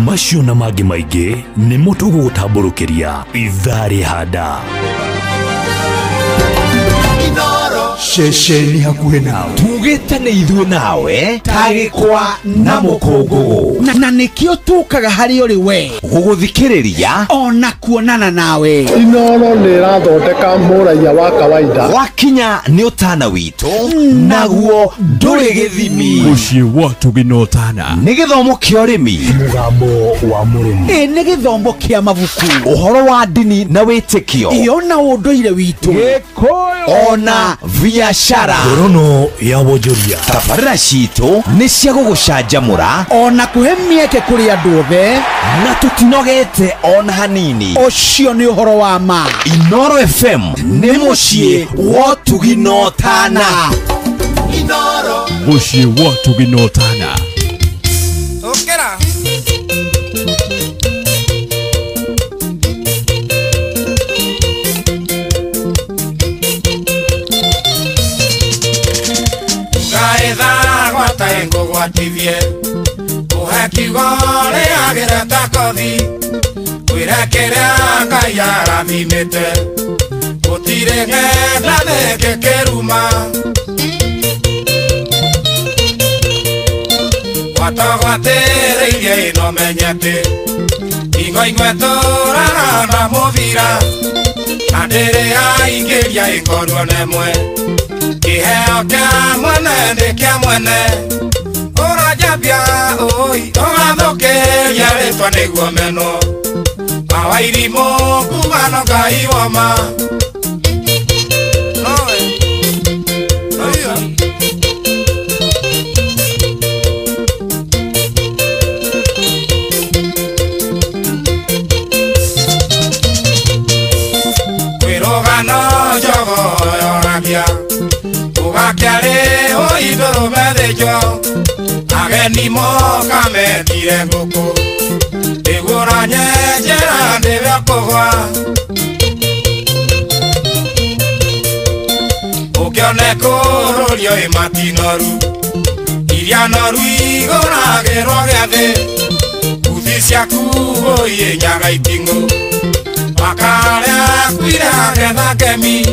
Macio na mangĩ maingĩ nĩmo tũgũgũtambũrũkĩria ithaa rĩhanda. Ceceni hakuhĩ nawe tugĩte nĩ ithuĩ nawe tagĩkwa na mũkũngũgũ, na nĩkĩo tũkaga harĩ ũrĩ we gũgũthikĩrĩria ona kuonana nawe. Inoro nĩ ĩrathondeka mũraiya wa kawaida. Wakinya nĩ ũtana witũ naguo ndũrĩ gĩthimi. Mũciĩ wa Tũgĩ na Ũtana nĩ gĩthomo kĩa ũrĩmi, mũgambo wa mũrĩmi, ĩ nĩ gĩthomo kĩa mabuku, ũhoro wa ndini na wĩtĩkio, ĩyo na ũndũire witũ, ona biashara, ngorono ya wonjoria. Tabarĩra citũ nĩ cia gũgũcanjamũra ona kũhe mĩeke kũrĩ andũ othe, na tũtinogete ona hanini. Ũcio nĩ ũhoro wa ma. Inoro FM nĩ mũciĩ wa Ũtugi na Ũtana. Mũciĩ wa Ũtugi na Ũtana. Ũkĩra. Gwata ngũgwatithie kũhe kiugo rĩagĩre ta kothi kwĩre kĩrĩa Ngai arathimĩte gũtirĩ ng'enda thĩngĩkĩruma. Gwatogwatĩrĩirie ĩno menye atĩ Ingo ingwe tũraga na mũbira Na ndĩrĩ aingĩria ĩkorwo nemwe Kĩheo kĩa mwene nĩ kĩa mwene Ũranjambia ũi ũgathũkĩria rĩtwa nĩguo menwo Mawairimũ kuma no Ngai woma Nowe Nowe Kwĩrũgano njogo yoragia Ũgakĩarĩ ũindũrũme thĩnjo Ageni moka metire ngũkũ Ndĩgũranye njĩra ndĩwe kũgwa Ũkĩone kũrũrio ĩ matinoru Iria noru igũragĩrwo gĩathĩ Uthi ciaku ũiĩ nyaga iting'ũ Makarĩa kuire agetha ngemi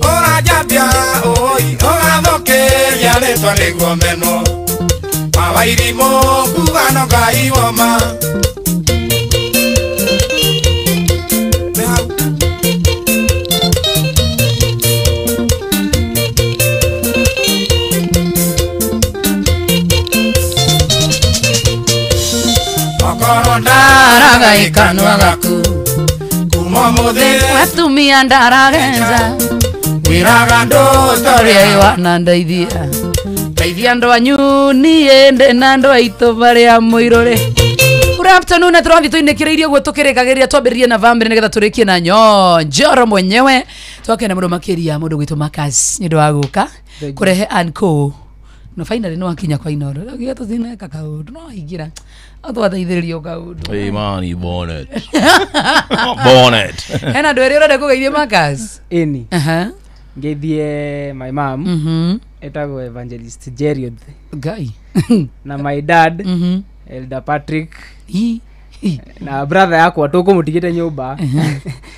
Ũranjambia ũi ũgathũkĩria rĩtwa nĩguo menwo Mawairimũ kuga no Ngai woma Okorwo ndaraga ikanua gaku Kuma mũthĩ Atumia ndaragenza Wĩraga andũ Toria iwana ndeithia Ndeithia andũ anyu niĩ ndĩ na andũ aitũ marĩa mũirũrĩ. Good afternoon na tũrathiĩ tũinĩkĩrĩirie ũguo tũkĩrĩkagĩrĩria twambĩrĩrie na bamĩrĩ nĩgetha tũrĩkie na Njoro mwenyewe. Twakena mũno makĩria mũndũ gwitũ Marcus nĩ ũndũ wa gũka kũrehe Anko. No finally no akinya kwa Inoro. Giga tũtineka kaũndũ no aingĩra. Atwateithĩrĩrio kaũndũ. Hey man, you born it. Born it. Hena andũ erĩ ũrenda kũgeithia Marcus? Ĩni. Aha. Ngeithie my mom. Etagwo Evangelist Jeriod. Ngai. Na my dad. Elder Patrick. Na brother yakwa tũkũmũtigĩte nyũmba.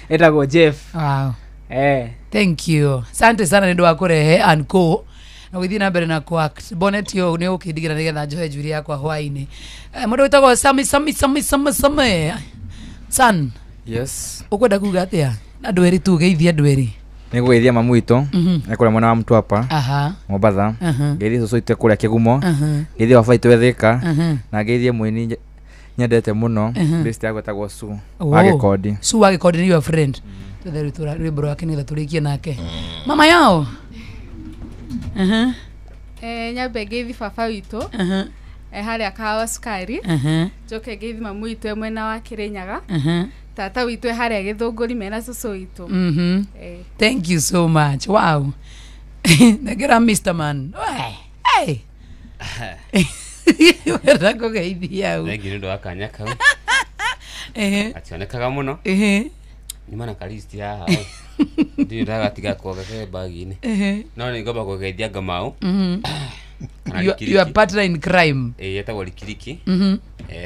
Etagwo Jeff. Wow. Eh. Thank you. Asante sana nĩ ũndũ wa kũrehe Anko. Na gũthiĩ na mbere na kuact. Bonnet yo nĩ ũkĩndigĩra nĩgetha njohe njuĩrĩ yakwa hwaĩ-inĩ. Mũndũ wĩtagwo Sami Sami Sami Sami Sami. San. Yes. Ũkwenda kuga atĩa? Andũ erĩ tu geithie andũ erĩ. Nĩ ngũgeithia mamu witũ e kũrĩa mwena wa Mtwapa. Aha. Mombatha. Ngeithie cũcũ witũ e kũrĩa Kĩgumo. Ngeithie baba witũ e Thĩka. Na ngeithie mũini nyendete mũno. Best yakwa etagwo Su wa Gĩkondi. Su wa Gĩkondi nĩ your friend. Twethe rwĩmbo rwake nĩgetha tũrĩkie nake. Mama yao. Nyambe ngeithi baba witũ. Harĩa kahawa cukari. Njoke ngeithi mamu witũ e mwena wa Kĩrĩnyaga. Tata witũ e harĩa Gĩthũngũri mena cũcũ witũ. Thank you so much. Wow. Nengera Mr. Man. Hey. Wenda kũgeithia u. Thengiũ nĩ ũndũ wa kanya kau. Gationekaga mũno. Nyuma na kalisti haha. Ndirĩ ndagatiga koga ke bagi-inĩ. No nĩ ngomba kũgeithia Ngamau. Your partner in crime. Etagwo Likiriki.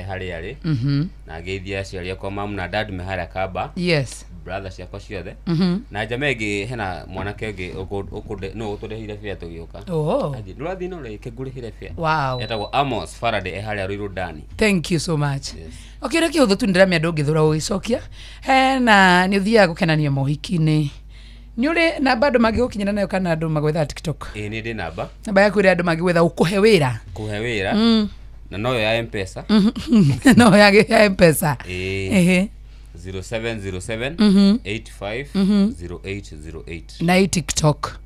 Harĩa arĩ. Na ngeithia aciari akwa mamu na dad me harĩa Kamba. Yes. Brother ciakwa ciothe. Na jamaa ĩngĩ hena mwanake ũngĩ no ũtũrĩhire bĩa tũgĩũka. Athiĩ ndũrathiĩ no reke ngũrĩhĩre bĩa. Wow. Etagwo Amos Faraday e harĩa Ruiru Ndani. Thank you so much. Yes. Okay, reke ũthũ tu ndĩramĩa ndũngĩthũra gũgĩcokia. Hena nĩ ũthiaga gũkenania mohiki-inĩ. Nĩ ũrĩ namba andũ mangĩgũkinyĩra nayo kana andũ magwetha TikTok? Ĩĩ nĩ ndĩ namba. Namba yaku ĩrĩa andũ mangĩgwetha ũkũhe wĩra? Kũhe wĩra. Na noyo ya M-Pesa. No ya M-Pesa. Ĩĩ. 0707 85 0808. Na ĩ TikTok.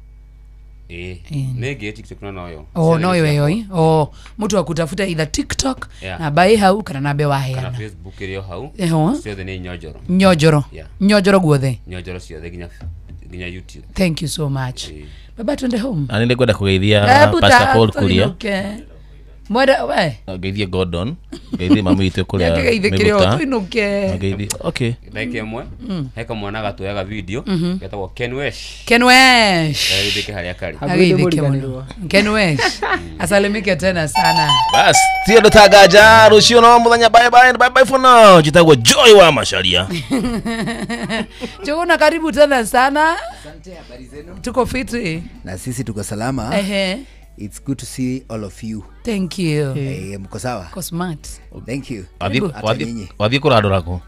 Ĩĩ. Nĩ ngĩ TikTok no noyo. Oh noyo ĩyo. Oh, mtu akutafuta either TikTok na bai hau kana nambe waheana. Kana Facebook ĩrĩ o hau. Ciothe nĩ Nyonjoro. Nyonjoro. Nyonjoro guothe. Nyonjoro ciothe nginya YouTube. Thank you so much. Baba twende home. Na nĩ ngwenda kũgeithia Pastor Paul Kuria. Mwenda we. Ngeithie Gordon, ngeithie mamu witũ kũrĩa. Ngeithie tuinuke. Ngeithie. Okay. Ndagĩka ĩmwe he kamwana gatuoyaga video getagwo Ken Wesh. Ken Wesh. Ageithĩke harĩa karĩ. Ageithĩke mũno. Ken Wesh. Asalimike tena sana. Bas, ti andũ ta nganja rũciũ no mũthenya. Bye bye bye bye for now. Njĩtagwo Joy wa Macharia. Njuguna, karibu tena sana. Asante, habari zenu? Tuko fiti. Na sisi tuko salama. Ehe. It's good to see all of you. Thank you. Mko sawa? Ko smart. Thank you. Wathi kurandura ku?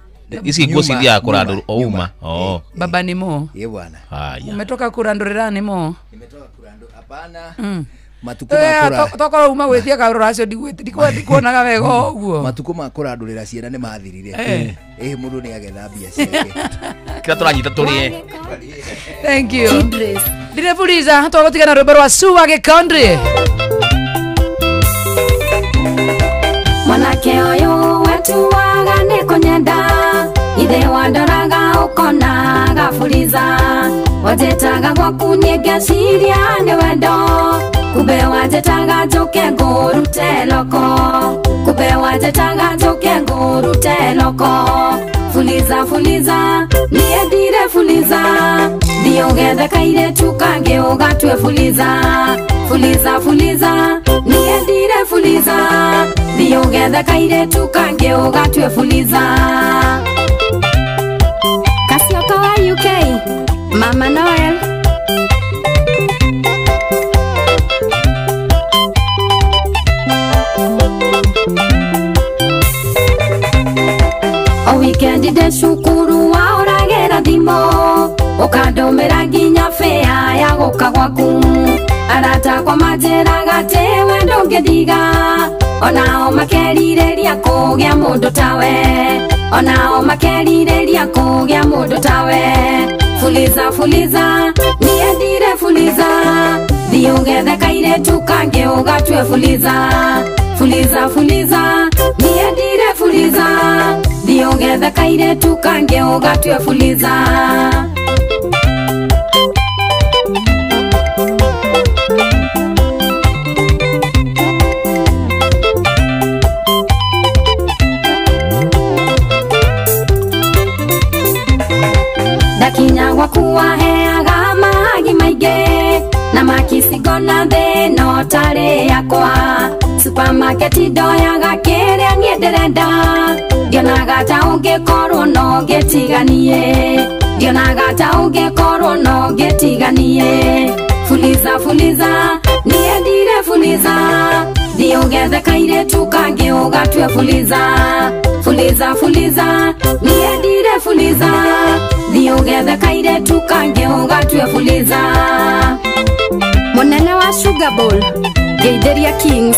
Ici nguo cithiaga kurandura o uma. Oh. Baba ni mo. Ye bwana. Haya. Umetoka kurandurira ni mo? Nimetoka kurandura. Hapana. Matuko makura. Tokora uma gwithia karura acio ndikuonaga wega uguo. Matuko makurandurira ciana ni mathirire. Mundu ni agetha mbia ciake. Kira turanyita turie. Thank you. Ndire Fuliza twagutigana rwimbo rwa Sua Gikondri. Mwanake uyu wetuaga ni kunyenda ithe wandoraga ukonaga Fuliza wanjĩtaga gwaku niĩ ngeciria nĩ wendo kumbe wanjĩtaga njũke ngũrute loko kumbe wanjĩtaga njũke ngũrute loko Fuliza Fuliza niĩ ndire Fuliza thiĩ ũgethe kairĩtu kangĩ ũgatue Fuliza Fuliza Fuliza niĩ ndire Fuliza thiĩ ũgethe kairĩtu kangĩ ũgatue Fuliza. Kasioka wa UK Mama Noel. O weekend ndĩ cukuru waũragĩra thimũ ũkandũmĩra nginya fea ya gũka gwaku arata akwa manjĩraga atĩ we ndũngĩndiga onao makerirĩria kũgĩa mũndũ tawe onao makerirĩria kũgĩa mũndũ tawe Fuliza Fuliza niĩ ndire Fuliza thiĩ ũgethe kairĩtu kangĩ ũgatue Fuliza Fuliza Fuliza niĩ ndire Fuliza thiĩ ũgethe kairĩtu kangĩ ũgatue Fuliza. Ndakinya gwaku waheaga mahagi maingĩ na makicigo na thĩ no tarĩ yakwa supermarket ndoyaga kĩrĩa niĩ ndĩrenda ndionaga ta ũngĩkorwo no ngĩtiganie ndionaga ta ũngĩkorwo no ngĩtiganie Fuliza Fuliza niĩ ndire Fuliza thiĩ ũgethe kairĩtu kangĩ ũgatue Fuliza Fuliza Fuliza niĩ ndire Fuliza thiĩ ũgethe kairĩtu kangĩ ũgatue Fuliza. Mũnene wa Sugar Bowl Ngeitheria Kings.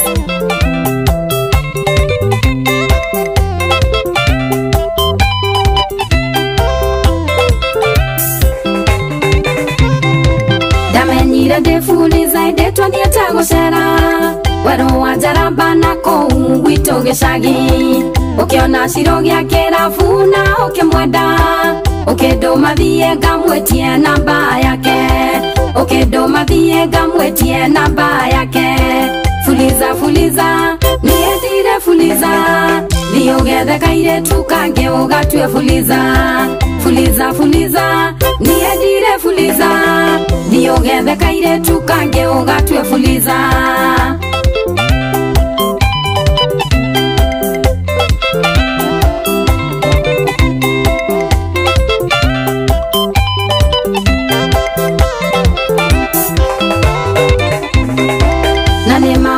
Ndamenyire ndĩ Fuliza ĩndĩ twathiĩte gũcera werũ wa njaramba na kũu gwitũ gĩcagi ũkĩona ciro gĩa kĩrabu na ũkĩmwenda ũkĩndũma thiĩ ngamwĩtie namba yake ũkĩndũma thiĩ ngamwĩtie namba yake Fuliza Fuliza niĩ ndire Fuliza thiĩ ũgethe kairĩtu kangĩ ũgatue Fuliza Fuliza Fuliza niĩ ndire Fuliza thiĩ ũgethe kairĩtu kangĩ ũgatue Fuliza.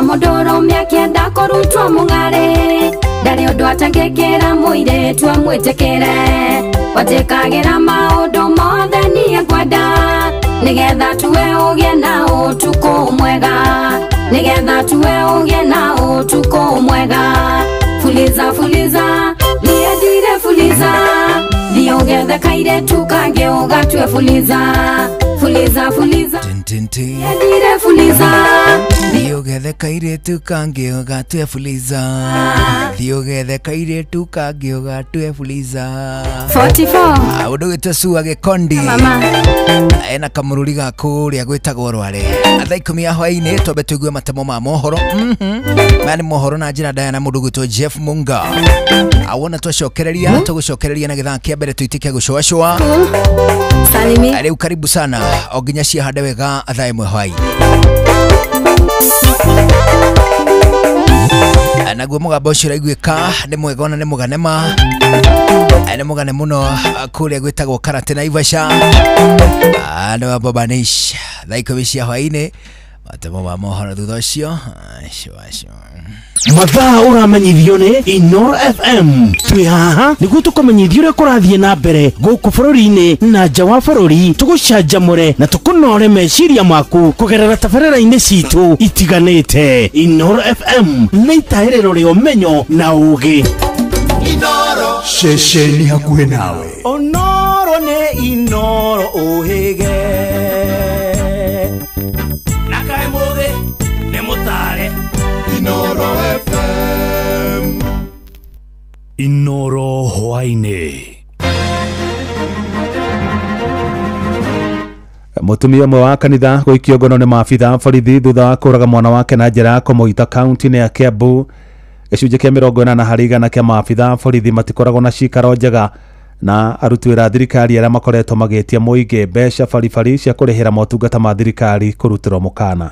Mũndũrũme akĩenda kũrutwo mũng'arĩ ndarĩ ũndũ atangĩkĩra mũirĩtu amwĩtĩkĩre wanjĩkagĩra maũndũ mothe niĩ ngwenda nĩgetha tuwe ũgĩe na ũtukũ mwega nĩgetha tuwe ũgĩe na ũtukũ mwega Fuliza Fuliza niĩ ndire Fuliza thiĩ ũgethe kairĩtu kangĩ ũgatue Fuliza Fuliza Fuliza niĩ ndire Fuliza thiĩ ũgethe kairĩtu kangĩ ũgatue Fuliza thiĩ ũgethe kairĩtu kangĩ ũgatue Fuliza 44 ũndũ gwĩtwo Sua Gĩkondi ena kamũrũri ga kũrĩa gwĩtagwo Rware thaa 10 ya hwaĩ-inĩ twambe tũigue matemo ma mohoro maya nĩ mohoro na njĩra ndaya na mũndũ gwĩtwo Jeff Munga awona twacokereria tũgũcokereria na gĩthaa kĩa mbere tũitĩke gũcũacũa rĩu karibu sana o nginya ciahande wega thaa 1 hwaĩ-inĩ naguo mũgambo ũcio ũraiguĩka nĩ mwega ona nĩ mũganema nĩ mũgane mũno kũrĩa gwĩtagwo Karate Naivasha nĩ wa Baba Nish thaa 10 cia hwaĩ-inĩ Matemo ma mohoro thutha ũcio acio acio. Mathaa ũramenyithio nĩ Inoro FM. Twĩ haha nĩguo tũkũmenyithia ũrĩa kũrathiĩ na mbere gũkũ bũrũri-inĩ na nja wa bũrũri, tũgũcanjamũre na tũkũnore meciria maku kũgerera tabarĩra-inĩ citũ itiganĩte. Inoro FM nĩ itaĩrĩro rĩa ũmenyo na ũũgĩ. Inoro ceceni hakuhĩ nawe. Onoro nĩ Inoro ũhĩge na kaĩ mũthĩ nĩ mũtare. Inoro FM. Inoro hwaĩ-inĩ. Mũtumia ũmwe wa kanitha gũikio ngono nĩ maabitha borithi thutha wa kũraga mwana wake na njĩra ya kũmũita kaunti-inĩ ya Kiambu. Gĩcunjĩ kĩa 80 harĩ igana kĩa maabitha borithi matikoragwo na cikaro njega na aruti wĩra a thirikari arĩa makoretwo magĩtia mũingĩ mbeca baribari cia kũrĩhĩra motungata ma thirikari kũrutĩrwo mũkana.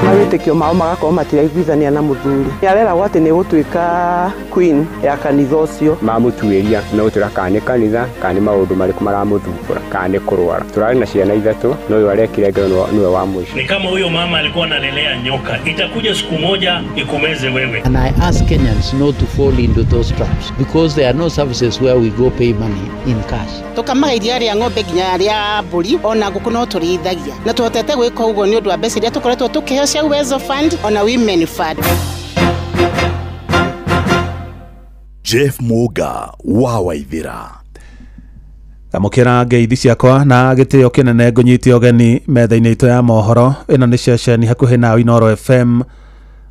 Mawĩtĩkio mao magakorwo matiraiguithania na mũthuri. Areragwo atĩ nĩ gũtuĩka queen ya kanitha ũcio. Mamũtuĩria megũtwĩra kana nĩ kanitha kana nĩ maũndũ marĩkũ maramũthumbũra kana nĩ kũrwara. Tũrarĩ na ciana ithatũ no ũyũ arekire ngero nĩwe wa mũico. Ni kama huyo mama alikuwa analelea nyoka, itakuja siku moja ikumeze wewe. And I ask Kenyans not to fall into those traps because there are no services where we go pay money in cash. Tũkamaga iria rĩa ng'ombe nginya rĩa mbũri ona ngũkũ no tũrĩithagia na tũhotete gwĩka ũguo nĩ ũndũ wa mbeca iria tũkoretwo tũkĩheo cia Uwezo Fund ona Women Fund. Jeff Muga wa Waithira. Amũkĩra ngeithi ciakwa na gĩtĩo kĩnene ngũnyite ũgeni metha-inĩ itũ ya mohoro. Ĩno nĩ ceceni hakuhĩ na Inoro FM.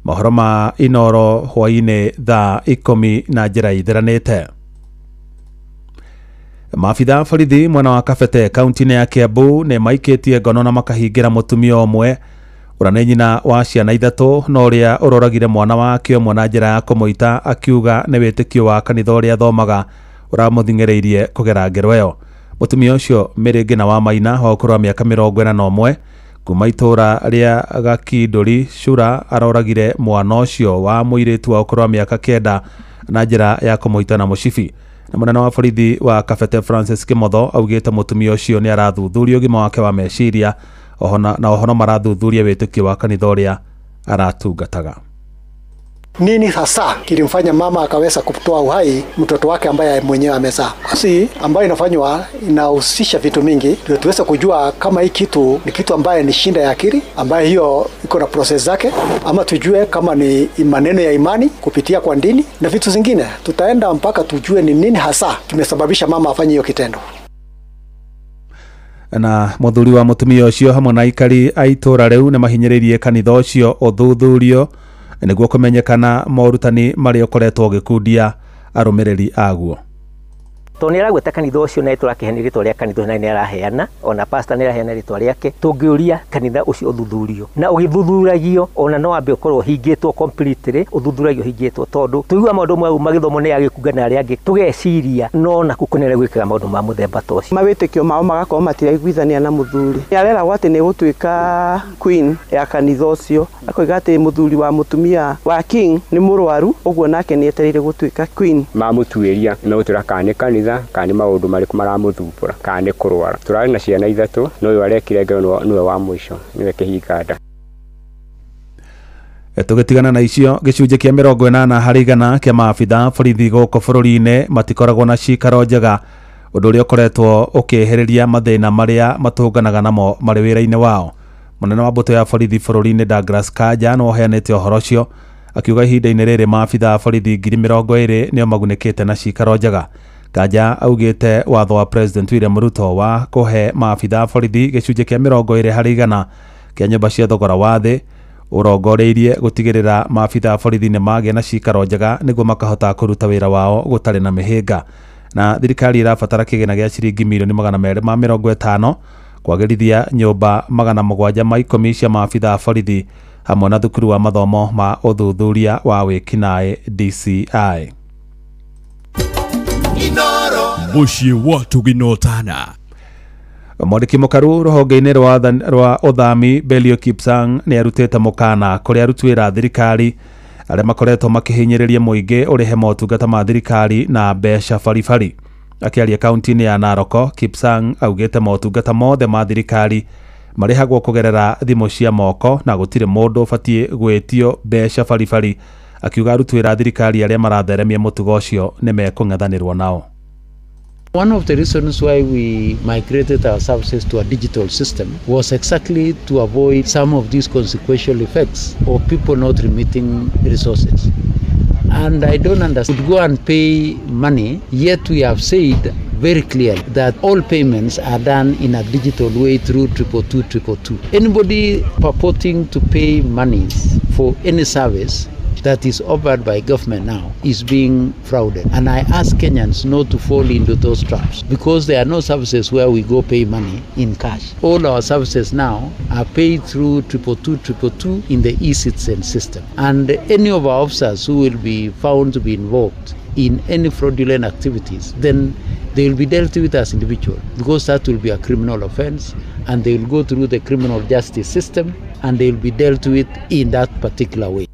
Mohoro ma Inoro hwaĩ-inĩ thaa 10 na njĩra ithiranĩte. Maabitha borithi mwena wa Kabete kaunti-inĩ ya Kiambu nĩ maikĩtie ngono na makahingĩra mũtumia ũmwe ũrĩa nĩ nyina wa ciana ithatũ na ũrĩa ũroragire mwana wake ũmwe na njĩra ya kũmũita akiuga nĩ wĩtĩkio wa kanitha ũrĩa athomaga ũramũthing'ĩrĩirie kũgera ngero ĩyo. Mũtumia ũcio Mĩrĩngĩ na wa Maina wa ũkũrũ wa mĩaka 41 kuma itũũra rĩa Gakindũri Cura aroragire mwana ũcio wa mũirĩtu wa ũkũrũ wa mĩaka 9 na njĩra ya kũmũita na mũcibi. Na mũnene wa borithi wa Kabete Francis Kimotho augĩte mũtumia ũcio nĩ arathuthuria ũgima wake wa meciria na oho no marathuthuria wĩtĩkio wa kanitha ũrĩa aratungataga. Nini hasa kilimfanya mama akaweza kutoa uhai mtoto wake ambaye mwenyewe amezaa? Kazi ambayo inafanywa inahusisha vitu mingi ndio tuweze kujua kama hii kitu ni kitu ambaye ni shinda ya akili ambaye hiyo iko na process zake, ama tujue kama ni maneno ya imani kupitia kwa dini na vitu zingine. Tutaenda mpaka tujue ni nini hasa kimesababisha mama afanye hiyo kitendo. Na muthuri wa mutumia ucio hamwe na aikari a itũra rĩu nĩ mahinyĩrĩirie kanitha ũcio ũthuthurio nĩguo kũmenyekana morutani marĩa ũkoretwo ũgĩkundia arũmĩrĩri aguo. Tondũ nĩ aragweta kanitha ũcio na tũrakĩheana rĩtwa rĩa kanitha ũcio na nĩ araheana ona pastor nĩ araheana rĩtwa rĩake, tũngĩũria kanitha ũcio ũthuthurio na ũgĩthuthuragio ona no ambe ũkorwo ũhingĩtwo completely, ũthuthuragio ũhingĩtwo tondũ tũigua maũndũ mau magĩthomwo nĩ agĩkunga na arĩa angĩ tũgeciria no naku kũnene gwĩkaga maũndũ ma mũthemba ta ũcio. Mawĩtĩkio mao magakorwo matiraiguithania na mũthuri. Areragwo atĩ nĩ gũtuĩka queen ya kanitha ũcio, akoiga atĩ mũthuri wa mũtumia wa king nĩ mũrwaru ũguo nake nĩ etereire gũtuĩka queen. Mamũtuĩria megũtwĩra kana nĩ kanitha kana nĩ maũndũ marĩkũ maramũthumbũra kana nĩ kũrwara. Tũrarĩ na ciana ithatũ no ũyũ arekire ngero nĩwe wa mũico nĩwe kĩhinga nda. Tũgĩtigana na icio, gĩcunjĩ kĩa 80 harĩ igana kĩa maabitha borithi gũkũ bũrũri-inĩ matikoragwo na cikaro njega, ũndũ ũrĩa ũkoretwo ũkĩehereria mathĩna marĩa matũnganaga namo marĩ wĩra-inĩ wao. Mũnene wa mbũtũ ya borithi bũrũri-inĩ Douglas Kanja nĩ ũheanĩte ũhoro ũcio akiuga ihinda-inĩ rĩrĩ maabitha a borithi 20,000 nĩo magunĩkĩte na cikaro njega. Kanja augĩte watho wa President William Ruto wa kũhe maabitha a borithi gĩcunjĩ kĩa 20 harĩ igana kĩa nyũmba cia thogora wa thĩ ũrongoreirie gũtigĩrĩra maabitha a borithi nĩ magĩa na cikaro njega nĩguo makahota kũruta wĩra wao gũtarĩ na mĩhĩnga. Na thirikari ĩrabatara kĩgĩna gĩa ciringi mirioni 250 kwagĩrithia nyũmba 710 cia maabitha a borithi hamwe na thukuru wa mathomo ma ũthuthuria wa wĩkinaĩ DCI. Mũciĩ wa Tũginotana. Mwandĩki mũkaru rũhonge-inĩ rwa ũthami Belio Kipsang nĩ arutĩte mũkana kũrĩ aruti wĩra a thirikari arĩa makoretwo makĩhinyĩrĩria mũingĩ ũrĩhe motungata ma thirikari na mbeca baribari. Akĩaria kaunti-inĩ ya Narok, Kipsang augĩte motungata mothe ma thirikari marĩhagwo kũgerera thimũ cia moko na gũtirĩ mũndũ ũbatiĩ gwĩtio mbeca baribari, akiuga aruti wĩra a thirikari arĩa maratheremia mũtugo ũcio nĩ mekũng'ethanĩrwo nao. One of the reasons why we migrated our services to a digital system was exactly to avoid some of these consequential effects of people not remitting resources. And I don't understand. Would go and pay money, yet we have said very clearly that all payments are done in a digital way through 222 222. Anybody purporting to pay monies for any service that is offered by government now is being frauded. And I ask Kenyans not to fall into those traps, because there are no services where we go pay money in cash. All our services now are paid through 222 222 in the e-citizen system. And any of our officers who will be found to be involved in any fraudulent activities, then they will be dealt with as individuals, because that will be a criminal offense, and they will go through the criminal justice system, and they will be dealt with in that particular way.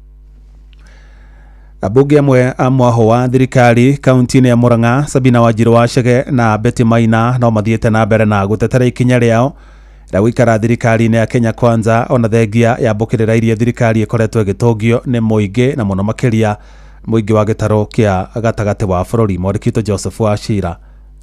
Abunge amwe a mwaho wa thirikari kaunti-inĩ ya Murang'a, Sabina Wanjiru wa Chege na Betty Maina no mathiĩte na mbere na gũtetera ikinya rĩao rĩa gũikara thirikari-inĩ ya Kenya Kwanza, ona thengia ya mbũkĩrĩra iria thirikari ĩkoretwo ĩgĩtũngio nĩ mũingĩ na mũno makĩria mũingĩ wa gĩtarũ kĩa gatagatĩ wa bũrũri. Mwandĩki witũ Joseph Wachira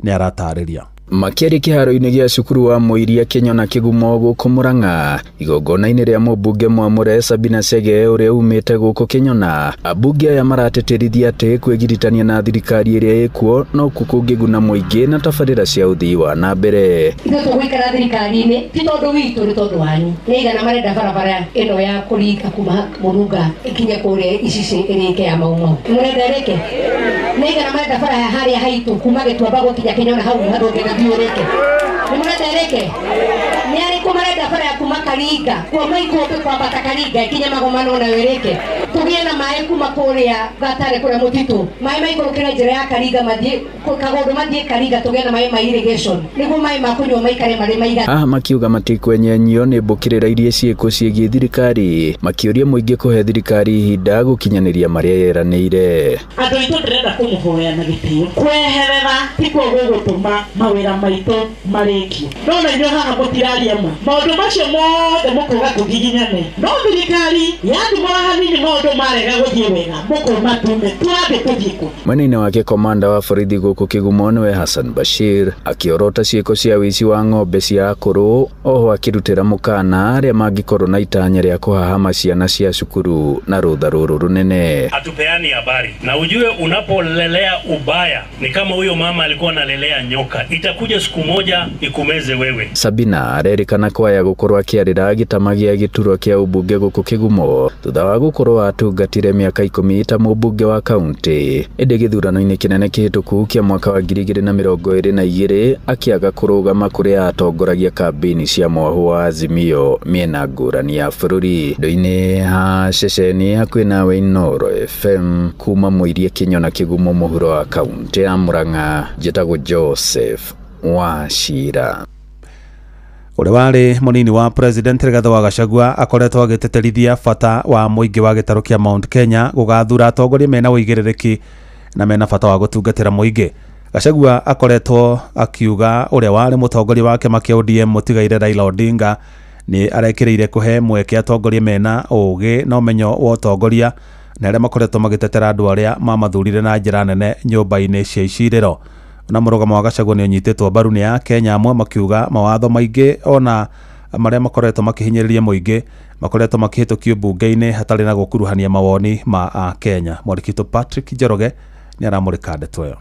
nĩ aratarĩria. Makĩaria kĩharo-inĩ gĩa cukuru wa Mũiria Kĩnyona Kĩgumo gũkũ Murang'a, igongona-inĩ rĩa mũmbunge mwamũre Sabina Chege ũrĩa umĩte gũkũ Kĩnyona, ambunge aya maratĩtĩrithia atĩ kwĩgiritania na thirikari ĩrĩa ĩkuo no kuo kũngĩguna mũingĩ na tabarĩra cia ũthii wa na mbere. Ithuĩ tũgũikara thirikari-inĩ ti tondũ witũ, nĩ tondũ wanyu. Nĩ aigana marenda barabara ĩno ya kũringa kuma Mũrunga ĩkinye kũrĩa Icicĩ ĩrĩke ya Mau Mau. Mũrenda ĩrĩke? Nĩ aigana marenda bara ya harĩa haitũ kuma Gĩtuamba gũkinya Kĩnyona hau handũ ũngĩenda thiũrĩke? Nĩ mũrenda ĩrĩke? Nĩ arĩkũ marenda bara ya kuma Karinga kuma Ikũmbĩ kwambata Karinga ĩkinye Magomano nayo ĩrĩke? Tũgĩe na maĩ kuma kũrĩa Gatare kũrĩa mũtitũ, maĩ maikũrũkĩre njĩra ya Karinga mathiĩ Kagondu mathiĩ Karinga, tũgĩe na maĩ ma irrigation nĩguo maĩ ma kũnyua maikare marĩ maiganu. Haha makiuga matikwenyenyio nĩ mbũkĩrĩra iria ciĩkwo ciĩgiĩ thirikari, makĩũria mũingĩ kũhe thirikari ihinda gũkinyanĩria marĩa yeranĩire. Andũ aitũ ndĩrenda kũmũhoya na gĩtĩo, kweherera tikuo gũgũtũma mawĩra maitũ marĩkio. No na inyuĩ haha mũtiraria ma maũndũ macio mothe mũkauga tũgiginyane, no thirikari yathimũra hanini maũndũ marega gũthiĩ wega mũkauma tume twambe tũthiĩ kũ. Mwena-inĩ wake komanda wa borithi gũkũ Kĩgumo nĩwe Hassan Bashir akĩorota ciĩko cia ũici wa ng'ombe cia akũrũ, oho akĩrutĩra mũkana arĩa mangĩkorwo na itanya rĩa kũhahama ciana cia cukuru na rũtha rũrũ rũnene. Hatupeani habari, na ujue unapolelea ubaya ni kama huyo mama alikuwa analelea nyoka, itakuja siku moja ikumeze wewe. Sabina arerĩkana kwaya gũkorwo akĩarĩra gĩtama gĩa gĩturwa kĩa ũmbunge gũkũ Kĩgumo thutha wa gũkorwo atungatire mĩaka 10 ta mũmbunge wa kaunti, ĩndĩ gĩthurano-inĩ kĩnene kĩhĩtũku kĩa mwaka wa 2022 akĩaga kũrũgama kũrĩa atongoragia kambĩini cia mwahu wa Azimio mĩena ngũrani ya bũrũri. Ndũ-inĩ ha ceceni hakuhĩ nawe Inooro FM kuma Mũiria Kĩnyona Kĩgumo mũhuro wa kaunti ya Murang'a, njĩtagwo Joseph Wachira. Ũrĩa warĩ mũnini wa president Rigathĩ wa Gachagua akoretwo agĩtĩtĩrithia bata wa mũingĩ wa gĩtarũ kĩa Mount Kenya gũgathura atongoria mena ũigĩrĩrĩki na mena bata wa gũtungatĩra mũingĩ. Gachagua akoretwo akiuga ũrĩa warĩ mũtongoria wa kĩama kĩa ODM mũtigaire Raila Odinga nĩ arekĩrĩire kũhe mweke atongoria mena ũgĩ na ũmenyo wa ũtongoria na arĩa makoretwo magĩtetera andũ arĩa mamathurire na njĩra nene nyũmba-inĩ cia icirĩro. Na mũrũgamo wa Gachagua nĩ ũnyitĩtwo mbaru nĩ Akenya amwe makiuga mawatho maingĩ ona marĩa makoretwo makĩhinyĩrĩria mũingĩ makoretwo makĩhĩtũkio mbunge-inĩ hatarĩ na gũkuruhania mawoni ma Akenya. Mwandĩki witũ Patrick Njoroge nĩ aramũrĩka ndeto ĩyo.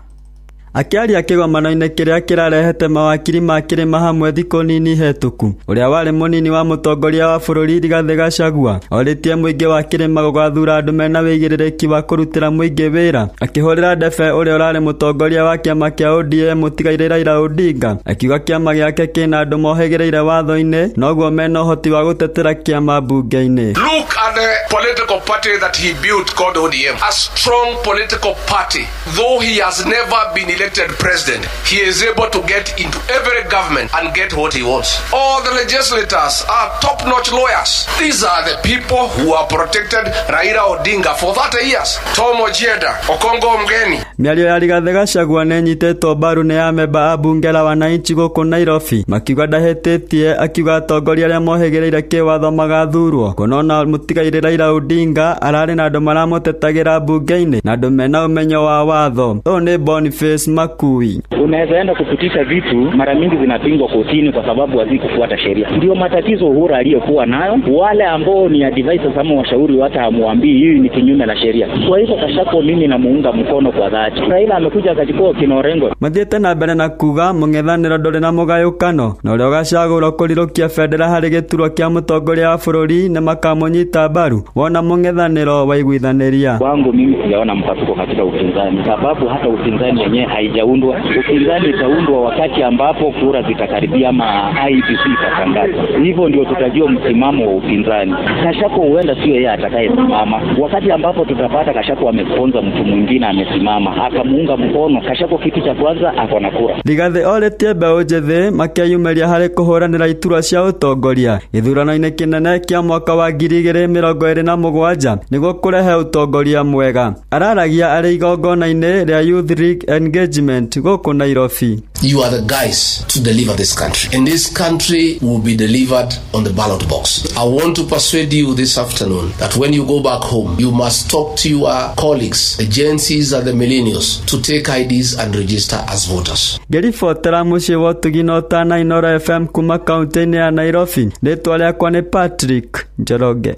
Akĩaria kĩgomano-inĩ kĩrĩa kĩrarehete mawakiri ma kĩrĩma hamwe thikũ nini hetũku, ũrĩa warĩ mũnini wa mũtongoria wa bũrũri Rigathĩ Gachagua orĩtie mũingĩ wa kĩrĩma gũgathura andũ mena wĩigĩrĩrĩki wa kũrutĩra mũingĩ wĩra. Akĩhũrĩra ndebe ũrĩa ũrarĩ mũtongoria wa kĩama kĩa ODM mũtigaire Raila Odinga, akiuga kĩama gĩake kĩna andũ mohĩgĩrĩire watho-inĩ noguo mena ũhoti wa gũtetera kĩama mbunge-inĩ. Look at the political party that he built called ODM, a strong political party, though he has never been elected president, he is able to get into every government and get what he wants. All the legislators are top-notch lawyers. These are the people who have protected Raila Odinga for 30 years. Tom Ojienda, Okongo Mgeni. Mĩario ya Rigathĩ Gachagua nĩnyitĩtwo mbaru nĩ amemba a bunge la wananchi gũkũ Nairobi makiuga ndahĩtĩtie, akiuga atongoria arĩa mohĩgĩrĩire kĩwatho magathurwo. Kuona mũtigairĩ Raila Odinga ararĩ na andũ maramũtetagĩra bunge-inĩ na andũ mena ũmenyo wa watho. Ũyũ nĩ Boniface Makui. Unaweza enda kupitisha vitu mara mingi zinapingwa kotini kwa sababu hazikufuata sheria. Ndio matatizo Uhuru aliyokuwa nayo. Wale ambao ni advisors ama washauri hata hamuambii hii ni kinyume la sheria. Kwa hivyo Gachagua mimi namuunga mkono kwa dhati. Raila amekuja akachukua kinorengo. Mathiĩte na mbere na kuga mũng'ethanĩro ndũrĩ na mũgayũkano na ũrĩa ũgacagũrwo kũrirũkia bendera harĩ gĩturwa kĩa mũtongoria wa bũrũri nĩ makamũnyita mbaru wona mũng'ethanĩro waiguithanĩria. Kwangu mimi sijaona mpasuko katika upinzani, sababu hata upinzani wenyewe haijaundwa. Upinzani utaundwa wakati ambapo kura zitakaribia ama IEBC itatangaza. Hivyo ndio tutajua msimamo wa upinzani. Gachagua huenda sio yeye atakayesimama. Wakati ambapo tutapata Gachagua amesponza mtu mwingine amesimama akamuunga mkono Gachagua, kitu cha kwanza ako na kura. Rigathi orĩtie mbeũ njĩthĩ makeyumĩria harĩ kũhũranĩra iturwa cia ũtongoria gĩthurano-inĩ kĩnene kĩa mwaka wa 2027 nĩguo kũrehe ũtongoria mwega. Araragia arĩ igongona-inĩ rĩa Youth League Engagement gũkũ Nairobi. You are the guys to deliver this country. And this country will be delivered on the ballot box. I want to persuade you this afternoon that when you go back home, you must talk to your colleagues, the Gen Zs and the millennials, to take IDs and register as voters. Ngĩribotera mũciĩ wa ũtugi na ũtana Inooro FM kuma kaunti-inĩ ya Nairobi, rĩtwa rĩakwa nĩ Patrick Njoroge.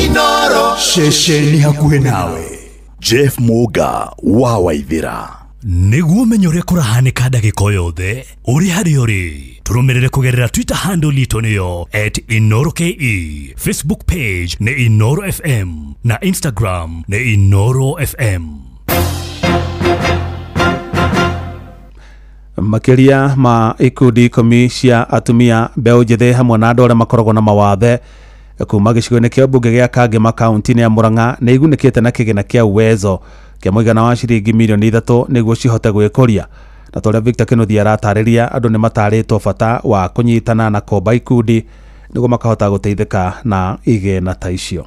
Inooro ceceni hakuhĩ nawe. Jeff Muga wa Waithira. Nĩguo ũmenye ũrĩa kũrahanĩka ndagĩka o yothe ũrĩ harĩa ũrĩ, tũrũmĩrĩre kũgerera Twitter handle itũ nĩyo @InooroKE, Facebook page nĩ Inooro FM na Instagram nĩ Inooro FM. Makĩria ma ikundi 10 cia atumia mbeũ njĩthĩ hamwe na andũ arĩa makoragwo na mawathe kuma gĩcigo-inĩ kĩa mbunge gĩa Kangema kaunti-inĩ ya Murang'a nĩ igunĩkĩte na kĩgĩna kĩa Uwezo kĩa mũigana wa ciringi milioni 3 nĩguo cihote gwĩkũria. Na torĩa Victor Kĩnuthia aratarĩria, andũ nĩ matarĩtwo bata wa kũnyitana na komba ikundi nĩguo makahota gũteithĩka na igĩna ta icio.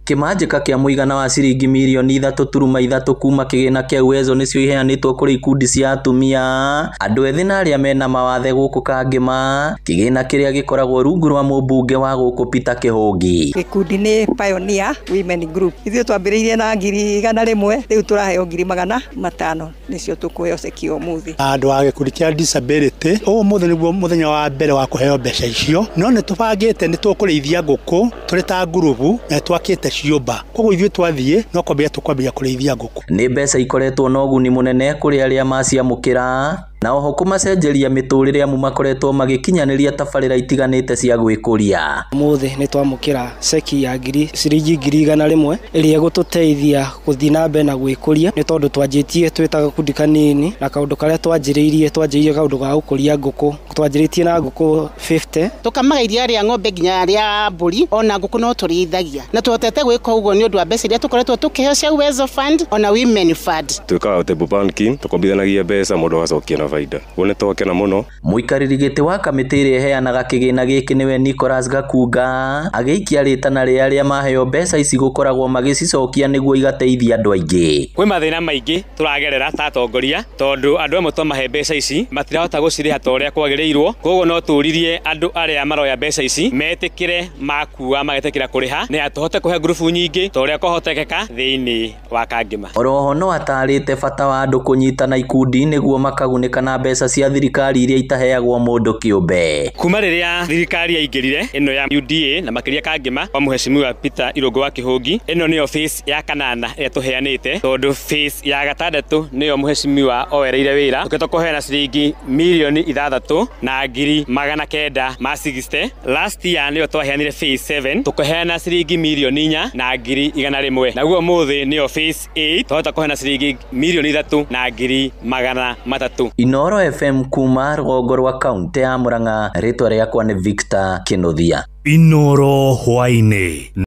Kĩmanjĩka kĩa mũigana wa ciringi mirioni 3.3 kuma kĩgĩna kĩa Uwezo nĩcio iheanĩtwo kũrĩ ikundi cia atumia, andũ ethĩ na arĩa mena mawathe gũkũ Kangema, kĩgĩna kĩrĩa gĩkoragwo rungu rwa mũmbunge wa gũkũ Peter Kĩhũngi. Gĩkundi nĩ Pioneer Women Group. Ithuĩ twambĩrĩirie na 100,000, rĩu tũraheo 500,000 nĩcio tũkũheo ceki ũmũthĩ. Andũ a gĩkundi kĩa disability ũmũthĩ nĩguo mũthenya wa mbere wa kũheo mbeca icio, no nĩ tũbangĩte nĩ tũkũrĩithia ngũkũ tũrĩ ta ngurubu na twakĩte ciũmba, koguo ithuĩ twathiĩ no kwambĩrĩria tũkwambĩrĩria kũrĩithia ngũkũ. Nĩ mbeca ikoretwo na ũguni mũnene kũrĩ arĩa maciamũkĩra na oho kũmacenjeria mĩtũrĩre amu makoretwo magĩkinyanĩria tabarĩra itiganĩte cia gwĩkũria. Ũmũthĩ nĩ twamũkĩra ceki ya ciringi 100,000 ĩrĩa ĩgũtũteithia gũthiĩ na mbere na gwĩkũria, nĩ tondũ twanjĩtie twĩ ta gakundi kanini na kaũndũ karĩa twanjĩrĩirie kaũndũ ga gũkũria ngũkũ, twanjĩrĩtie na ngũkũ 50. Tũkamaga iria rĩa ng'ombe nginya rĩa mbũri ona ngũkũ no tũrĩithagia, na tũhotete gwĩka ũguo nĩ ũndũ wa mbeca iria tũkoretwo tũkĩheo cia Uwezo Fund ona Women Fund. Twĩkaga table banking, tũkombithanagia mbeca mũndũ agacokia na faida. Ũguo nĩ twakena mũno. Mũikarĩri gĩtĩ wa kamĩtĩ ĩrĩa ĩheanaga kĩgĩna gĩkĩ nĩwe Nicholas Gakunga agĩikia rĩtana rĩa arĩa maheo mbeca ici gũkoragwo magĩcicokia nĩguo igateithia andũ aingĩ. Kwĩ mathĩna maingĩ tũragerera ta atongoria, tondũ andũ amwe twamahe mbeca ici matirahota gũcirĩha ta ũrĩa kwagĩrĩirwo, koguo no tũririe andũ arĩa maroya mbeca ici metĩkĩre makua magetĩkĩra kũrĩha nĩ tũhote kũhe ngurubu nyingĩ ta ũrĩa kũhotekeka thĩinĩ wa Kangema. Oroho no atarĩte bata wa andũ kũnyitana ikundi nĩguo makagunĩka na mbeca cia thirikari iria itaheagwo mũndũ kĩũmbe. Kuma rĩrĩa thirikari yaingĩrire ĩno ya UDA na makĩria Kangema kwa mũheshimiwa Peter Irũngũ wa Kĩhũngi, ĩno nĩyo phase ya kanana ĩrĩa tũheanĩte, tondũ phase ya gatandatũ nĩyo mũheshimiwa oereire wĩra tũkĩtwo kũheana ciringi milioni 6,960. Last year nĩyo twaheanire phase 7 tũkĩheana ciringi milioni 4,100, naguo ũmũthĩ nĩyo phase 8 twahota kũheana ciringi milioni 3,300. Inooro FM kuma rũgongo rwa kaunti ya Murang'a, rĩtwa rĩakwa nĩ Victor Kĩnuthia. Inooro hwaĩ-inĩ.